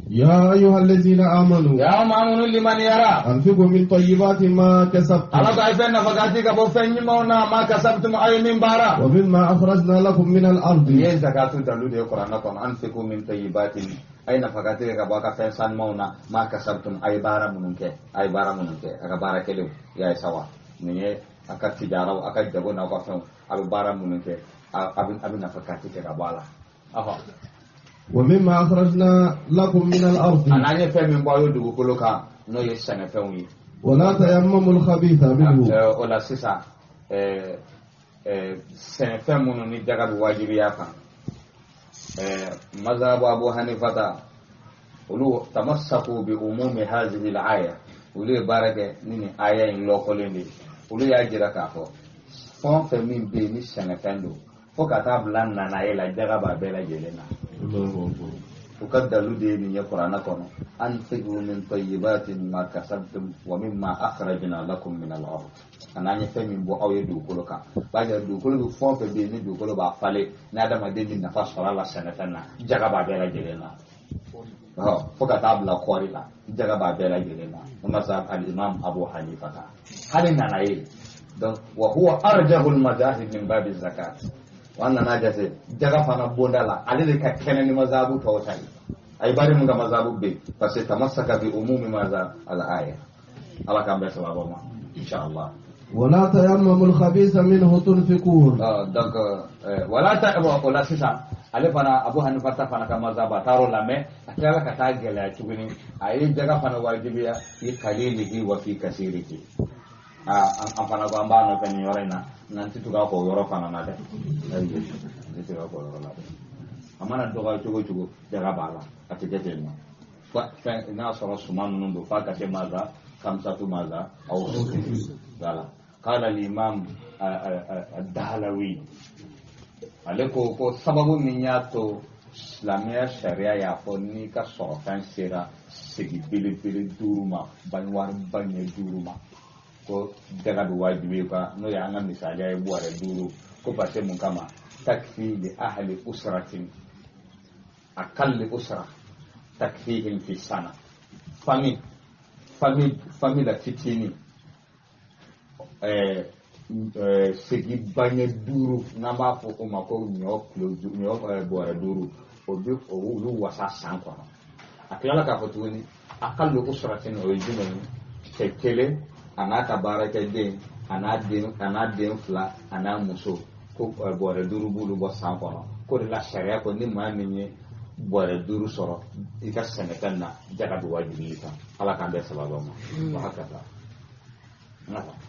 يا أيها الذين آمنوا يا آمنوا لمن يرى أنفقوا من طيبات ما كسبتم Ala ko a ye fɛn nafakati ka bɔ fɛn ɲumanw na, ma kasabtum, a ye min baara, ومما أخرجنا لكم من الأرض nin ye zakatu dalu de ye kuranɛ kɔnɔ. Anfiku min tayyibati, a ye nafakati kɛ ka bɔ a ka fɛn sanumanw na, ma kasabtum, a ye baara minnu kɛ, a ye baara minnu kɛ, a ka baara kɛlenw. Ya ye sawa, nin ye a ka tijaraw, a ka jago n'aw ka fɛnw, a bɛ baara minnu kɛ, a bɛ nafakati kɛ ka bɔ a la. Ɔhɔ. ومما أخرجنا لكم من الأرض A n'an ye fɛn min bɔ aw ye dugukolo kan, n'o ye sɛnɛfɛnw ye. ولا تيمموا الخبيث منه O la sisan, sɛnɛfɛn minnu ni jaga bɛ wajibiya kan, mazhabu Abu Hanifata, olu tamassaku bi umumi hazihi al-aya, olu ye baara kɛ ni nin aya in lɔkɔlen de ye. Olu y'a jira k'a fɔ fɛn o fɛn min bɛ yen ni sɛnɛfɛn don, fo ka taa bila nanaye la, jaga b'a bɛɛ lajɛlen na. U ka dalu de ye nin ye kuranɛ kɔnɔ: anfiqu min tayyibati ma kasabtum wa mimma akhrajna lakum min al-ard. An'an ye fɛn min bɔ aw ye dugukolo kan, b'a jira dugukolo bɛ fɛn o fɛn bɛ yen ni dugukolo b'a falen, ni adamaden bɛ nafa sɔrɔ a la sɛnɛfɛn na, jaga b'a bɛɛ lajɛlen na. Ɔ, fo ka taa bila kɔɔri la, jaga b'a bɛɛ lajɛlen na, o masa al-imam Abu Hanifa ta hali nana ye. Donc wa huwa arjahu al-madahib min babi zakat. Wa nana jate jaga fana bonda la, ale de ka kɛnɛ ni mazabu tɔw ta ye. A ye bari mun ka mazabu bɛ yen, parce que tamassaka bi umumi maza al-aya. Ala k'an bɛɛ sababa ma, inshallah. ولا تيمموا الخبيث منه تنفقون Donc wala ta o la sisan, ale fana Abu Hanifa ta fana ka mazhab, a taar'o la, mais a tilala ka taa gɛlɛya tuguni. A ye jaga fana wajibiya fi qalilihi wa fi kasirihi. Aa, an fana ko an b'a nɔfɛ nin yɔrɔ in na, nka n tɛ tugu a kɔ o yɔrɔ fana na dɛ. Ayi, n tɛ tugu a kɔ o yɔrɔ la dɛ. A mana dɔgɔya cogo o cogo, jaga b'a la, a tɛ kɛ ten nɔ. Fɛn n'a sɔrɔ suman ninnu don, f'a ka se maza kamsatu maza aw. Voilà, qala al-imam ad-Dahlawi, ale ko ko sababu min y'a to silamɛya sariya y'a fɔ n'i ka sɔrɔfɛn sera segi belebele 5 ma, baɲuwari baɲɛ 5 ma, ko jaga bɛ wajibi kan, n'o ye an ka misaliya ye buwarɛ 5, ko parce que mun kama? Takfi li ahli usratin, aqalli usra takfihim fi sana, famille la fitinin, segi baɲɛ 5, n'an b'a fɔ o ma ko ɲɔ kilo ɲɔ bɔrɛ 5, o bɛ olu wasa san kɔnɔ. A tilala k'a fɔ tuguni, aqallu usratin, o ye jumɛn ye? Cɛ kelen, a n'a ka baarakɛden, a n'a den, a n'a den fila, a n'a muso, ko bɔrɛ 5 b'olu bɔ san kɔnɔ. K'o de la sariya ko ni maa min ye bɔrɛ 5 sɔrɔ i ka sɛnɛfɛn na, jaga bɛ wajibi i kan. Ala k'an bɛɛ sababa ma. Wa hakaza.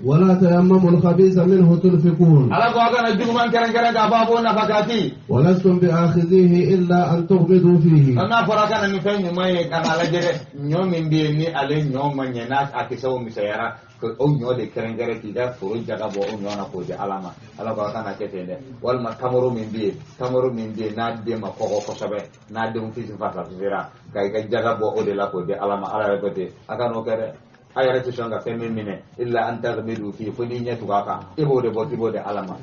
ولا تيمموا الخبيث منه تنفقون Ala ko a kana juguman kɛrɛnkɛrɛn k'a fɔ a b'o nafakati. ولستم بآخذيه إلا أن تغمضوا فيه N'a fɔra ka na ni fɛn ɲuman ye, ka n'a lajɛ dɛ, ɲɔ min bɛ yen ni ale ɲɔ ma ɲɛ, n'a a kisɛw misɛnyara, ko o ɲɔ de kɛrɛnkɛrɛn k'i ka foro jaga bɔ o ɲɔ na k'o di Ala ma, Ala ko a kana kɛ ten dɛ. Walima tamaro min bɛ yen, tamaro min bɛ yen n'a den ma kɔgɔ kosɛbɛ, n'a denw fisi fasafisira, ka i ka jaga bɔ o de la k'o di Ala ma, Ala yɛrɛ ko ten a ka n'o kɛ dɛ. A yɛrɛ tɛ sɔn ka fɛn min minɛ, illa an taghmidu fi, fo n'i ɲɛ tugu a kan, i b'o de bɔ k'i b'o di Ala ma.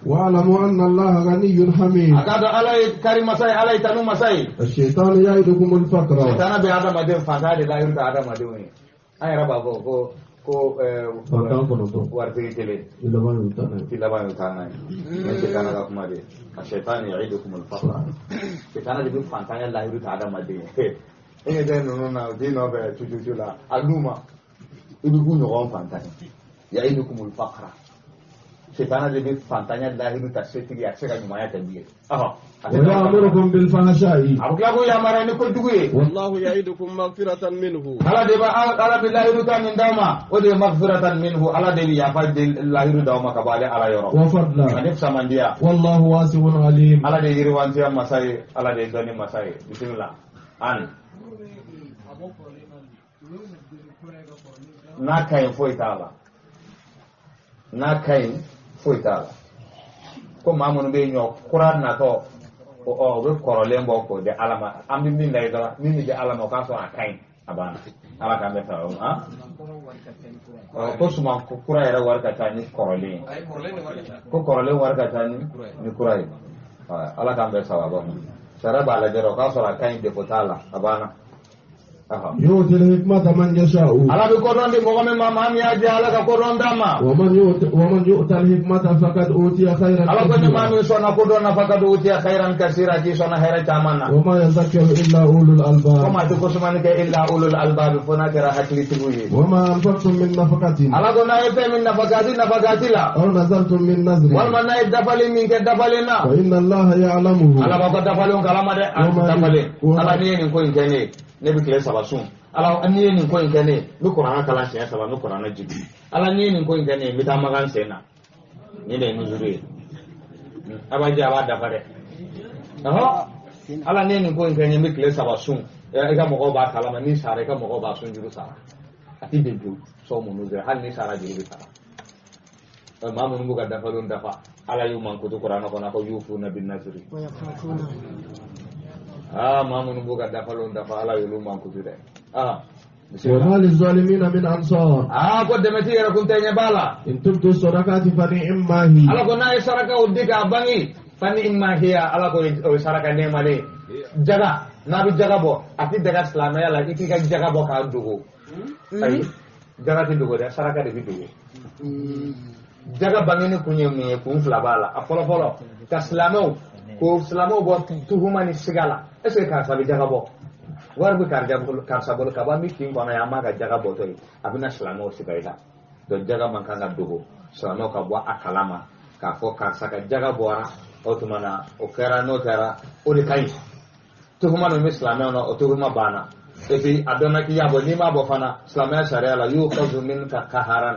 واعلموا أن الله غني حميد A k'a dɔn Ala ye kari masa ye, Ala ye tanu masa ye. الشيطان يعدكم الفقر Sitana bɛ adamaden fantanya de layiru ta adamadenw ye. An yɛrɛ b'a fɔ ko 99. Waritigi kelen I laban y'u ta n'a ye. Ti laban y'u taa n'a ye. Nin ye sitana ka kuma de ye. Ashaitanu ya'idukum al-faqra, sitana de bɛ fantanya layiru ta adamaden ye. E ɲɛ tɛ ninnu na, u t'i nɔfɛ cucucu la, a d'u ma, i bɛ k'u ɲɔgɔn fantan ye. Ya'idukum al-faqra. Setana de bɛ fantanya lahidu ta setigi a tɛ se ka ɲumanya kɛ bilen. ويأمركم بالفحشاء. A bɛ tila k'o yamaruya ni kojugu ye. والله يعدكم مغفرة منه. Ala de b'a ala bɛ lahidu ta min d'aw ma, o de ye maghfiratan minhu, Ala de bɛ yafa de lahidu d'aw ma ka bɔ ale Ala yɔrɔ. وفضلا. Ani fisamandiya. والله واسع عليم. Ala de ye yiriwantiya masa ye, Ala de ye dɔnni masa ye. Bisimila. Ani. N'a ka ɲi foyi t'a la. N'a ka ɲi foyi t'a la. Ko maa minnu bɛ ɲɔ kura natɔ, o bɛ kɔrɔlen bɔ k'o di Ala ma. An bɛ min layi dɔrɔn, min bɛ di Ala ma, o k'a sɔrɔ a ka ɲi, a banna. Ala k'an bɛɛ sara o ma. Ko suman kura yɛrɛ wari ka ca ni kɔrɔlen ye. Ko kɔrɔlen wari ka ca ni kura ye. Ala k'an bɛɛ sababa ma. Sariya b'a lajɛ o k'a sɔrɔ a ka ɲi, défaut t'a la, a banna. يؤتي الحكمة من يشاء. Ala bɛ kodɔn di mɔgɔ min ma, maa min y'a jɛ Ala ka kodɔn d'a ma. ومن يؤت الحكمة فقد أوتي خيرا. Ala ko ni maa min sɔnna kodɔn na, faqad utiya khairan kasira, k'i sɔnna hɛrɛ caman na. وما يذكر إلا أولو الألباب. Ko maa tɛ ko sumani kɛ illa ulul albab, fo n'a kɛra hakilitigiw ye. وما أنفقتم من نفقة. Ala ko n'a ye fɛn min nafakati la. أو نذرتم من نذر. Walima n'a ye dafalen min kɛ dafalen na. فإن الله يعلمه. Ala b'a ka dafalenw kalama dɛ. Dafalen. Ala n'i ye nin ko in kɛ ne ye, ne bɛ tile 3 sun. Ala n'i ye nin ko in kɛ ne ye, n bɛ kuranɛ kalan siɲɛ 3, n bɛ kuranɛ jigin. Ala n'i ye nin ko in kɛ ne ye, n bɛ taa Makan sen na. Nin de ye nuzuru ye. A b'a jɛ, a b'a dafa dɛ. Ala n'i ye nin ko in kɛ ne ye, n bɛ tile 3 sun. I ka mɔgɔw b'a kalama, n'i sara i ka mɔgɔw b'a sun juru sara. A ti bɛn pewu, sɔn mun nuzuru, hali n'i sara juru bɛ sara. Maa minnu b'u ka dafalenw dafa, Ala y'u mankutu kuranɛ kɔnɔ ko yufuna bin nazri. Maa minnu b'u ka dafalenw dafa, Ala y'olu mankutu dɛ. وما للظالمين من أنصار. Ko dɛmɛ t'i yɛrɛ kun tɛ ɲɛ b'a la. إن تبدوا الصدقات فنعما هي. Ala ko n'a ye sarakaw di k'a bange, fani'ma hiya, Ala ko o ye saraka nɛɛmalen ye. Jaga, n'a bɛ jaga bɔ, a tɛ daga silamɛya la i k'i ka jaga bɔ k'a dogo. Ayi, jaga tɛ dogo dɛ, saraka de bɛ dogo. Jaga bangeni kun ye mun ye? Kun 2 b'a la. A fɔlɔ fɔlɔ, ka silamɛw ko silamɛw bɔ tuhuma ni siga la. Est ce que karisa bɛ jaga bɔ? Wari bɛ karisa bolo ka bɔ an bɛ kin kɔnɔ yan, an b'a ka jaga bɔtɔ ye, a bɛna silamɛw siga i la. Donc jaga man kan ka dogo, silamɛw ka bɔ a kalama k'a fɔ karisa ka jaga bɔra, o tuma na o kɛra, n'o kɛra o de ka ɲi. Tuhuma min bɛ silamɛw na, o tuhuma banna. Et puis a dɔnna k'i y'a bɔ, n'i m'a bɔ fana, silamɛya sariya la y'o min ka kaharan.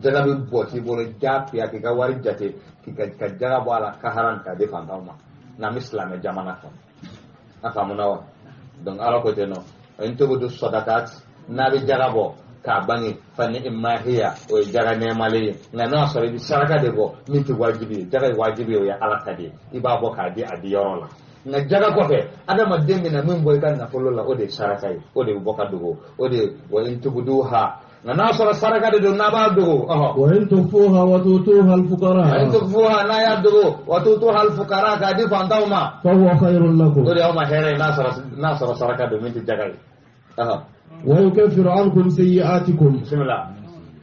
Jaga bɛ bɔ k'i bolo jagoya k'i ka wari jate, k'i ka jaga bɔ a la kaharan k'a di fantanw ma. N'an bɛ silamɛ jamana kɔnɔ, a faamuna wa? Donc Ala ko ten nɔ, in tubdu sadakat, n'a bɛ jaga bɔ k'a bange, fa ni'ma hiya, o ye jaga nɛɛmalen ye. Nka n'a sɔrɔ i bɛ saraka de bɔ min tɛ wajibi ye, jaga ye wajibi ye, o ye Ala ta de ye, i b'a bɔ k'a di a di yɔrɔ la. Nka jaga kɔfɛ, adamaden bɛna min bɔ i ka nafolo la, o de ye saraka ye, o de bɛ bɔ ka dogo, o de ye wa in tubduha. Nka n'a sɔrɔ saraka de don, n'a b'a dogo, wa in tukhfuha wa tutuha al-fuqara. Wa in tukhfuha, n'a y'a dogo, wa tutuha al-fuqara, k'a di fantanw ma, fa huwa khayrun lakum, o de y'aw ma hɛrɛ ye, n'a sɔrɔ saraka don min tɛ jaga ye. Wa yukaffiru ankum sayyi'atikum. Bismillah.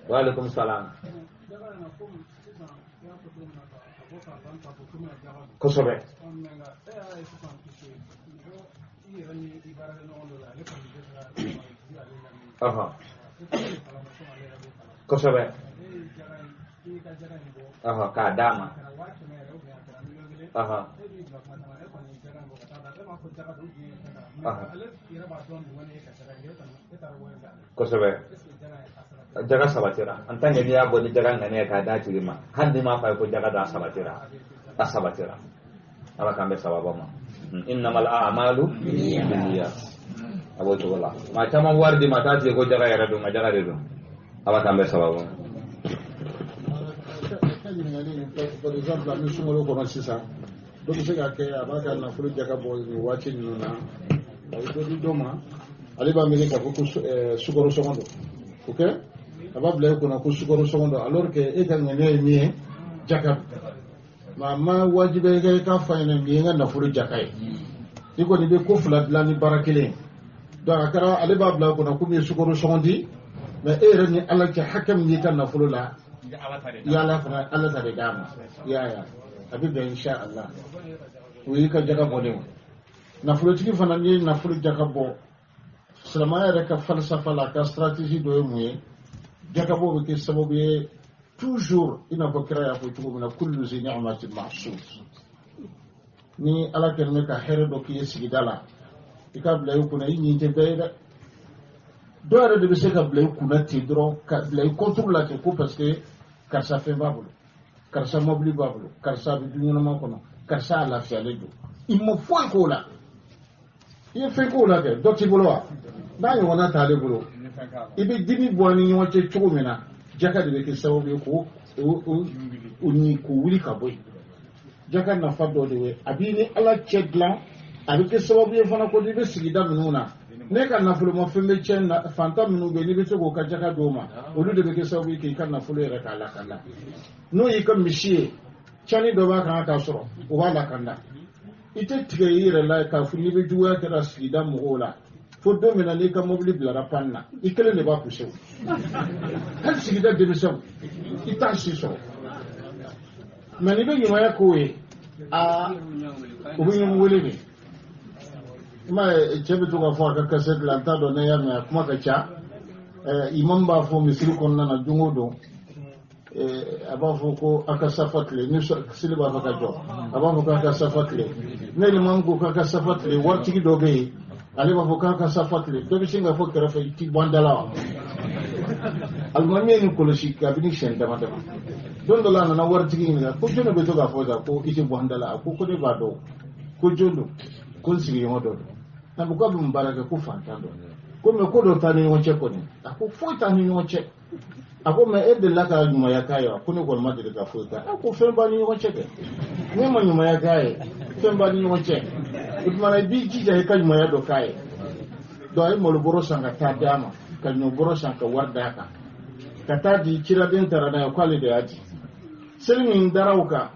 Wa alaykum salam. Kosɛbɛ. Kosɛbɛ. K'a d'a ma. Kosɛbɛ. Jaga sabatira. En tant que n'i y'a bɔ ni jaga ŋaniya k'a d'a tigi ma, hali n'i m'a fɔ a ye ko jaga don, a sabatira. A sabatira. Ala k'an bɛ sababa ma. Innamal a'malu binniyat. A b'o cogo la. Maa caman wari di ma t'a tigi ko jaga yɛrɛ don, nka jaga de don. Ala k'an bɛ sababa ma. Par exemple, an bɛ sunkalo kɔnɔ sisan, dɔ bɛ se ka kɛ a b'a ka nafolo jaga bɔ nin waati ninnu na, a bɛ dɔ di dɔ ma, ale b'a miiri k'a fɔ ko sukaro sɔngɔ don, ok, a b'a bila e kunna ko sukaro sɔngɔ don, alors que e ka ŋaniya ye min ye, jaka don. Mais a ma wajibiya i k'a fɔ a ɲɛna nin ye n ka nafolo jaka ye. I kɔni bɛ ko 2 dilan ni baara kelen ye. Donc a kɛra ale b'a bila kunna komi ye sukaro sɔngɔ di, mais e yɛrɛ ni Ala cɛ hakɛ min b'i ka nafolo la, i y'Ala fana Ala ta de d'a ma. I y'a ye, a bɛ bɛn insha Allah. O y'i ka jaga bɔlen ye. Nafolotigi fana n'i ye nafolo jaga bɔ, silamɛya yɛrɛ ka falsafa la, a ka stratégie dɔ ye mun ye? Jagabɔ bɛ kɛ sababu ye Toujours i n'a fɔ kira y'a fɔ cogo min na, kullu zi ni'matin mahsud. Ni Ala kɛlen bɛ ka hɛrɛ dɔ k'i ye sigida la, i k'a bila i kunna, i ɲin tɛ bɛɛ ye dɛ. Dɔw yɛrɛ de bɛ se ka bila i kunna ten dɔrɔn, ka bila i contre la ten, ko parce que karisa fɛn b'a bolo, karisa mobili b'a bolo, karisa bɛ du ɲɛnama kɔnɔ, karisa a lafiyalen don. I ma foyi k'o la, i ye fɛn k'o la kɛ, dɔ t'i bolo wa? N'a ɲɔgɔnna t'ale bolo, i bɛ dimi bɔ an ni ɲɔgɔn cɛ cogo min na, jaka de bɛ kɛ sababu ye k'o k'o wuli ka bɔ yen. Jaka nafa dɔ de ye, a b'i ni Ala cɛ dilan, a bɛ kɛ sababu ye fana ko n'i bɛ sigida minnu na, ne ka nafolomafɛn bɛ cɛ fantan minnu bɛ yen, n'i bɛ se k'o ka jaka d'o ma, olu de bɛ kɛ sababu ye k'i ka nafolo yɛrɛ k'a lakanda. N'o y'i ka misi ye, cani dɔ b'a kan k'a sɔrɔ, o b'a lakanda. I tɛ tigɛ i yɛrɛ la k'a fɔ n'i bɛ juguya kɛra sigida mɔgɔw la, fo don min na n'i ka mobili bilara pan na, i kelen de b'a pousser. Hali sigida denmisɛnw, i t'a si sɔrɔ. Mɛ n'i bɛ ɲumanya k'o ye, aa, u bɛ ɲɔgɔn wele de. I m'a ye, cɛ bɛ to k'a fɔ a ka kasɛti la, n t'a dɔn ne y'a mɛn, a kuma ka ca. Imam b'a fɔ misiri kɔnɔna na don o don, a b'a fɔ ko a ka safa tile, ni seli b'a fɛ ka jɔ, a b'a fɔ k'a ka safa tile. Ne imam ko k'a ka safa tile, waritigi dɔ bɛ yen, ale b'a fɔ k'a ka safa tile, dɔ bɛ sin k'a fɔ kɛrɛfɛ, i ti bɔ an da la wa? Alimami ye nin kɔlɔsi kabini siɲɛ dama dama. Don dɔ la a nana waritigi ɲininka ko jɔn de bɛ to k'a fɔ tan ko i tɛ bɔ an da la? A ko ko ne b'a dɔn ko jɔn don, ko n sigiɲɔgɔn dɔ don. A ko k'a bɛ mun baara kɛ? Ko fantan dɔ. Ko mɛ ko dɔ t'an ni ɲɔgɔn cɛ kɔni? A ko foyi t'an ni ɲɔgɔn cɛ. A ko mɛ e delila ka ɲumanya k'a ye wa? Ko ne kɔni ma deli ka foyi k'a ye. A ko fɛn b'an ni ɲɔgɔn cɛ kɛ, ne ma ɲumanya k'a ye, fɛn b'an ni ɲɔgɔn cɛ. O tuma na i b'i jija i ka ɲumanya dɔ k'a ye. Donc a ye malobɔrɔ san ka taa d'a ma, ka ɲɔbɔrɔ san ka wari d'a kan, ka taa di ciraden taara n'a ye, k'ale de y'a di. Seli min dara o kan,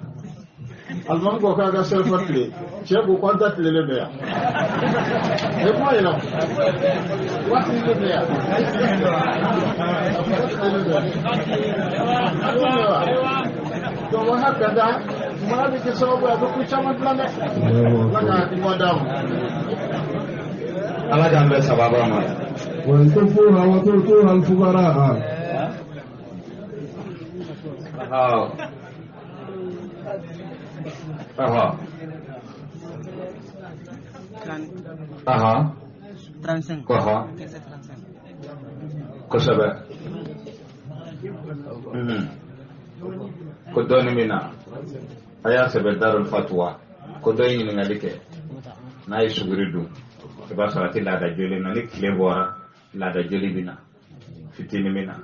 alimami ko k'a ka selifa tile, cɛ ko k'an ta tilelen bɛ yan. E kuma yɛlɛ waati tilelen bɛ yan. Donc wa hakaza, maa bɛ kɛ sababu ye a bɛ ko caman dilan dɛ. Ala ka hakilima d'a ma. Ala k'an bɛn sababa ma. Wa in tukhfuha wa tu'tuha al-fuqara. Aha. Aha. 35. Aha. Kosɛbɛ. Ko dɔɔni min na, a y'a sɛbɛn Darul Fatwa, ko dɔ ye ɲininkali kɛ, n'a ye suguri dun, i b'a sɔrɔ a tɛ laada joli na, ni tile bɔra laada joli bɛ na, fitinin bɛ na,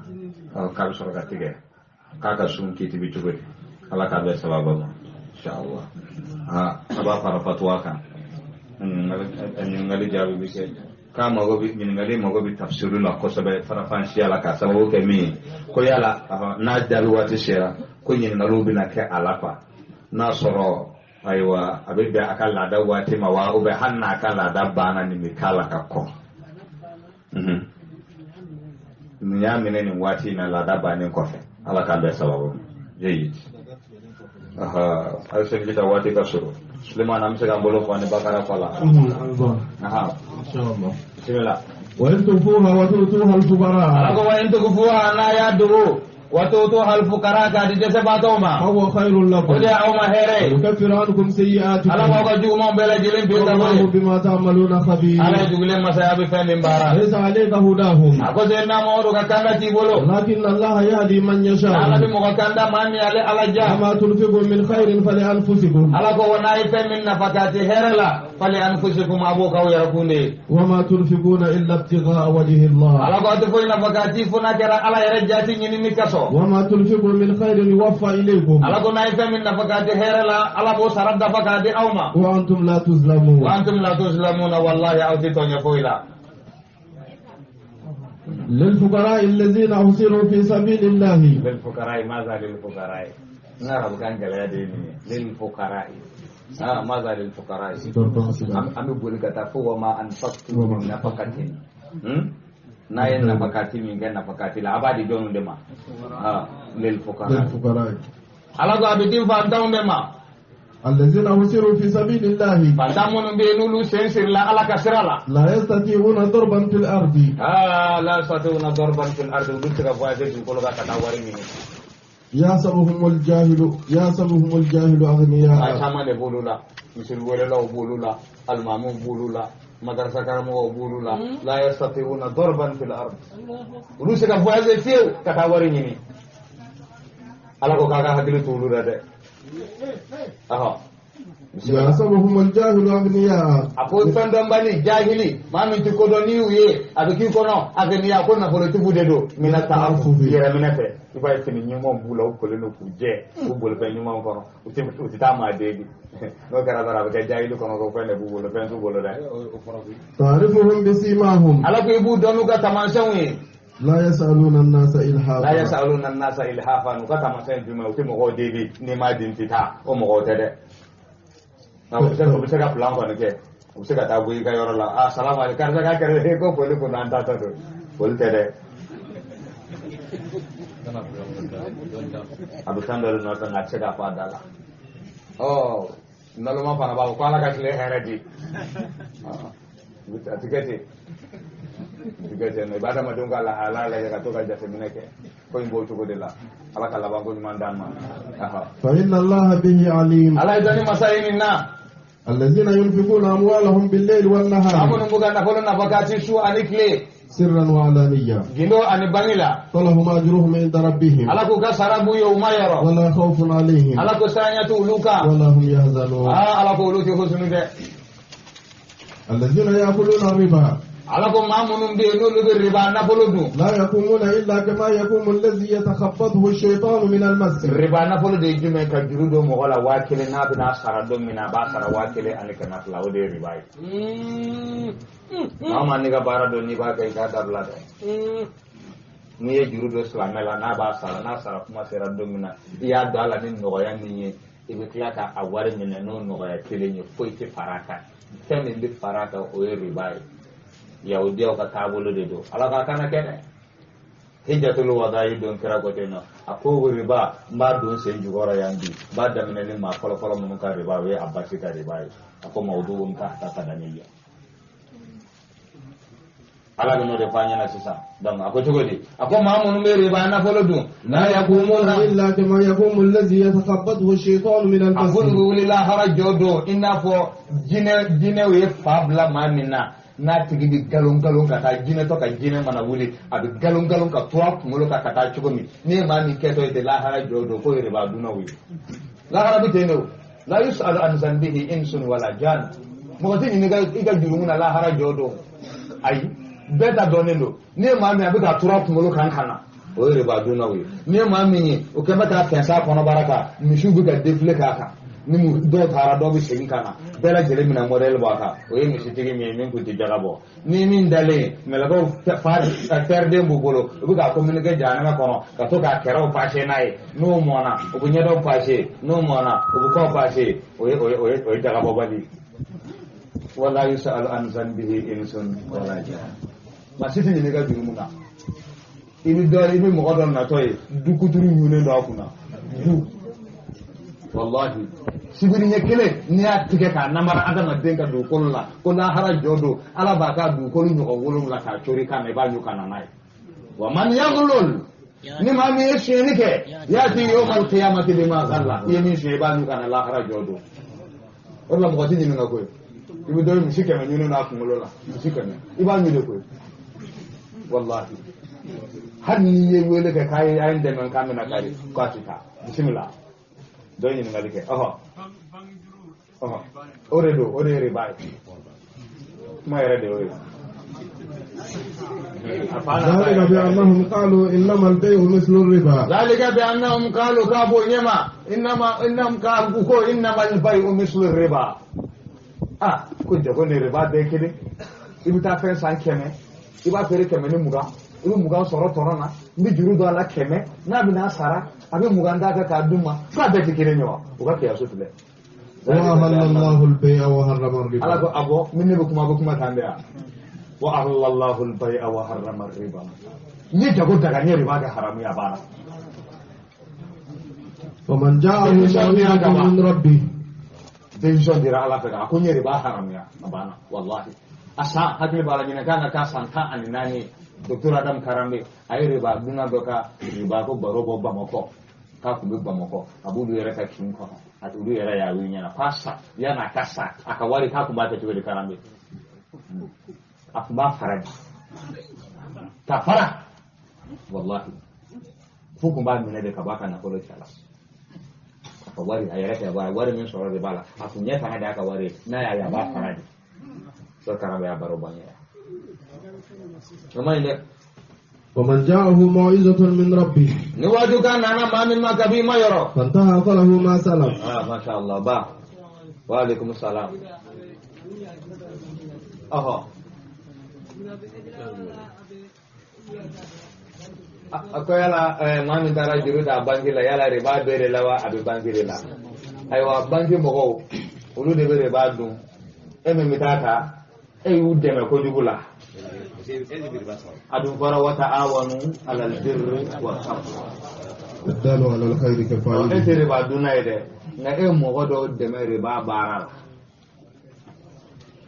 k'a bɛ sɔrɔ ka tigɛ, k'a ka sun kiti bɛ cogo di? Ala k'a bɛn sababa ma, inshallah. A b'a fara fatuwa kan. Ɲininkali jaabi bɛ kɛ k'a mago bɛ ɲininkali mago bɛ tafsiru la kosɛbɛ farafansiya la, k'a sababu kɛ min ye, ko yala n'a jaabi waati sera, ko ɲininkaliw bɛna kɛ a la quoi, n'a sɔrɔ ayiwa a bɛ bɛn a ka laada waati ma wa, ou bien hali n'a ka laada banna nin bɛ k'a la ka kɔn. Nin y'a minɛ nin waati in na laada bannen kɔfɛ. Ala k'an bɛn sababu ma. Jeyid. Aha, a seliji ta waati ka surun. Suleiman, an bɛ se k'an bolo fɔ ni bakara kɔ la. Aha. Bismillah. Wa in tukhfuha wa tu'tuha al-fuqara. Ala ko wa in tukhfuha, n'a y'a dogo, wa tu'tuha al-fuqara, k'a di dɛsɛbaatɔw ma. Huwa khayrun lakum. O de y'aw ma hɛrɛ ye. Yukaffiru ankum sayyi'atikum. Ala k'aw ka jugumanw bɛɛ lajɛlen bin ka bɔ Wallahu yen. bima ta'maluna khabir. Ala ye jugulen masaya bɛ fɛn min baara. Laysa alayka hudahum. A ko Seydina Mamadu ka kanda t'i bolo. Walakin Allah yahdi man yasha. Ala bɛ mɔgɔ kanda maa min ale Ala ja. Wa ma tunfiqu min khairin fali anfusikum. Ala ko wa n'a ye fɛn min nafa k'a ti hɛrɛ la, fali anfusikum, a b'o k'aw yɛrɛ kun de ye. Wa ma tunfiquna illa ibtigha'a wajhi Allah. Ala ko a tɛ foyi nafa k'a ti fo n'a kɛra Ala yɛrɛ jaati ɲinini kosɔn. Wa ma tunfiqu min khairin yuwaffa ilaykum. Ala ko n'a ye fɛn min nafa k'a di hɛrɛ la, Ala b'o sara dafa k'a di aw ma. Wa antum la tuzlamun. Wa antum la tuzlamuna, wallahi aw tɛ tɔɲɔ foyi la. للفقراء الذين أحصروا في سبيل الله. للفقراء، ماذا للفقراء؟ n ka arabukan gɛlɛya de ye nin ye. للفقراء. ماذا للفقراء؟ An bɛ boli ka taa fo wa ma anfaqtum min nafaqatin. N'a ye nafakati min kɛ nafakati la, a b'a di jɔnw de ma? للفقراء. Ala ko a bɛ di fantanw de ma. الذين أحصروا في سبيل الله. Fantan minnu bɛ yen n'olu sen sirila Ala ka sira la. لا يستطيعون ضربا في الأرض. لا يستطيعون ضربا في الأرض, olu tɛ se ka voyager dugukolo kan ka taa wari ɲini. يحسبهم الجاهل يحسبهم الجاهل أغنياء. Caman de b'olu la, misiri welelaw b'olu la, alimamiw b'olu la, madarasa karamɔgɔw b'olu la. La yastati'una darban fil ard, olu se ka voyager fiyewu ka taa wari ɲini. Ala ko k'a ka hakili to olu la dɛ. Ahɔ. يحسبهم الجاهل أغنياء. A ko fɛn dɔnbali, jahili, maa min ti kodɔn, n'i y'u ye a bɛ k'i kɔnɔ agniya, ko nafolotigiw de don. Mina ta'afufi, yɛrɛminɛ fɛ, i b'a ye fini ɲumanw b'u la, u kolen don k'u jɛ, u bolifɛn ɲumanw kɔnɔ, u tɛ taa maa deli. N'o kɛra dɔrɔn, a bɛ kɛ jahili kɔnɔ ko fɛn de b'u bolo. Fɛn t'u bolo dɛ. تعرفهم بسيماهم. Ala ko i b'u dɔn n'u ka taamasiyɛnw ye. لا يسألون الناس La إلحافا. yasaluna nasa ilhafa. U ka taamasiyɛn jumɛn? U tɛ mɔgɔw deli, n'i m'a di n tɛ taa. O mɔgɔw tɛ dɛ. Nka u bɛ se ka plan kɔni kɛ, u bɛ se ka taa bɔ i ka yɔrɔ la: a salamu aleykum, karisa ka kɛrɛfɛ ko foli kun an taatɔ don. Foli tɛ dɛ, a bɛ fɛn dɔ de nɔfɛ, nka a tɛ se k'a fɔ a da la. Ɔ naloma fana b'a fɔ ko Ala ka tile hɛrɛ di. A ti kɛ ten, a ti kɛ ten. I bɛ adamadenw ka lahalaya lajɛ ka to ka jateminɛ kɛ. Ko in b'o cogo de la. Ala ka labanko ɲuman d'an ma. فإن الله به عليم. Ala ye dɔnni masa ye nin na. الذين ينفقون أموالهم بالليل والنهار. Minnu b'u ka nafolo nafakati su ani tile. سرا وعلانية. Gindo ani bangi la. فلهم أجرهم عند ربهم. Ala k'u ka sara b'u ye u ma yɔrɔ. ولا خوف عليهم. Ala ko siranya t'olu kan. ولا هم يحزنون. Aa, Ala ko olu tɛ husunu dɛ. الذين يأكلون الربا. Ala ko maa minnu bɛ yen n'olu bɛ riba nafolo dun. لا يقومون إلا كما يقوم الذي يتخبطه الشيطان من المس. Riba nafolo de ye jumɛn? Ka juru don mɔgɔ la 1000, n'a bɛna sara don min na, a b'a sara 1200, o de ye riba ye. Maa o maa n'i ka baara don n'i b'a kɛ, i k'a dabila dɛ. N'i ye juru don silamɛ la, n'a b'a sara, n'a sara kuma sera don min na, i y'a don a la ni nɔgɔya min ye, i bɛ tila ka a wari minɛ n'o nɔgɔya kelen ye. Foyi tɛ fara a kan. Fɛn min bɛ fara a kan, o ye riba ye. Yahudiyaw ka taabolo de don. Ala k'a kana kɛ dɛ. Hijjatul wada'i don, kira ko ten nɔ, a ko riba n b'a don sen jukɔrɔ yan bi, n b'a daminɛ ni maa fɔlɔfɔlɔ minnu ka riba, o ye Abasi ka riba ye. A ko mawdu'un tahta qadamiyya. Ala bɛ n'o de fɔ an ɲɛna sisan. Donc a ko cogo di? A ko maa minnu bɛ riba nafolo dun, la yaqumuna إلا كما يقوم الذي يتخبطه الشيطان من A ko المس. olu bɛ wuli lahara jɔ don i n'a fɔ jinɛ, jinɛw ye fa bila maa min na, n'a tigi bɛ galon galon ka taa jinɛtɔ ka jinɛ mana wuli, a bɛ galon galon ka to a kunkolo kan ka taa cogo min. N'i ye maa min kɛtɔ ye ten lahara jɔ don, k'o ye riba dunnaw ye. Lahara bɛ ten de. O la yusalu an zanbihi insun wala jan. Mɔgɔ tɛ ɲininka i ka jurumu na lahara jɔ don. Ayi, bɛɛ ta dɔnnen don. N'i ye maa min a bɛ ka tura kunkolo kan ka na, o ye riba dunnaw ye. N'i ye maa min ye o kɛn bɛ k'a fɛnsɛ a kɔnɔbara kan, misiw bɛ ka défilé k'a kan, ni mu dɔw taara, dɔw bɛ segin ka na, bɛɛ lajɛlen bɛna modèle bɔ a kan, o ye misitigi min ye min kun tɛ jaga bɔ. Ni min dalen, mɛlɛkɛw fa fɛrɛden b'u bolo, u bɛ k'a communiquer jahanama kɔnɔ ka to k'a kɛrɛw passer n'a ye. N'o mɔnna, u bɛ ɲɛdaw passer. N'o mɔnna, u bɛ kɔw passer. O ye jagabɔbali. Wala yusalu an zanbihi insun wala jan. Maa si tɛ ɲininka jurumu na. I bɛ dɔ, i bɛ mɔgɔ dɔ natɔ ye, dukuturu ɲunnen don a kunna du. Wallahi, sibiri ɲɛ kelen n'i y'a tigɛ k'a namara adamaden ka dugukolo la, ko lahara jɔ don, Ala b'a ka dugukolo ɲɔgɔn 7 k'a cori ka na, i b'a ɲu ka na n'a ye. Wa man yaghlul, ni maa min ye sonyɛni kɛ, yati yawmal qiyamati bima ghalla, i ye min suɲɛ, i b'a ɲu ka na lahara jɔ don. O de la mɔgɔ tɛ ɲininka koyi. I bɛ dɔ ye misi 100 ɲini n'a kunkolo la, misi 100, i b'a ɲu de koyi. Wallahi, hali n'i ye wele kɛ k'a ye a ye n dɛmɛ k'a bɛna kari k'a tɛ taa, bisimila. Dɔ ye ɲininkali kɛ. Ɔhɔ ɔhɔ, o de don, o de ye riba ye. Kuma yɛrɛ de y'o ye. A fa n'a ba ذلك ye. بأنهم قالوا إنما البيع مثل الربا. ذلك بأنهم قالوا كابو نيما إنما إنهم قالوا كو إنما البيع مثل الربا. Ah, ko jago ni riba bɛɛ kelen. I bɛ taa fɛn san 100, i b'a feere 120, i bɛ 20 sɔrɔ tɔnɔ na. N bɛ juru don a la 100, n'a bɛna sara, a bɛ 20 d'a kan k'a d'u ma, f'a bɛɛ tɛ kelen ye wa? U ka kiyaso filɛ. وأحل الله البيع وحرم الربا. Ala ko a bɔ min ne bɛ kuma, a bɛ kuma kan de yan. Wa ahallallahu al-bay'a wa harrama riba. N ye jago daga, n ye riba kɛ haramu ye, a banna. فمن جاءه موعظة من ربه. Décision dira Ala fɛ, a ko n ye riba haramuya, a banna. Wallahi, a san hakili b'a la, ɲinɛ kan ka k'a san 14 ye, docteur Adam Karambe a ye riba dunna dɔ ka riba ko baro bɔ Bamakɔ. K'a tun bɛ Bamakɔ a b'olu yɛrɛ ka kin kɔnɔ a olu yɛrɛ y'a wuli ɲɛna k'a sa yan'a ka sa a ka wari k'a tun b'a kɛ cogo di karambe a tun b'a fara di ka fara wallahi fo tun b'a minɛ de ka bɔ a ka nafolo cɛ la a ka wari a yɛrɛ kɛ wari min sɔrɔ de b'a la a tun ɲɛ fana de y'a ka wari ye n'a y'a ye a b'a fara de so karambe y'a baro ban yɛrɛ o ma ɲi dɛ. ومن جاءه موعظة من ربه نواجه كان أنا ما من ما كبي ما يرى فانتهى فله ما سلف. ما شاء الله با وعليكم السلام. أها ako yala maa min taara juru ta banki la yala riba bɛ de la wa a bɛ banki de la ayiwa banki mɔgɔw olu de bɛ riba dun e min bɛ taa ta e y'u dɛmɛ kojugu la a dun fɔra wa ta'awanu alal birri wa taqwa الدال على الخير كفاعله e tɛ riba dunna ye dɛ nka e mɔgɔ dɔw dɛmɛ riba baara la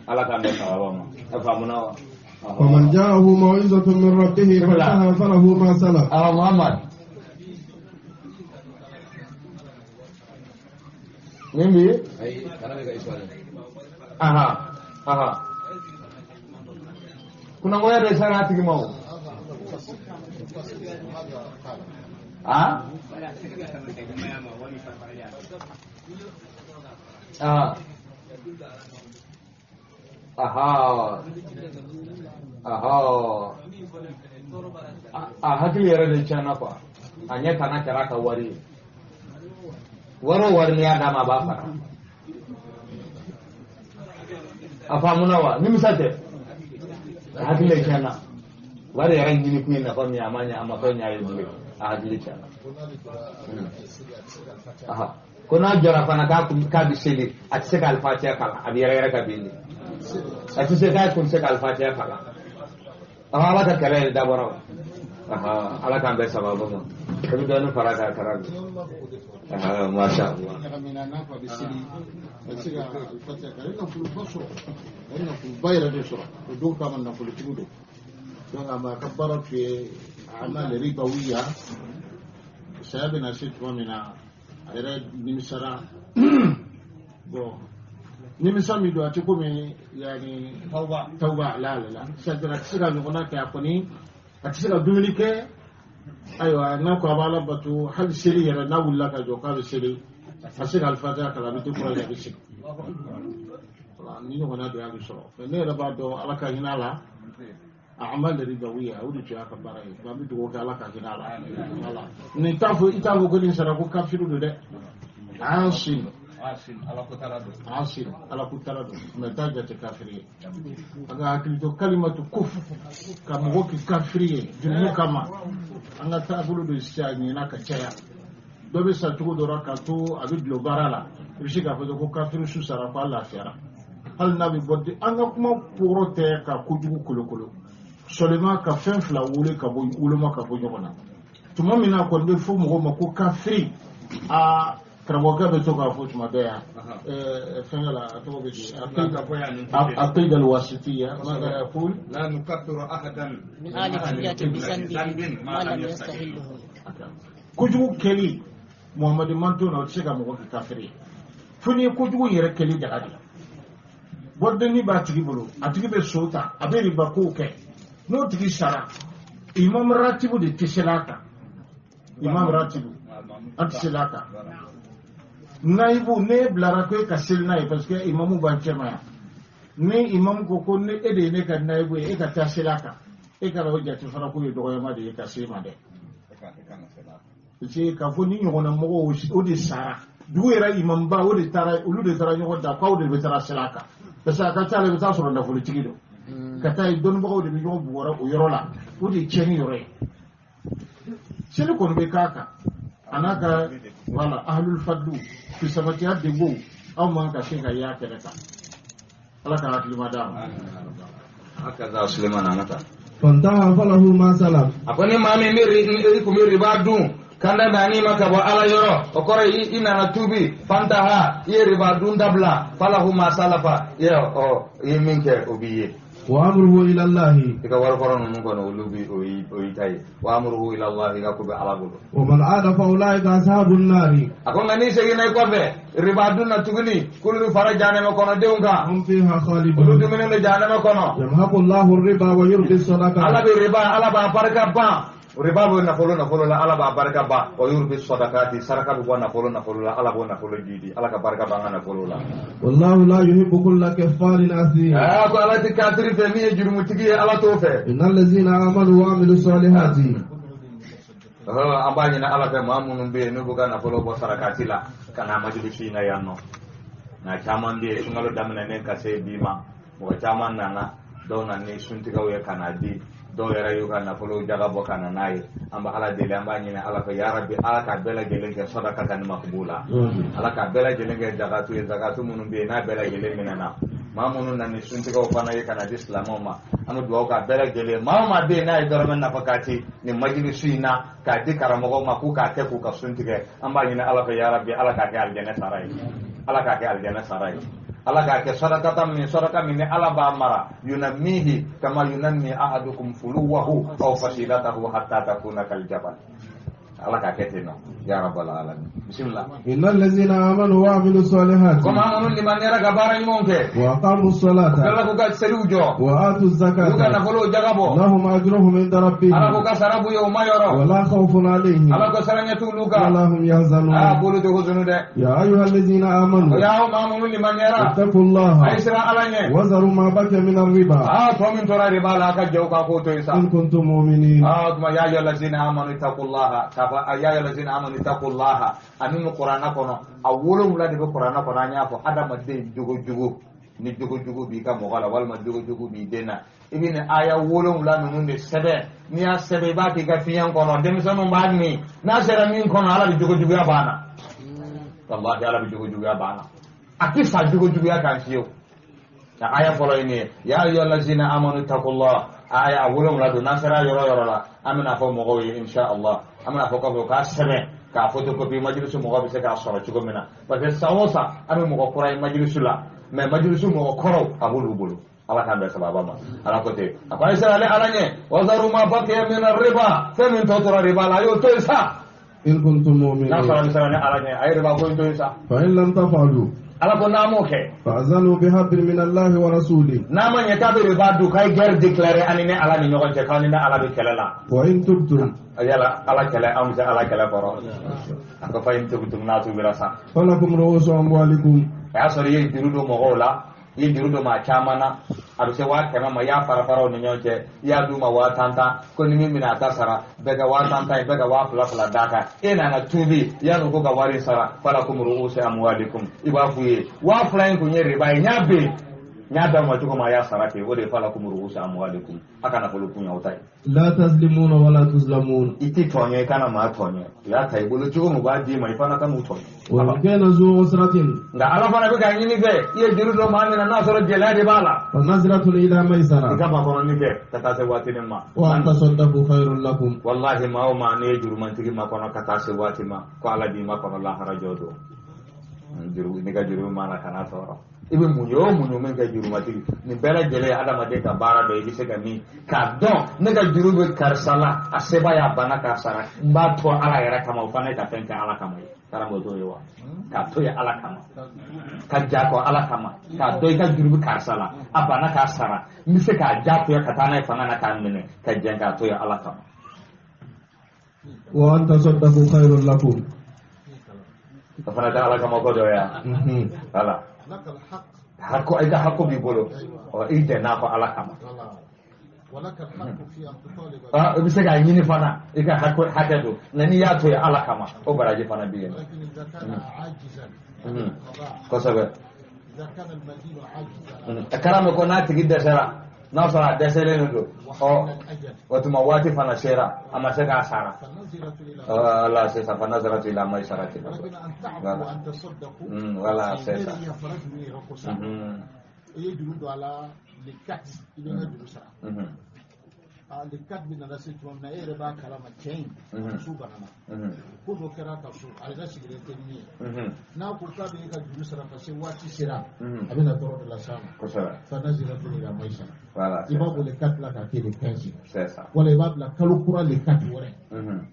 ala k'an bɛn sababa ma a faamuna wa. ومن جاءه موعظة من ربه فانتهى فله ما سلف. محمد مين بي؟ أها أها kuna ngoya da sara tigi mawo ah ah aha aha a hakili yɛrɛ de tiɲɛna quoi a ɲɛ tana kɛra ka wari ye wari o wari n'i y'a d'a ma a b'a fara a faamuna wa nimisa tɛ a hakili tiɲɛna wari yɛrɛ ɲini kun ye nafa min ye a ma ɲɛ a ma fɛn ɲɛ ye bilen a hakili tiɲɛna aha ko n'a jɔra fana k'a bɛ seli a tɛ se ka alifatiya kalan a bɛ yɛrɛ yɛrɛ ka bin de a tɛ se k'a kun tɛ se ka alifatiya kalan ala ka kɛlɛ de dabɔra o ala k'an bɛɛ sababu ma i bɛ dɔɔnin fara k'a kɛra bi masha Allah. A ye nafoloba yɛrɛ de sɔrɔ o don kama nafolotigi don donc a ma ka baara tun ye amal ribawiya saya bɛna se tuma min na a yɛrɛ nimisara bon nimisa min don a tɛ komi yani tawba la la la c'est-à-dire a tɛ se ka ɲɔgɔnna kɛ a kɔni a tɛ se ka dumuni kɛ ayiwa n'a ko a b'a la bato hali seli yɛrɛ n'a wulila ka jɔ k'a bɛ seli a se ka alifatiya kalan a bɛ découragé a bɛ sigi ni ɲɔgɔnna dɔ y'a bɛ sɔrɔ mɛ ne yɛrɛ b'a dɔn ala ka hinɛ a la a amal ribawiya o de tun y'a ka baara ye an bɛ dugawu kɛ ala ka hinɛ a la wala nin t'a fɔ i t'a fɔ ko nin sara ko kafiru don dɛ asin asin ala ko tala don mɛ t'a jate kafiri ye an ka hakili to kalimatu kufr ka mɔgɔ kɛ kafiri ye jurumu kama an ka taabolo de sisan ɲinɛ ka caya dɔ bɛ sa cogo dɔ la k'a to a bɛ dulon baara la i bɛ se k'a fɔ ko kafiri su sara k'a lafiyara hali n'a bɛ bɔ an ka kuma kɔrɔ tɛ ka kojugu kolokolo seulement ka fɛn fila wele ka bɔ woloma ka bɔ ɲɔgɔn na tuma min na kɔni bɛ fɔ mɔgɔw ma ko kafiri aa karamɔgɔkɛ bɛ to k'a fɔ tuma bɛɛ yan fɛnkɛ la a tɔgɔ bɛ di aqida alwasitiya ماذا يقول لا نكفر أحدا من أهل القبلة بذنب ما لم يستحله kojugu kɛli Muhamadu manto na o tɛ se ka mɔgɔ kɛ kafiri ye fo n'i ye kojugu yɛrɛ kɛli daga de waridenni b'a tigi bolo a tigi bɛ so ta a bɛ riba kow kɛ n'o tigi sara imam ratibu de tɛ se a kan imam ratibu an tɛ se a kan nayibu ne bilara ko e ka seli n'a ye parce que imamu b'an cɛma yan ni imamu ko ko ne e de ye ne ka nayibu ye e ka taa seli a kan e kana o jate fana k'o ye dɔgɔyama de ye ka se e ma dɛ parce que k'a fɔ ni ɲɔgɔnna mɔgɔw o de sara dugu yɛrɛ imamuba o de taara olu de taara ɲɔgɔn da k'aw de bɛ taara seli a kan parce que a ka ca la i bɛ taa sɔrɔ nafolotigi don ka taa yen dɔnnibagaw de bɛ ɲɔgɔn bugɔra o yɔrɔ la o de ye tiɲɛni yɔrɔ ye seli kɔni bɛ k'a kan a n'a ka wala ahlul fadlu fisamatiya denbow aw man ka se ka y'a kɛnɛ kan ala ka hakilima d'a ma. hakaza Suleiman anata. فانتهى فله ما سلف. a ko ni maa min bɛ kun bɛ riba dun kanda nani ma ka bɔ ala yɔrɔ o kɔrɔ i nana tubi fantaha i ye riba dun dabila falahu ma salafa i ye ɔ i ye min kɛ o b'i ye. Wa amruhu ila Allah. I ka wari kɔrɔ ninnu kɔni olu bi o y'i ta ye. Wa amruhu ila Allah, i ka ko bɛ Ala bolo. Wa man aada fa ulaika ashabun nari. A ko nka n'i seginna i kɔfɛ riba dun na tuguni k'olu bɛ fara jahanama kɔnɔdenw kan. Hum fiha khalidun. Olu dumuni bɛ jahanama kɔnɔ. Yamhaqu Allahu riba wa yurbi sadaqa. Ala bɛ riba, Ala b'a barika ban. Riba bɛ nafolo la, Ala b'a barika ban. Wa yurbi sadaqati, saraka bɛ bɔ nafolo la, Ala b'o nafolo jidi. Ala ka barika ban an ka nafolo la. Wallahu la yuhibbu kulla kaffarin athim. Ko Ala tɛ kafiri fɛ min ye jurumutigi ye, Ala t'o fɛ. Innal ladzina amanu wa amilu salihati. An b'a ɲini Ala fɛ maa minnu bɛ yen n'u bɛ ka nafolo bɔ sarakati la ka na majilisi in na yan nɔ. Nka caman bɛ yen sunkalo daminɛnen ka se bi ma, mɔgɔ caman nana, dɔw nana ni suntigɛw ye ka na di, dɔw yɛrɛ y'u ka nafolo jaga bɔ ka na n'a ye. An bɛ Ala deli, an b'a ɲini Ala fɛ yarabi Ala k'a bɛɛ lajɛlen kɛ sadaka ka ni makubula. Ala k'a bɛɛ lajɛlen kɛ zakatu ye, zakatu minnu bɛ yen n'a bɛɛ lajɛlen minɛna. Maa minnu nana ni suntigɛw fana ye ka na di silamɛw ma, an bɛ dugawu k'a bɛɛ lajɛlen. Maa o maa bɛ yen n'a ye dɔrɔmɛ nafa k'a ci nin majilisi in na k'a di karamɔgɔw ma k'u k'a kɛ k'u ka suntigɛ, an b'a ɲini Ala fɛ yarabi Ala k'a kɛ alijɛnɛ sara ye. Ala k'a kɛ alijɛnɛ sara ye. Ala k'a kɛ sadakata min, sadaka min ni Ala b'a mara, yunammihi kama yunammi ahadukum fuluwahu aw fasilatahu hatta takuna kal jabal. Ala k'a kɛ ten nɔ ya rabbal alamin. Bismillah. Innal ladzina amanu wa amilu salihati. Ko maa minnu limaniyara ka baara ɲumanw kɛ. Wa aqamu salata. Ala k'u ka seliw jɔ. Wa atu zakata. K'u ka nafolow jaga bɔ. Lahum ajruhum inda rabbihim. Ala k'u ka sara b'u ye u ma yɔrɔ. Wa la khawfun alayhim. Ala ko sara ɲɛ t'olu kan. Wa la hum yahzanun. Aa k'olu tɛ huzunu dɛ. Ya ayyuha allazina amanu. Ya aw maa minnu limaniyara. Ittaqullaha. A ye siran Ala ɲɛ. Wa zaru ma baqiya min ar-riba. Aa tɔ min tora riba la a ka jɛ u ka k'o to yen sa. In kuntum mu'minin. Aa tuma ya ayyuha allazina amanu ittaqullaha. Ya ayyuha allazina amanu ittaqullaha. Ani mu Kurana kɔnɔ a 7 de bɛ Kurana kɔnɔ. An y'a fɔ adamaden jogojugu, ni jogojugu b'i ka mɔgɔ la walima jogojugu b'i den na, i bɛ nin aya 7 ninnu de sɛbɛn. N'i y'a sɛbɛn i b'a k'i ka fiɲɛ kɔnɔ, denmisɛnninw b'a min, n'a sera min kɔnɔ Ala bɛ jogojuguya ban na. Walahi Ala bɛ jogojuguya ban na. A tɛ sa jogojuguya kan fiyewu. A aya fɔlɔ ye nin ye, ya ayyuha allazina amanu ittaqullah. Aya 7 don, n'an sera yɔrɔ yɔrɔ la an bɛna fɔ mɔgɔw ye insha Allah. An bɛna fɔ kɔfɛ u k'a sɛbɛn k'a photocopie majilisu mɔgɔ bɛ se k'a sɔrɔ cogo min na, parce que san o san an bɛ mɔgɔ kura ye majilisu la, mais majilisu mɔgɔ kɔrɔw a b'olu bolo. Ala k'an bɛn sababa ma. Ala ko ten, a ko a ye siran ale Ala ɲɛ. Wa zaru ma baqiya min riba, fɛn min tɔ tora riba la a y'o to yen sa. In kuntum mu'minin. N'a sɔrɔ a bɛ siran ne Ala ɲɛ, a ye riba ko in to yen sa. Fa in lam taf'alu. Ala ko n'a m'o kɛ. Fa'zanu biharbin min Allahi wa rasuli. N'a ma ɲɛ k'a bɛ riba dun, k'a ye guerre déclarer ani ne Ala ni ɲɔgɔn cɛ, k'aw ni ne Ala bɛ kɛlɛ la. Wa in tubtum. Yala Ala kɛlɛ, anw bɛ se Ala kɛlɛ kɔrɔ. A ko fa in tubtum, n'a tubira sa. Falakum ru'usu amwalikum. A y'a sɔrɔ i ye juru don mɔgɔw la, i ye juru don maa caman na, a bɛ se 100,000 ma, i y'a fara fara u ni ɲɔgɔn cɛ, i y'a d'u ma 10,000 tan, ko ni min bɛna a ta sara, bɛɛ ka 10,000 tan ye, bɛɛ ka 2,000 d'a kan. E nana tuubi, yanni ko ka wari sara, falakum ru'usu amwalikum. I b'a f'u ye 2,000 in kun ye riba ye, n y'a ben, n y'a d'a ma cogo min a y'a sara ten, o de ye falakum ru'usu amwalikum. A ka nafolo kun y'aw ta ye. La tazlimuna wa la tuzlamun. I tɛ tɔɲɔ, i kana maa tɔɲɔ. U y'a ta i bolo cogo min u b'a d'i ma, i fana ka n'u tɔɲɔ. Wa in kana zu usratin. Nka Ala fana bɛ k'a ɲini fɛ, i ye juru don maa min na n'a sɔrɔ gɛlɛya de b'a la. Fa nazratun ila maisara. I ka makɔnɔni kɛ ka taa se waati ma. Wa an tasaddaqu khayrun lakum. Walahi maa o maa n'i ye jurumantigi makɔnɔ ka taa se waati ma, ko Ala b'i makɔnɔ lahara jɔ don. Juru, n'i ka juru ma na kana tɔɔrɔ. I bɛ muɲu o muɲu min kɛ jurumatigi, nin bɛɛ lajɛlen ye adamaden ka baara dɔ ye, i bɛ se ka min k'a dɔn ne ka juru bɛ karisa la, a seba y'a banna k'a sara, n b'a to Ala yɛrɛ kama, o fana ye ka fɛn kɛ Ala kama ye. Karamɔgɔ t'o ye wa? K'a to yen Ala kama, ka ja kɔ Ala kama, k'a dɔn i ka juru bɛ karisa la, a banna k'a sara, n bɛ se k'a jagoya ka taa n'a ye fanga na k'a minɛ, ka jɛn k'a to yen Ala kama. Wa an tasaddaqu khayrun lakum. O fana tɛ Ala kama ko dɔ ye wa? Voilà. Hakko i ka hakko b'i bolo, ɔ i jɛn n'a kɔ Ala kama. I bɛ se k'a ɲini fana i ka hakɛ don, nka n'i y'a to yen Ala kama, o baraji fana b'i ye. Kosɛbɛ. A kɛra mɛ ko n'a tigi dɛsɛra, n'a sɔrɔ a dɛsɛlen de don, ɔ o tuma waati fana sera, a ma se k'a sara. Voilà, c'est ça. Fa nazaratu ila maisarati. Voilà, c'est ça. Le 4 bɛ nana se tuma min na, e yɛrɛ b'a kalama cɛ in muso banana ko dɔ kɛra a ka so, a yɛrɛ sigilen tɛ ni min ye. N'a ko k'a bɛ e ka juru sara parce que waati sera, a bɛna tɔɔrɔ dɔ las'a ma. Fa naziratun ila maisara. I b'a bɔ le 4 la k'a kɛ le 15. Wala i b'a bila kalo kura le 4 wɛrɛ.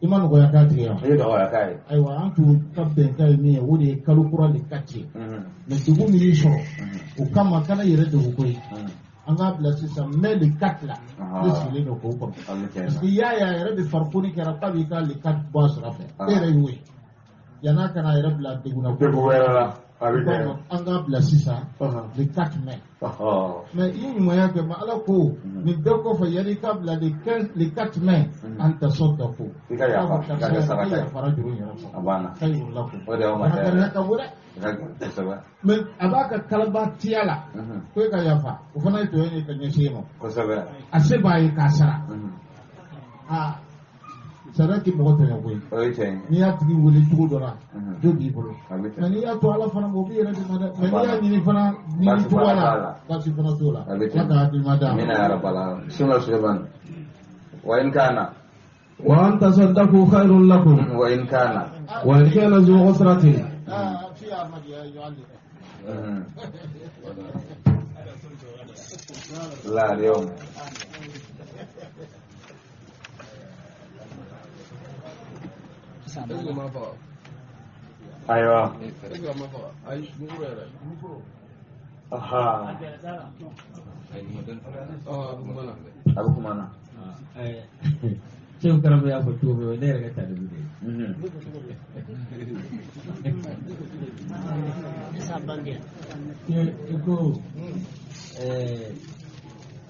I ma nɔgɔya k'a tigi ye wa? I ye nɔgɔya k'a ye. Ayiwa, an tun ka bɛnkan ye min ye, o de ye kalo kura le 4 ye. Mais degun min y'i sɔrɔ o kama, kana yɛrɛ degun koyi. An k'a bila sisan mai le 4 la, ne sigilen don k'o kɔnɔ. Parce que i y'a ye, a yɛrɛ bɛ farikolo kɛra k'a b'i ka le 4 bɔ a sira fɛ. E yɛrɛ y'o ye. Yann'a kana a yɛrɛ bila degun na. Degun wɛrɛ la. A bɛ kɛ. An k'a bila sisan le 4 mai. Mais i ye ɲumanya kɛ, ma Ala ko nin bɛɛ kɔfɛ, yanni i k'a bila le 15, le 4 mai, an tɛ sɔn ka ko. I ka yafa, i ka kɛ saraka ye. ye. I yafara juru in yɛrɛ kɔ. A banna. Khayrun lakum. O de y'aw ma hɛrɛ. Fana ka bon dɛ. Kosɛbɛ. Mais a b'a ka kalabatiya la. Ko e ka yafa, o fana ye tɔɲɔ ye ka ɲɛsin e ma. Kosɛbɛ. A se b'a ye k'a sara. Aa, sara tɛ mɔgɔ tɔɲɔ koyi. O ye tiɲɛ ye. N'i y'a tigi wele cogo dɔ la, jo b'i bolo. A bɛ ten. Mais n'i y'a to Ala fana ma, o b'i yɛrɛ dɛmɛ dɛ. Mais n'i y'a ɲini fana, ɲini cogo la, baasi fana t'o la. A bɛ ten. Ala ka hakilima d'a ma. Amina ya rabbal alamin. Bismillah Suleiman. Wa in kana. Wa an tasaddaqu khayrun lakum. Wa in kana. Wa in kana zu usratin. في أحمد يا يعلم. لا اليوم. أيوة. Aha. A bɛ kuma na. Seku Karamɔgɔ y'a fɔ cogo min, ne yɛrɛ ka talibu de ye. I ko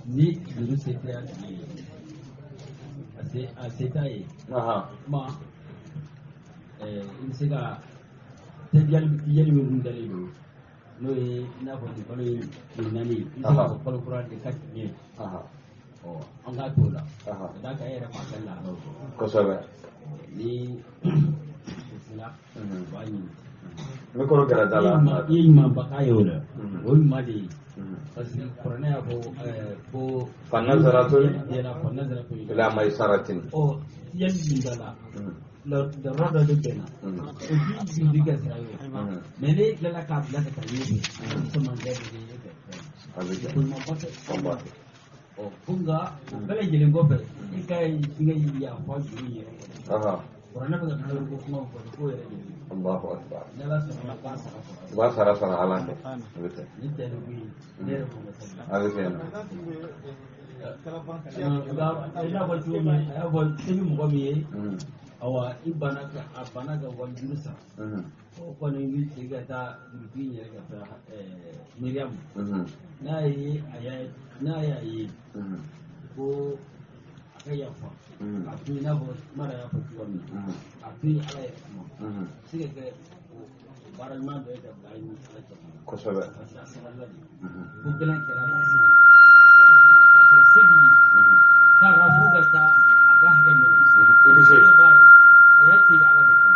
ni juru se tɛ a tigi ye, a se t'a ye. Kuma i bɛ se ka tɛliyali min dalen don, n'o ye i n'a fɔ nin kalo ye tile 4 ye, i bɛ se k'a fɔ kalo kura de ka tiɲɛ. An k'a t'o la. Ka d'a kan e yɛrɛ m'a kɛ lahalaw dɔn. Kosɛbɛ. Ni o sera, u b'a ɲini. Mikoro gɛrɛ da la. I ye ɲumanba k'a ye o la. O ye ɲuman de ye. Parce que kuranɛ y'a fɔ ko. Fa nazaratun. Fa nazaratun. Ila maisaratin. Ɔ tiyali min da la. Dɔrɔ dɔ de bɛnna. O b'i jigi kɛ sira ye. Mais ne tilala k'a bila ka taa ɲɛfɛ. O man kɛ de ye e fɛ. A bɛ kɛ. Ko ɲumanba tɛ. Ɔ ko nka o bɛɛ lajɛlen kɔfɛ, i ka yafa juru in yɛrɛ kɔnɔ. Kuranɛ bɛ ka kalo ko kuma fɔ ko yɛrɛ de ye. Allahu akbar. Ni Ala sɔnna k'a sara sɔrɔ. U b'a sara sɔrɔ Ala fɛ. A bɛ ten. Ni tɛ ne koyi, ne yɛrɛ mɔgɔ tɛ. A bɛ ten. Nka i n'a fɔ cogo min, a y'a fɔ se bɛ mɔgɔ min ye, awa i banna ka a banna ka wali juru sara. O kɔni bɛ segin ka taa dugutigi yɛrɛ ka taa Miriamu. N'a ye a y'a n'a y'a ye ko a ka yafa, a to i n'a fɔ Mara y'a fɔ cogoya min na, a to yen Ala yɛrɛ kama. Se ka kɛ o baara ɲuman dɔ ye ka bila ni Ala cɛ kɔnɔ. Kosɛbɛ. Parce que a sabalila de. Ko gɛlɛn kɛra a la sisan. K'a sɔrɔ se b'i ye. K'a ka fo ka taa a ka hakɛ minɛ. I bɛ se. A y'a to yen Ala de kama.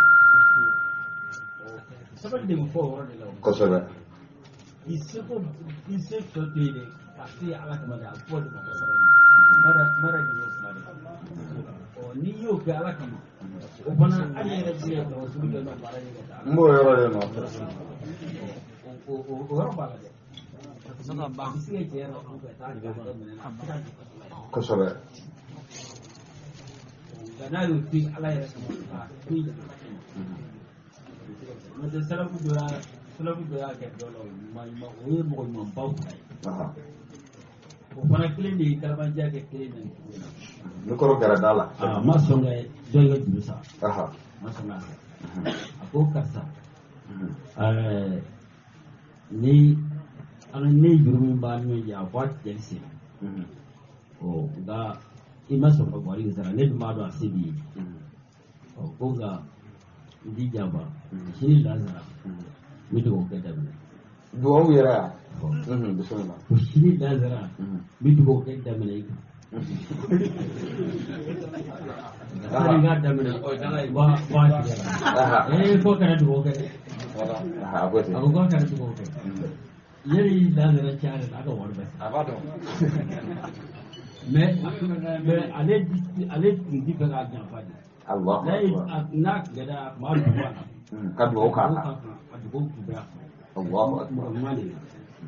Sabali de bɛ fɔ o yɔrɔ de la o. Kosɛbɛ. I seko i se tɔ to yen dɛ, k'a to yen Ala kama dɛ, a bɛ fɔ o de ma ko sabali. Mara de y'o kuma de. Ɔ n'i y'o kɛ Ala kama, o fana hali yɛrɛ bɛ se ka o sugu dɔ la baara in kɛ taa. N b'o yɔrɔ de nɔfɛ. O yɔrɔ b'a la dɛ. A bɛ se ka cɛ yɛrɛ ko ka taa k'a minɛ a bɛ se ka jɔ kaso la. Kosɛbɛ. Nka n'a y'o to yen Ala yɛrɛ kama, k'a to yen Ala kama. N'o tɛ salafu dɔ y'a salafu dɔ y'a kɛ dɔ la, o ɲuman ɲuman o ye mɔgɔ ɲumanbaw fila ye. O fana kelen de ye kalabanjiya kɛ kelen na nin cogo in na. Mikoro gɛrɛ da la. A ma sɔn ka dɔ in ka juru sara. A ma sɔn k'a sara. A ko karisa, ni an ne juru min b'a ni ɲɔgɔn cɛ, a ko a tigɛli sera. Ɔ nka i ma sɔn ka wari in sara, ne dun b'a dɔn a se b'i ye. Ɔ ko nka n t'i janfa, sini lansara n bɛ dugawu kɛ daminɛ. Dugawu yɛrɛ yan. Bisimila. Ko sini lansara n bɛ dugawu kɛ daminɛ i kan. Sani n k'a daminɛ, b'a tigɛ la. Ee ko kana dugawu kɛ dɛ. A ko ten. A ko k'a kana dugawu kɛ. Yali lansara cayara a ka wari bɛɛ sara. A b'a dɔn. Mais ale tun ti fɛ k'a janfa de. Allahu akbar. N'a gɛlɛya a tun b'a dogo a la. Ka dugawu k'a kan. A dugawu tun bɛ a kan. Allahu akbar. Mɔgɔ ɲuman de ye.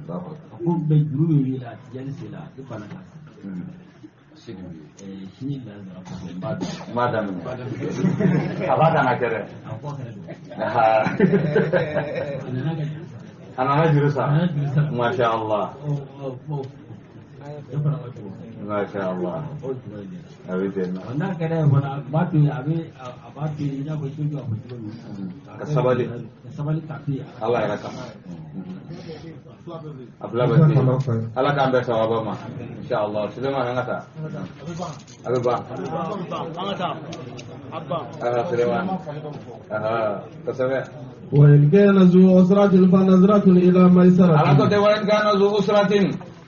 Allahu akbar. A ko bɛ juru min b'i la a tijani sen la a tɛ bana k'a san. Sini lazara kɔfɛ n b'a dɔn. N b'a daminɛ. A b'a dan ka kɛ dɛ. A ko kɛra don. A nana ka juru sara. A nana juru sara. A nana juru sara. Masha Allah. Ne fana ka cogo. Masha Allah. O juru de la. A bɛ ten nɔ. N'a kɛra yen fana a b'a to yen a bɛ a b'a to yen i n'a fɔ soju a fɔ cogo min. Ka sabali. Ka sabali k'a to yen. Ala yɛrɛ kama. A fila bɛ ten. Ala k'an bɛn sababa ma. Inshallah. Suleiman an ka taa. A bɛ ban. An ka taa. A ban. Suleiman. Kosɛbɛ. وإن كان ذو أسرة فنظرة إلى ميسرة. Ala ko ten وإن كان ذو أسرة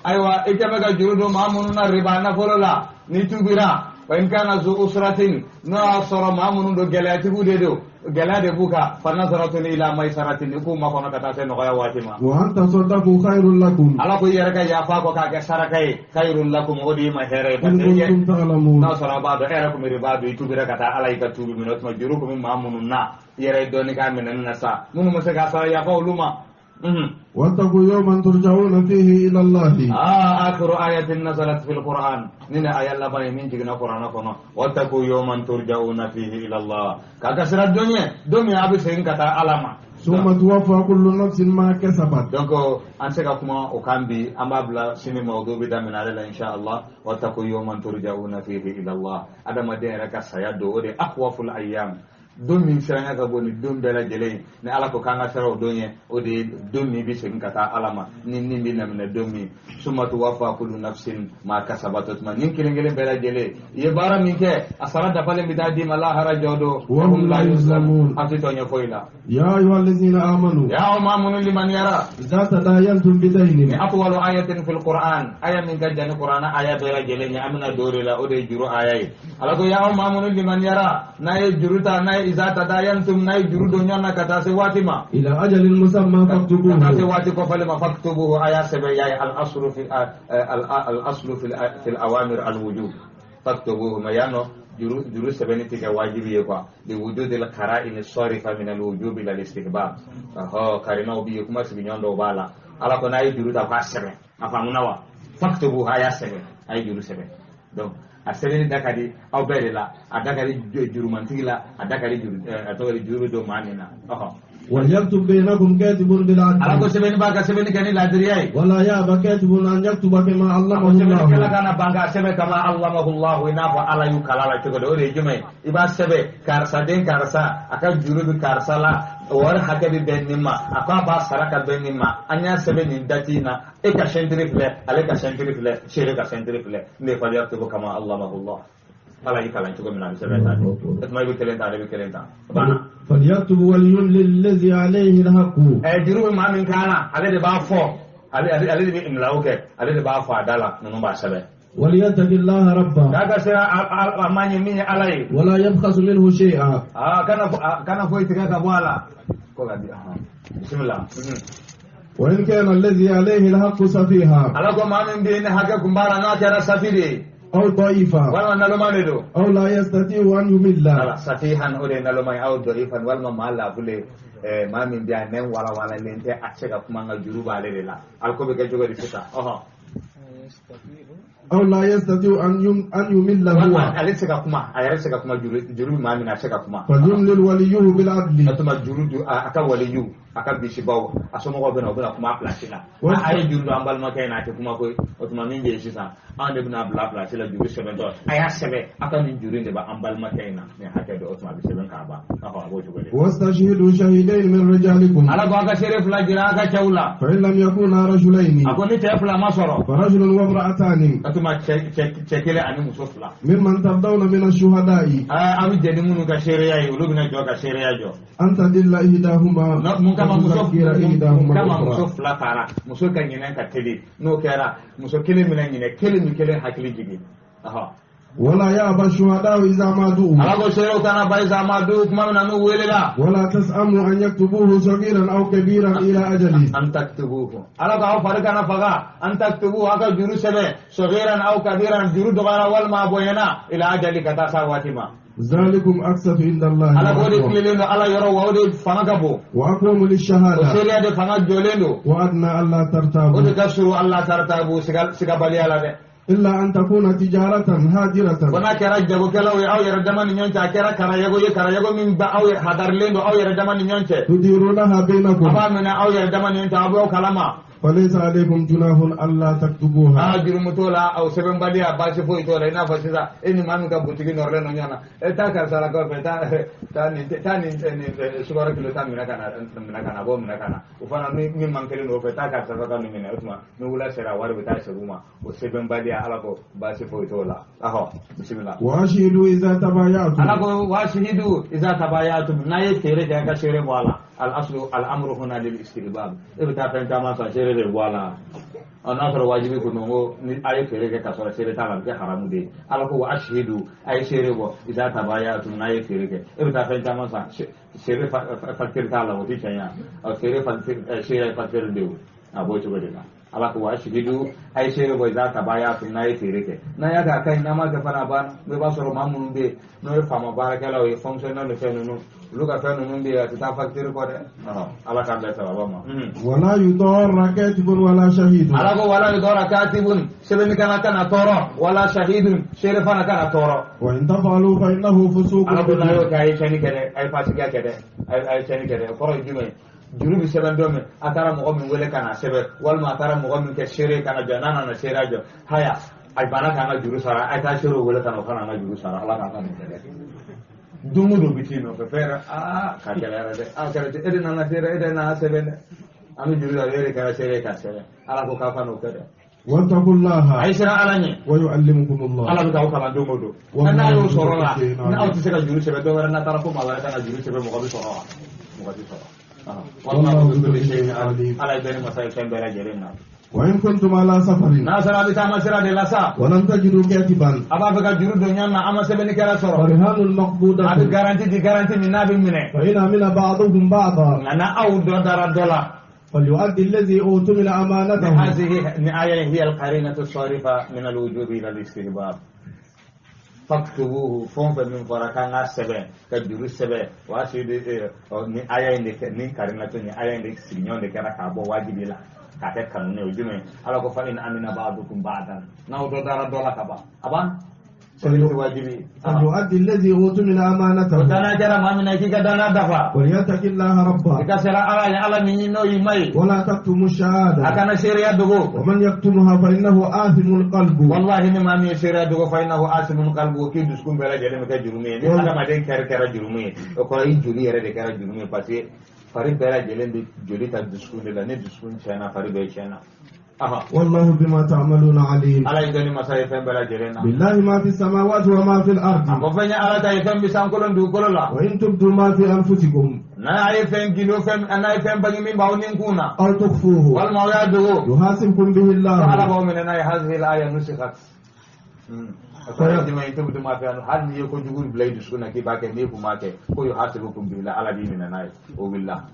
ayiwa i kɛ bɛ ka juru don maa minnu na riba nafolo la ni tubira wa in kana zu usratin n'o y'a sɔrɔ maa minnu don gɛlɛyatigiw de don gɛlɛya de b'u kan fa nazaratun ila maisaratin i k'u makɔnɔ ka taa se nɔgɔya waati ma. Wa an tasaddaqu khayrun lakum. Ala ko i yɛrɛ ka yafa kɔ k'a kɛ saraka ye khayrun lakum o de y'i ma hɛrɛ ye. In kuntum ta'lamun. N'a sɔrɔ a b'a dɔn e yɛrɛ kun bɛ riba don i tubira ka taa Ala y'i ka tuubi minɛ o tuma juru kun bɛ maa minnu na i yɛrɛ ye dɔɔnin k'a minɛni na sa minnu ma se k'a sara yafa olu ma. واتقوا يوما ترجعون فيه إلى الله. آخر آية نزلت في القرآن نين آية لبا من جينا قرآن كنا واتقوا يوما ترجعون فيه إلى الله كاكسر الدنيا دنيا أبي سين كتا علامة ثم توفى كل نفس ما كسبت. Donc an se ka kuma o kan bi an b'a bila sini mawdu bi daminɛ ale la inshallah واتقوا يوما ترجعون فيه إلى الله adamaden yɛrɛ ka saya don o de akhwaful ayyam don min siranya ka bon ni don bɛɛ lajɛlen ni Ala ko k'an ka siran o don ye o de ye don min bɛ segin ka taa Ala ma ni nin bɛ laminɛ don min summa tuwaffa kullu nafsin ma kasabat o tuma nin kelen kelen bɛɛ lajɛlen i ye baara min kɛ a sara dafalen bɛ taa d'i ma lahara jɔ don wa hum la yuzlamun an tɛ tɔɲɔ foyi la. Ya ayyuha allazina amanu ya aw maa minnu limaniyara idza tadayantum bidaynin ni atwalu ayatin fil Qur'an aya min ka jan ni Qur'an aya bɛɛ lajɛlen ye an bɛna don o de la o de ye juru aya ye Ala ko ya aw maa minnu limaniyara n'a ye juru ta n'a ye إذا تداينتم ناي جرو دنيا نكتا سواتي ما إلى أجل مسمى فاكتبوه كتا سواتي كفل ما فاكتبوه آية سبع يا الأصل في الأصل في الأوامر الوجوب فاكتبوه ما يانو جرو سبني تك واجب يقع لوجود القرائن الصارفة من الوجوب إلى الاستحباب أها قرينة بيكما سبينيون دو بالا على كنا أي جرو تفاسر أفهمنا وا فاكتبوه آية سبع أي جرو سبع donc a sɛbɛnni da ka di aw bɛɛ de la a da ka di jurumantigi la a da ka di juru a tɔgɔ di juru bɛ don maa min na ɔhɔ. وليكتب بينكم كاتب بالعدل. Ala ko sɛbɛnni b'a ka sɛbɛnni kɛ ni laadiriya ye. ولا يأبى كاتب أن يكتب كما علمه الله. Sɛbɛnnikɛla kana ban k'a sɛbɛn kama allamahu Allah i n'a fɔ Ala y'u kalan la cogo di o de ye jumɛn ye i b'a sɛbɛn karisa den karisa a ka juru bɛ karisa la wari hakɛ bɛ bɛn nin ma a ko a b'a sara ka bɛn nin ma an y'a sɛbɛn nin dati in na e ka sɛntiri filɛ ale ka sɛntiri filɛ seere ka sɛntiri filɛ ne falyaktubu kama allamahu Allah Ala y'i kalan cogo min na a bɛ sɛbɛn ta de o tuma i bɛ kelen ta ale bɛ kelen ta banna. فليكتب وليملل الذي عليه الحق. Juru bɛ maa min kan na ale de b'a fɔ ale de bɛ imlaw kɛ ale de b'a fɔ a da la ninnu b'a sɛbɛn. وليتق الله ربه. K'a ka sira a ma ɲɛ min ye Ala ye. ولا يبخس منه شيئا. Kana foyi tigɛ ka bɔ a la. Ko ka di bisimila. وإن كان الذي عليه الحق سفيها. Ala ko maa min bɛ yen ni hakɛ kun b'a la n'a kɛra safi de ye. أو ضعيفا. Walima naloma de don. أو لا يستطيع أن يمل. Safihan o de ye naloma ye aw dɔifan walima maa lafule maa min bɛ yan nɛn walawalalen tɛ a tɛ se ka kuma nka juru b'ale de la aliko bɛ kɛ cogo di sisan ɔhɔn. أو لا يستطيع أن يمل هو. Ale tɛ se ka kuma a yɛrɛ tɛ se ka kuma juru bɛ maa min na a tɛ se ka kuma. فليملل وليه بالعدل. O tuma juru don a ka waliyu a ka bisibaw a somɔgɔw bɛ na u bɛna kuma a place la. A ye juru don an balimakɛ in na a tɛ kuma koyi o tuma min bɛ yen sisan anw de bɛna bila place la juru sɛbɛntɔ a y'a sɛbɛn a ka nin juru in de b'an balimakɛ in na nin hakɛ don o tuma a bɛ sɛbɛn k'a ban a b'o cogo de. واستشهدوا شهيدين من رجالكم. Ala ko a ka seere fila jira a ka cɛw la. فإن لم يكونا رجلين. A ko ni cɛ fila ma sɔrɔ. فرجل وامرأتان. O tuma cɛ kelen ani muso fila. ممن ترضون من الشهداء. Aw bɛ jɛ ni minnu ka seereya ye olu bɛna jɔ ka seereya jɔ. أن تضل إحداهما. Mun kama muso fila taara muso ka ɲinɛ ka teli n'o kɛra muso kelen bɛna ɲinɛ kelen ni kelen hakili jigin. ولا يأبى الشهداء إذا ما دعوا ala ko seerew kana ban إذا ما دعوا tuma min na n'u welela ولا تسأموا أن يكتبوه صغيرا أو كبيرا إلى أجله أن تكتبوه ala k'aw fari kana faga أن تكتبوه aw ka juru sɛbɛn صغيرا أو كبيرا juru dɔgɔyara walima a bonyana إلى أجله ka taa s'a waati ma ذلكم أقسط عند الله ala k'o de وأقوم. tilelen don ala yɔrɔ wa o de fanga ka bon وأقوم o للشهادة seereya de fanga jɔlen don وأدنى ألا o de ترتابوا ka surun ألا ترتابوا sigabaliya la dɛ إلا أن تكون تجارة ko هادرة n'a kɛra jagokɛlaw ye aw yɛrɛ dama ni ɲɔgɔn cɛ a kɛra karayago ye karayago min ba aw yɛrɛ hadarilen don aw yɛrɛ dama ni ɲɔgɔn cɛ تديرونها a بينكم b'a minɛ aw yɛrɛ dama ni ɲɔgɔn cɛ aw b'aw kalama فليس عليكم جناح ألا تكتبوها aa jurumu t'o la aw sɛbɛnbaliya baasi foyi t'o la i n'a fɔ sisan e ni maa min ka butigi nɔrɔlen don ɲɔgɔn na e taa karisa la kɔfɛ taa taa nin taa nin nin sukaro kilo 10 minɛ ka na minɛ ka na a b'o minɛ ka na o fana ni min man kelen don o fɛ taa karisa fɛ ka nin minɛ o tuma ni wula sera wari bɛ taa segin u ma o sɛbɛnbaliya ala ko baasi foyi t'o la ahɔ bisimila. وأشهدوا إذا ala تبايعتم ko وأشهدوا إذا تبايعتم n'a ye feere kɛ a ka seere bɔ a la الأصل الأمر هنا للاستحباب e bɛ taa fɛn caman san seere de bɔ a la ɔ n'a sɔrɔ wajibi ko don ko ni a ye feere kɛ ka sɔrɔ seere t'a la a bɛ kɛ haramu de ye ala ko وأشهدوا a ye seere bɔ إذا تبايعتم n'a ye feere kɛ e bɛ taa fɛn caman san seere facture t'a la o tɛ tiɲɛ ye ɔ feere facture seere ye facture de ye o a b'o cogo de la ala ko وأشهدوا a ye seere bɔ إذا تبايعتم n'a ye feere kɛ n'a y'a kɛ a ka ɲi n'a ma kɛ fana a banna i b'a sɔrɔ maa minnu bɛ yen n'o ye faama baarakɛlaw ye fonctionnaire ni fɛn ninnu olu ka fɛn ninnu bɛ yen a tɛ taa facture kɔ dɛ ala k'an bɛn sababa ma. ولا يضار كاتب ولا شهيد ala ko ولا يضار كاتب sɛbɛnnikɛla kana tɔɔrɔ ولا شهيد seere fana kana tɔɔrɔ. وإن تفعلوا فإنه فسوق ala ko n'a y'o بكم kɛ a ye tiɲɛni kɛ dɛ a ye fasikiya kɛ dɛ a ye tiɲɛni kɛ dɛ o kɔrɔ ye jumɛn ye juru bɛ sɛbɛn don min a taara mɔgɔ min wele ka na sɛbɛn walima a taara mɔgɔ min kɛ seere ka na jɔ n'a nana seereya jɔ haya a banna k'an ka juru sara a ye taa seerew wele ka na o fana an ka juru sara ala k'an ka nin kɛ dɛ don o don bɛ t'i nɔfɛ fɛn yɛrɛ aa ka gɛlɛyara dɛ aa kɛra ten e de nana seere e de nana sɛbɛn dɛ an bɛ juru la e de kɛra seere ka sɛbɛn ala ko k'a ka n'o kɛ dɛ واتقوا الله a ye siran ala ɲɛ ويعلمكم الله ala bɛ k'aw kalan don o don Wallahi n'a y'o sɔrɔ la bi n'aw tɛ se ka juru sɛbɛn dɔ wɛrɛ n'a taara ko maa wɛrɛ ka na juru sɛbɛn mɔgɔ bɛ sɔrɔ wa mɔgɔ tɛ sɔrɔ والله والله بكل بكل شيء شيء عليم. ala ye bɛɛ ni masa ye fɛn bɛɛ lajɛlen na وإن كنتم على سفر n'a sɔrɔ a bɛ taama sira de la sa ولم تجدوا كاتبا a b'a fɛ ka juru don ɲɔgɔn na an ma sɛbɛnnikɛla sɔrɔ فرهان a bɛ مقبوضة garantie di garantie min n'a bɛ minɛ فإن أمن بعضهم بعضا nka n'aw dɔ dara dɔ la فليؤدي الذي اؤتمن أمانته هذه آية هي القرينة الصارفة من الوجوب إلى الاستحباب فاكتبوه fɛn fɛn min fɔra k'an ka sɛbɛn ka juru sɛbɛn o y'a sɔrɔ ni aya in de kɛ ni karinatɔ ni aya in de sigiɲɔgɔn de kɛra k'a bɔ wajibi la k'a kɛ kanu ye o jumɛn ala ko فإن أمن بعضكم بعضا n'aw dɔ dara dɔ la ka ban a ban sɛbɛnni tɛ wajibi ye فليؤدي الذي اؤتمن o أمانته danaya kɛra maa min na k'i ka danaya dafa وليتق الله i ربه ka siran ala ye ala min n'o y'i ma ye ولا تكتموا a الشهادة kana seereya dogo ومن يكتمها فإنه آثم قلبه wallahi ni maa min ye seereya dogo فإنه آثم قلبه k'i dusukun bɛɛ lajɛlen bɛ kɛ jurumu ye ni hadamaden kɛri kɛra jurumu ye o kɔrɔ i joli yɛrɛ de kɛra jurumu ye parce que fari bɛɛ lajɛlen bɛ joli ta dusukun de la ni dusukun tiɲɛna fari bɛɛ tiɲɛna aha والله بما تعملون عليم ala ye dɔnni masa ye fɛn bɛɛ lajɛlen na لله ما في السماوات وما في a الأرض ko fɛn ye ala ta ye fɛn bɛ sankolo ni dugukolo la وإن تبدوا ما في أنفسكم n'a ye fɛn gindo fɛn n'a ye fɛn bange min b'aw ni kun na أو تخفوه walima aw y'a dogo يحاسبكم به ko ala الله b'aw minɛ n'a ye هذه الآية نسخت a kɔrɔ ye jumɛn ye تبدوا ما في hali n'i ye kojugu bila i dusukun na k'i b'a kɛ n'i kun m'a kɛ ko يحاسبكم به ala b'i minɛ n'a ye o wulila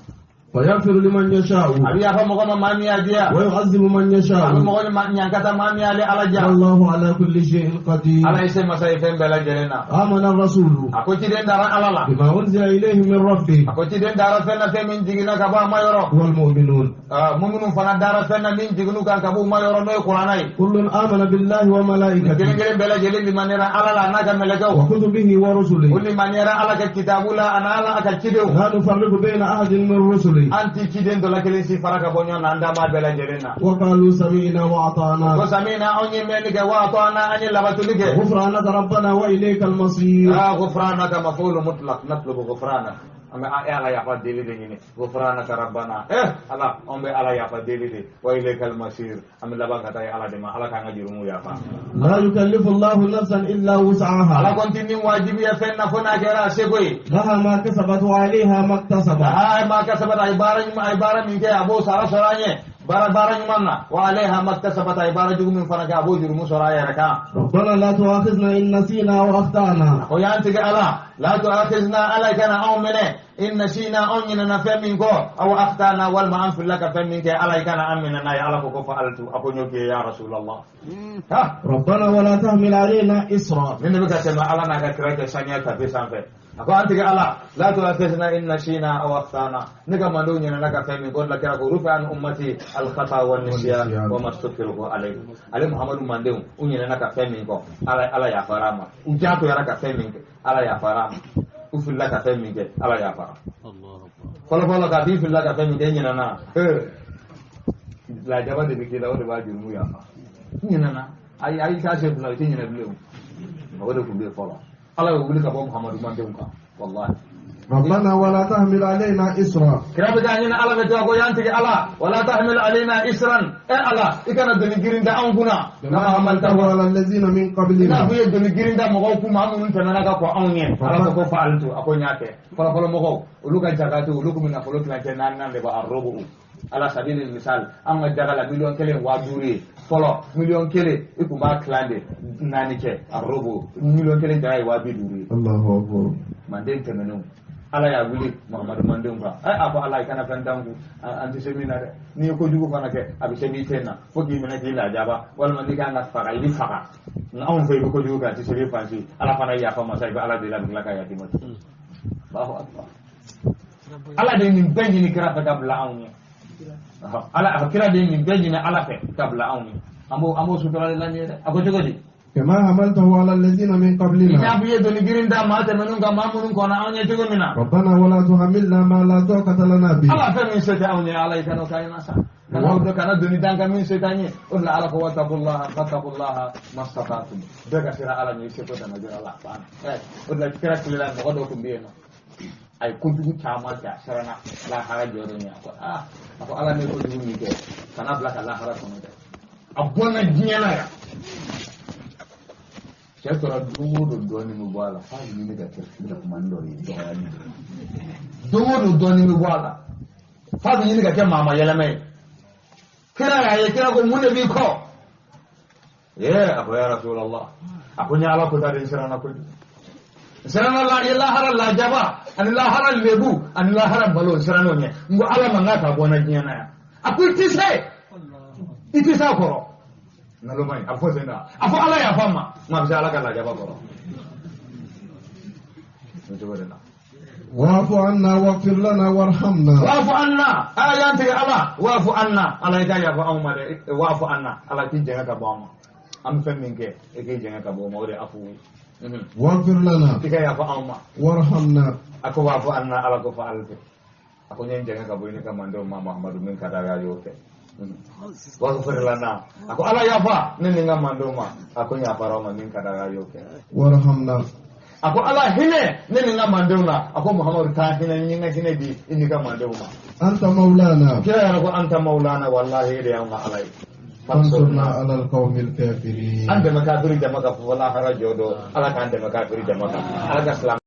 فيغفر لمن يشاء a bɛ yafa mɔgɔ ma maa min y'a diya ويعذب من a bɛ يشاء mɔgɔ ma ɲankata maa min y'ale ala diya والله على كل شيء قدير ala ye se masa ye fɛn bɛɛ lajɛlen na آمن الرسول a ko ciden dara ala la بما أنزل إليه من ربه a ko ciden dara fɛn na fɛn min jiginna ka bɔ a ma yɔrɔ والمؤمنون muminu fana dara fɛn na min jiginnu kan ka bɔ u ma yɔrɔ n'o ye kuranna ye كل آمن بالله kelen وملائكته kelen bɛɛ lajɛlen limaniyara ala la a n'a ka mɛlɛkɛw وكتبه o ورسله limaniyara ala ka kitabu la a n'a ka cidenw لا نفرق بين أحد من رسله an ti ciden dɔ la kelen si fara ka bɔ ɲɔgɔn na an da b'a bɛɛ lajɛlen na وقالوا سمعنا ko وأطعنا سمعنا anw ye mɛnni kɛ وأطعنا an ye labatoli kɛ غفرانك ربنا وإليك المصير آه غفرانك مفعول مطلق نطلب غفرانك an bɛ ala yafa deli de ɲini غفرانك ربنا eh ala an bɛ ala yafa deli de وإليك المصير an bɛ laban ka taa ye ala de ma ala k'an ka jurumu yafa لا يكلف الله نفسا إلا ala وسعها ko n ti ni wajibiya fɛn na fo n'a kɛra a seko ye لها ما كسبت وعليها ما اكتسبت aa ما كسبت a ye baara ɲuman a ye baara min kɛ a b'o sara sɔrɔ an ye Baara ɲuman na wa alayha maktasabat a ye baara jugu min fana kɛ a b'o jurumu sɔrɔ a yɛrɛ kan. ربنا لا تؤاخذنا إن نسينا أو أخطأنا. O y'an tigɛ Ala la tu'akhizna Ala kana anw minɛ in nasina anw ɲinɛna fɛn min kɔ aw akhtana walima an filila ka fɛn min kɛ Ala kana an minɛ n'a ye. Ala ko ko fa'altu a ko n y'o k'i ye ya Rasulallah. Ha ربنا ولا تحمل علينا إصرا. Nin de bɛ ka tɛmɛ Ala n'a ka kira kɛ saniya tafe sanfɛ. A ko an tigɛ Ala la tu'akhizna in nasina aw akhtana ne ka mandenw ɲinɛna ka fɛn min kɔ o de la kira ko rufi an ummati al-khata wa nisyan wa mastukrihu alayhi. Ale Muhammadu mandenw u ɲinɛna ka fɛn min kɔ Ala yafara a ma. U jagoyara ka fɛn min kɛ Ala yafara a ma. U filila ka fɛn min kɛ Ala yafara. Fɔlɔ fɔlɔ k'a b'i filila ka fɛn min kɛ i ɲinɛna lajaba de bɛ k'i la o de b'a jurumu yafa. I ɲinɛna ayi ayi k'a se fila i tɛ ɲinɛ bilen o o de tun bɛ yen fɔlɔ. Ala y'o wuli ka bɔ Muhammadu mandenw kan wallahi. ربنا ولا تحمل علينا إصرا. Kira bɛ k'a ɲini Ala fɛ ten ko y'an tigɛ Ala wala tahmil alayna isran e Ala i kana doni girin da anw kunna. كما حملته على الذين من I n'a قبلنا. fɔ i ye doni girin da mɔgɔw kun maa minnu tɛmɛna ka kɔn anw ɲɛ. Ala ko ko fa'altu a ko n y'a kɛ. Fɔlɔfɔlɔ mɔgɔw olu ka jakati olu kun bɛ nafolo tilancɛ naaninan de bɔ a robo. Ala sabili misal an ka jaga la 1 500,000 ye fɔlɔ 1 million i kun b'a tilan de naani kɛ a robo 1 million jaga ye 50,000 ye. الله أكبر. Manden tɛmɛnenw Ala y'a wuli Muhammadu mandenw kan a ko Ala i kana fɛn d'an kun an tɛ se min na dɛ n'i ye kojugu fana kɛ a bɛ se b'i ten na fo k'i minɛ k'i lajaba walima n'i kan ka faga i bɛ faga nka anw fɛ i bɛ kojugu kɛ a tɛ se b'i fansi Ala fana ye yafa masa i bɛ Ala deli a bɛ tila ka yafa i ma tuguni. Allahu akbar. Ala de ye nin bɛɛ ɲini kira fɛ ka bila anw ɲɛ. Ala kira de ye nin bɛɛ ɲini Ala fɛ ka bila anw ɲɛ. An b'o sutura de la nin ye dɛ. A ko cogo di? كما حملته على الذين من I n'a قبلنا. fɔ i ye doni girin da maa tɛmɛnenw kan maa minnu kɔnna anw ɲɛ cogo min na. ربنا ولا تحملنا ما لا طاقة لنا به. Ala fɛn min se tɛ anw ye Ala i kana o k'an ɲɛna sa. Kana doni d'an kan min se t'an ye. O de la Ala ko wattaqullaha fattaqullaha mastata'tum. Bɛɛ ka siran Ala ɲɛ i seko dama jira la a banna. O de la kira tile la mɔgɔ dɔ tun bɛ yen nɔ. A ye kojugu caman kɛ a siranna lahara jɔyɔrɔ ɲɛ. A ko aa a ko Ala ne ye kojugu min kɛ kana bila ka lahara kɔnɔ dɛ. A bɔnna diɲɛ na yan. Cɛ tora don o don dɔɔnin bɛ bɔ a la f'a bɛ ɲini ka kɛ jakumani dɔ ye dɔgɔyali. Don o don dɔɔnin bɛ bɔ a la f'a bɛ ɲini ka kɛ maama yɛlɛma ye. Kira y'a ye kira ko mun de b'i kɔ? A ko ya Rasulallah a ko n ye Ala ko ta de n siranna kojugu. N siranna lahara lajaba ani lahara lebu ani lahara balo n siranna o ɲɛ. N ko Ala ma n k'a ka bɔ n na diɲɛ na yan. A ko i tɛ se i tɛ se a kɔrɔ. Naloma ye a fɔ sen na a fɔ Ala yafa n ma nka a bɛ se Ala ka lajaba kɔrɔ. O cogo de la. واعف عنا واغفر لنا وارحمنا. واعف عنا Ala y'an tigɛ Ala واعف عنا Ala i ka yafa anw ma dɛ واعف عنا Ala k'i jɛngɛ ka bɔ an ma an bɛ fɛn min kɛ i k'i jɛngɛ ka bɔ o ma o de ye afu ye. واغفر لنا I ka yafa anw ma. وارحمنا. A ko واعف عنا Ala ko fa'altu a ko n ye n jɛngɛ ka bɔ i ni ka mandenw ma Muhammadu min ka d'a ye a y'o kɛ. واغفر لنا a ko Ala yafa ne ni n ka mandenw ma a ko n yafara o ma min ka d'a ye a y'o kɛ. وارحمنا. A ko Ala hinɛ ne ni n ka mandenw na a ko Muhammadu taa hinɛ n ka hinɛ di i ni ka mandenw ma. أنت مولانا. Kira yɛrɛ ko anta maulana wallahi e de y'anw ka Ala ye. فانصرنا على القوم الكافرين. An dɛmɛ kafiri jama kan fo lahara jɔ don Ala k'an dɛmɛ kafiri jama kan Ala ka silamɛ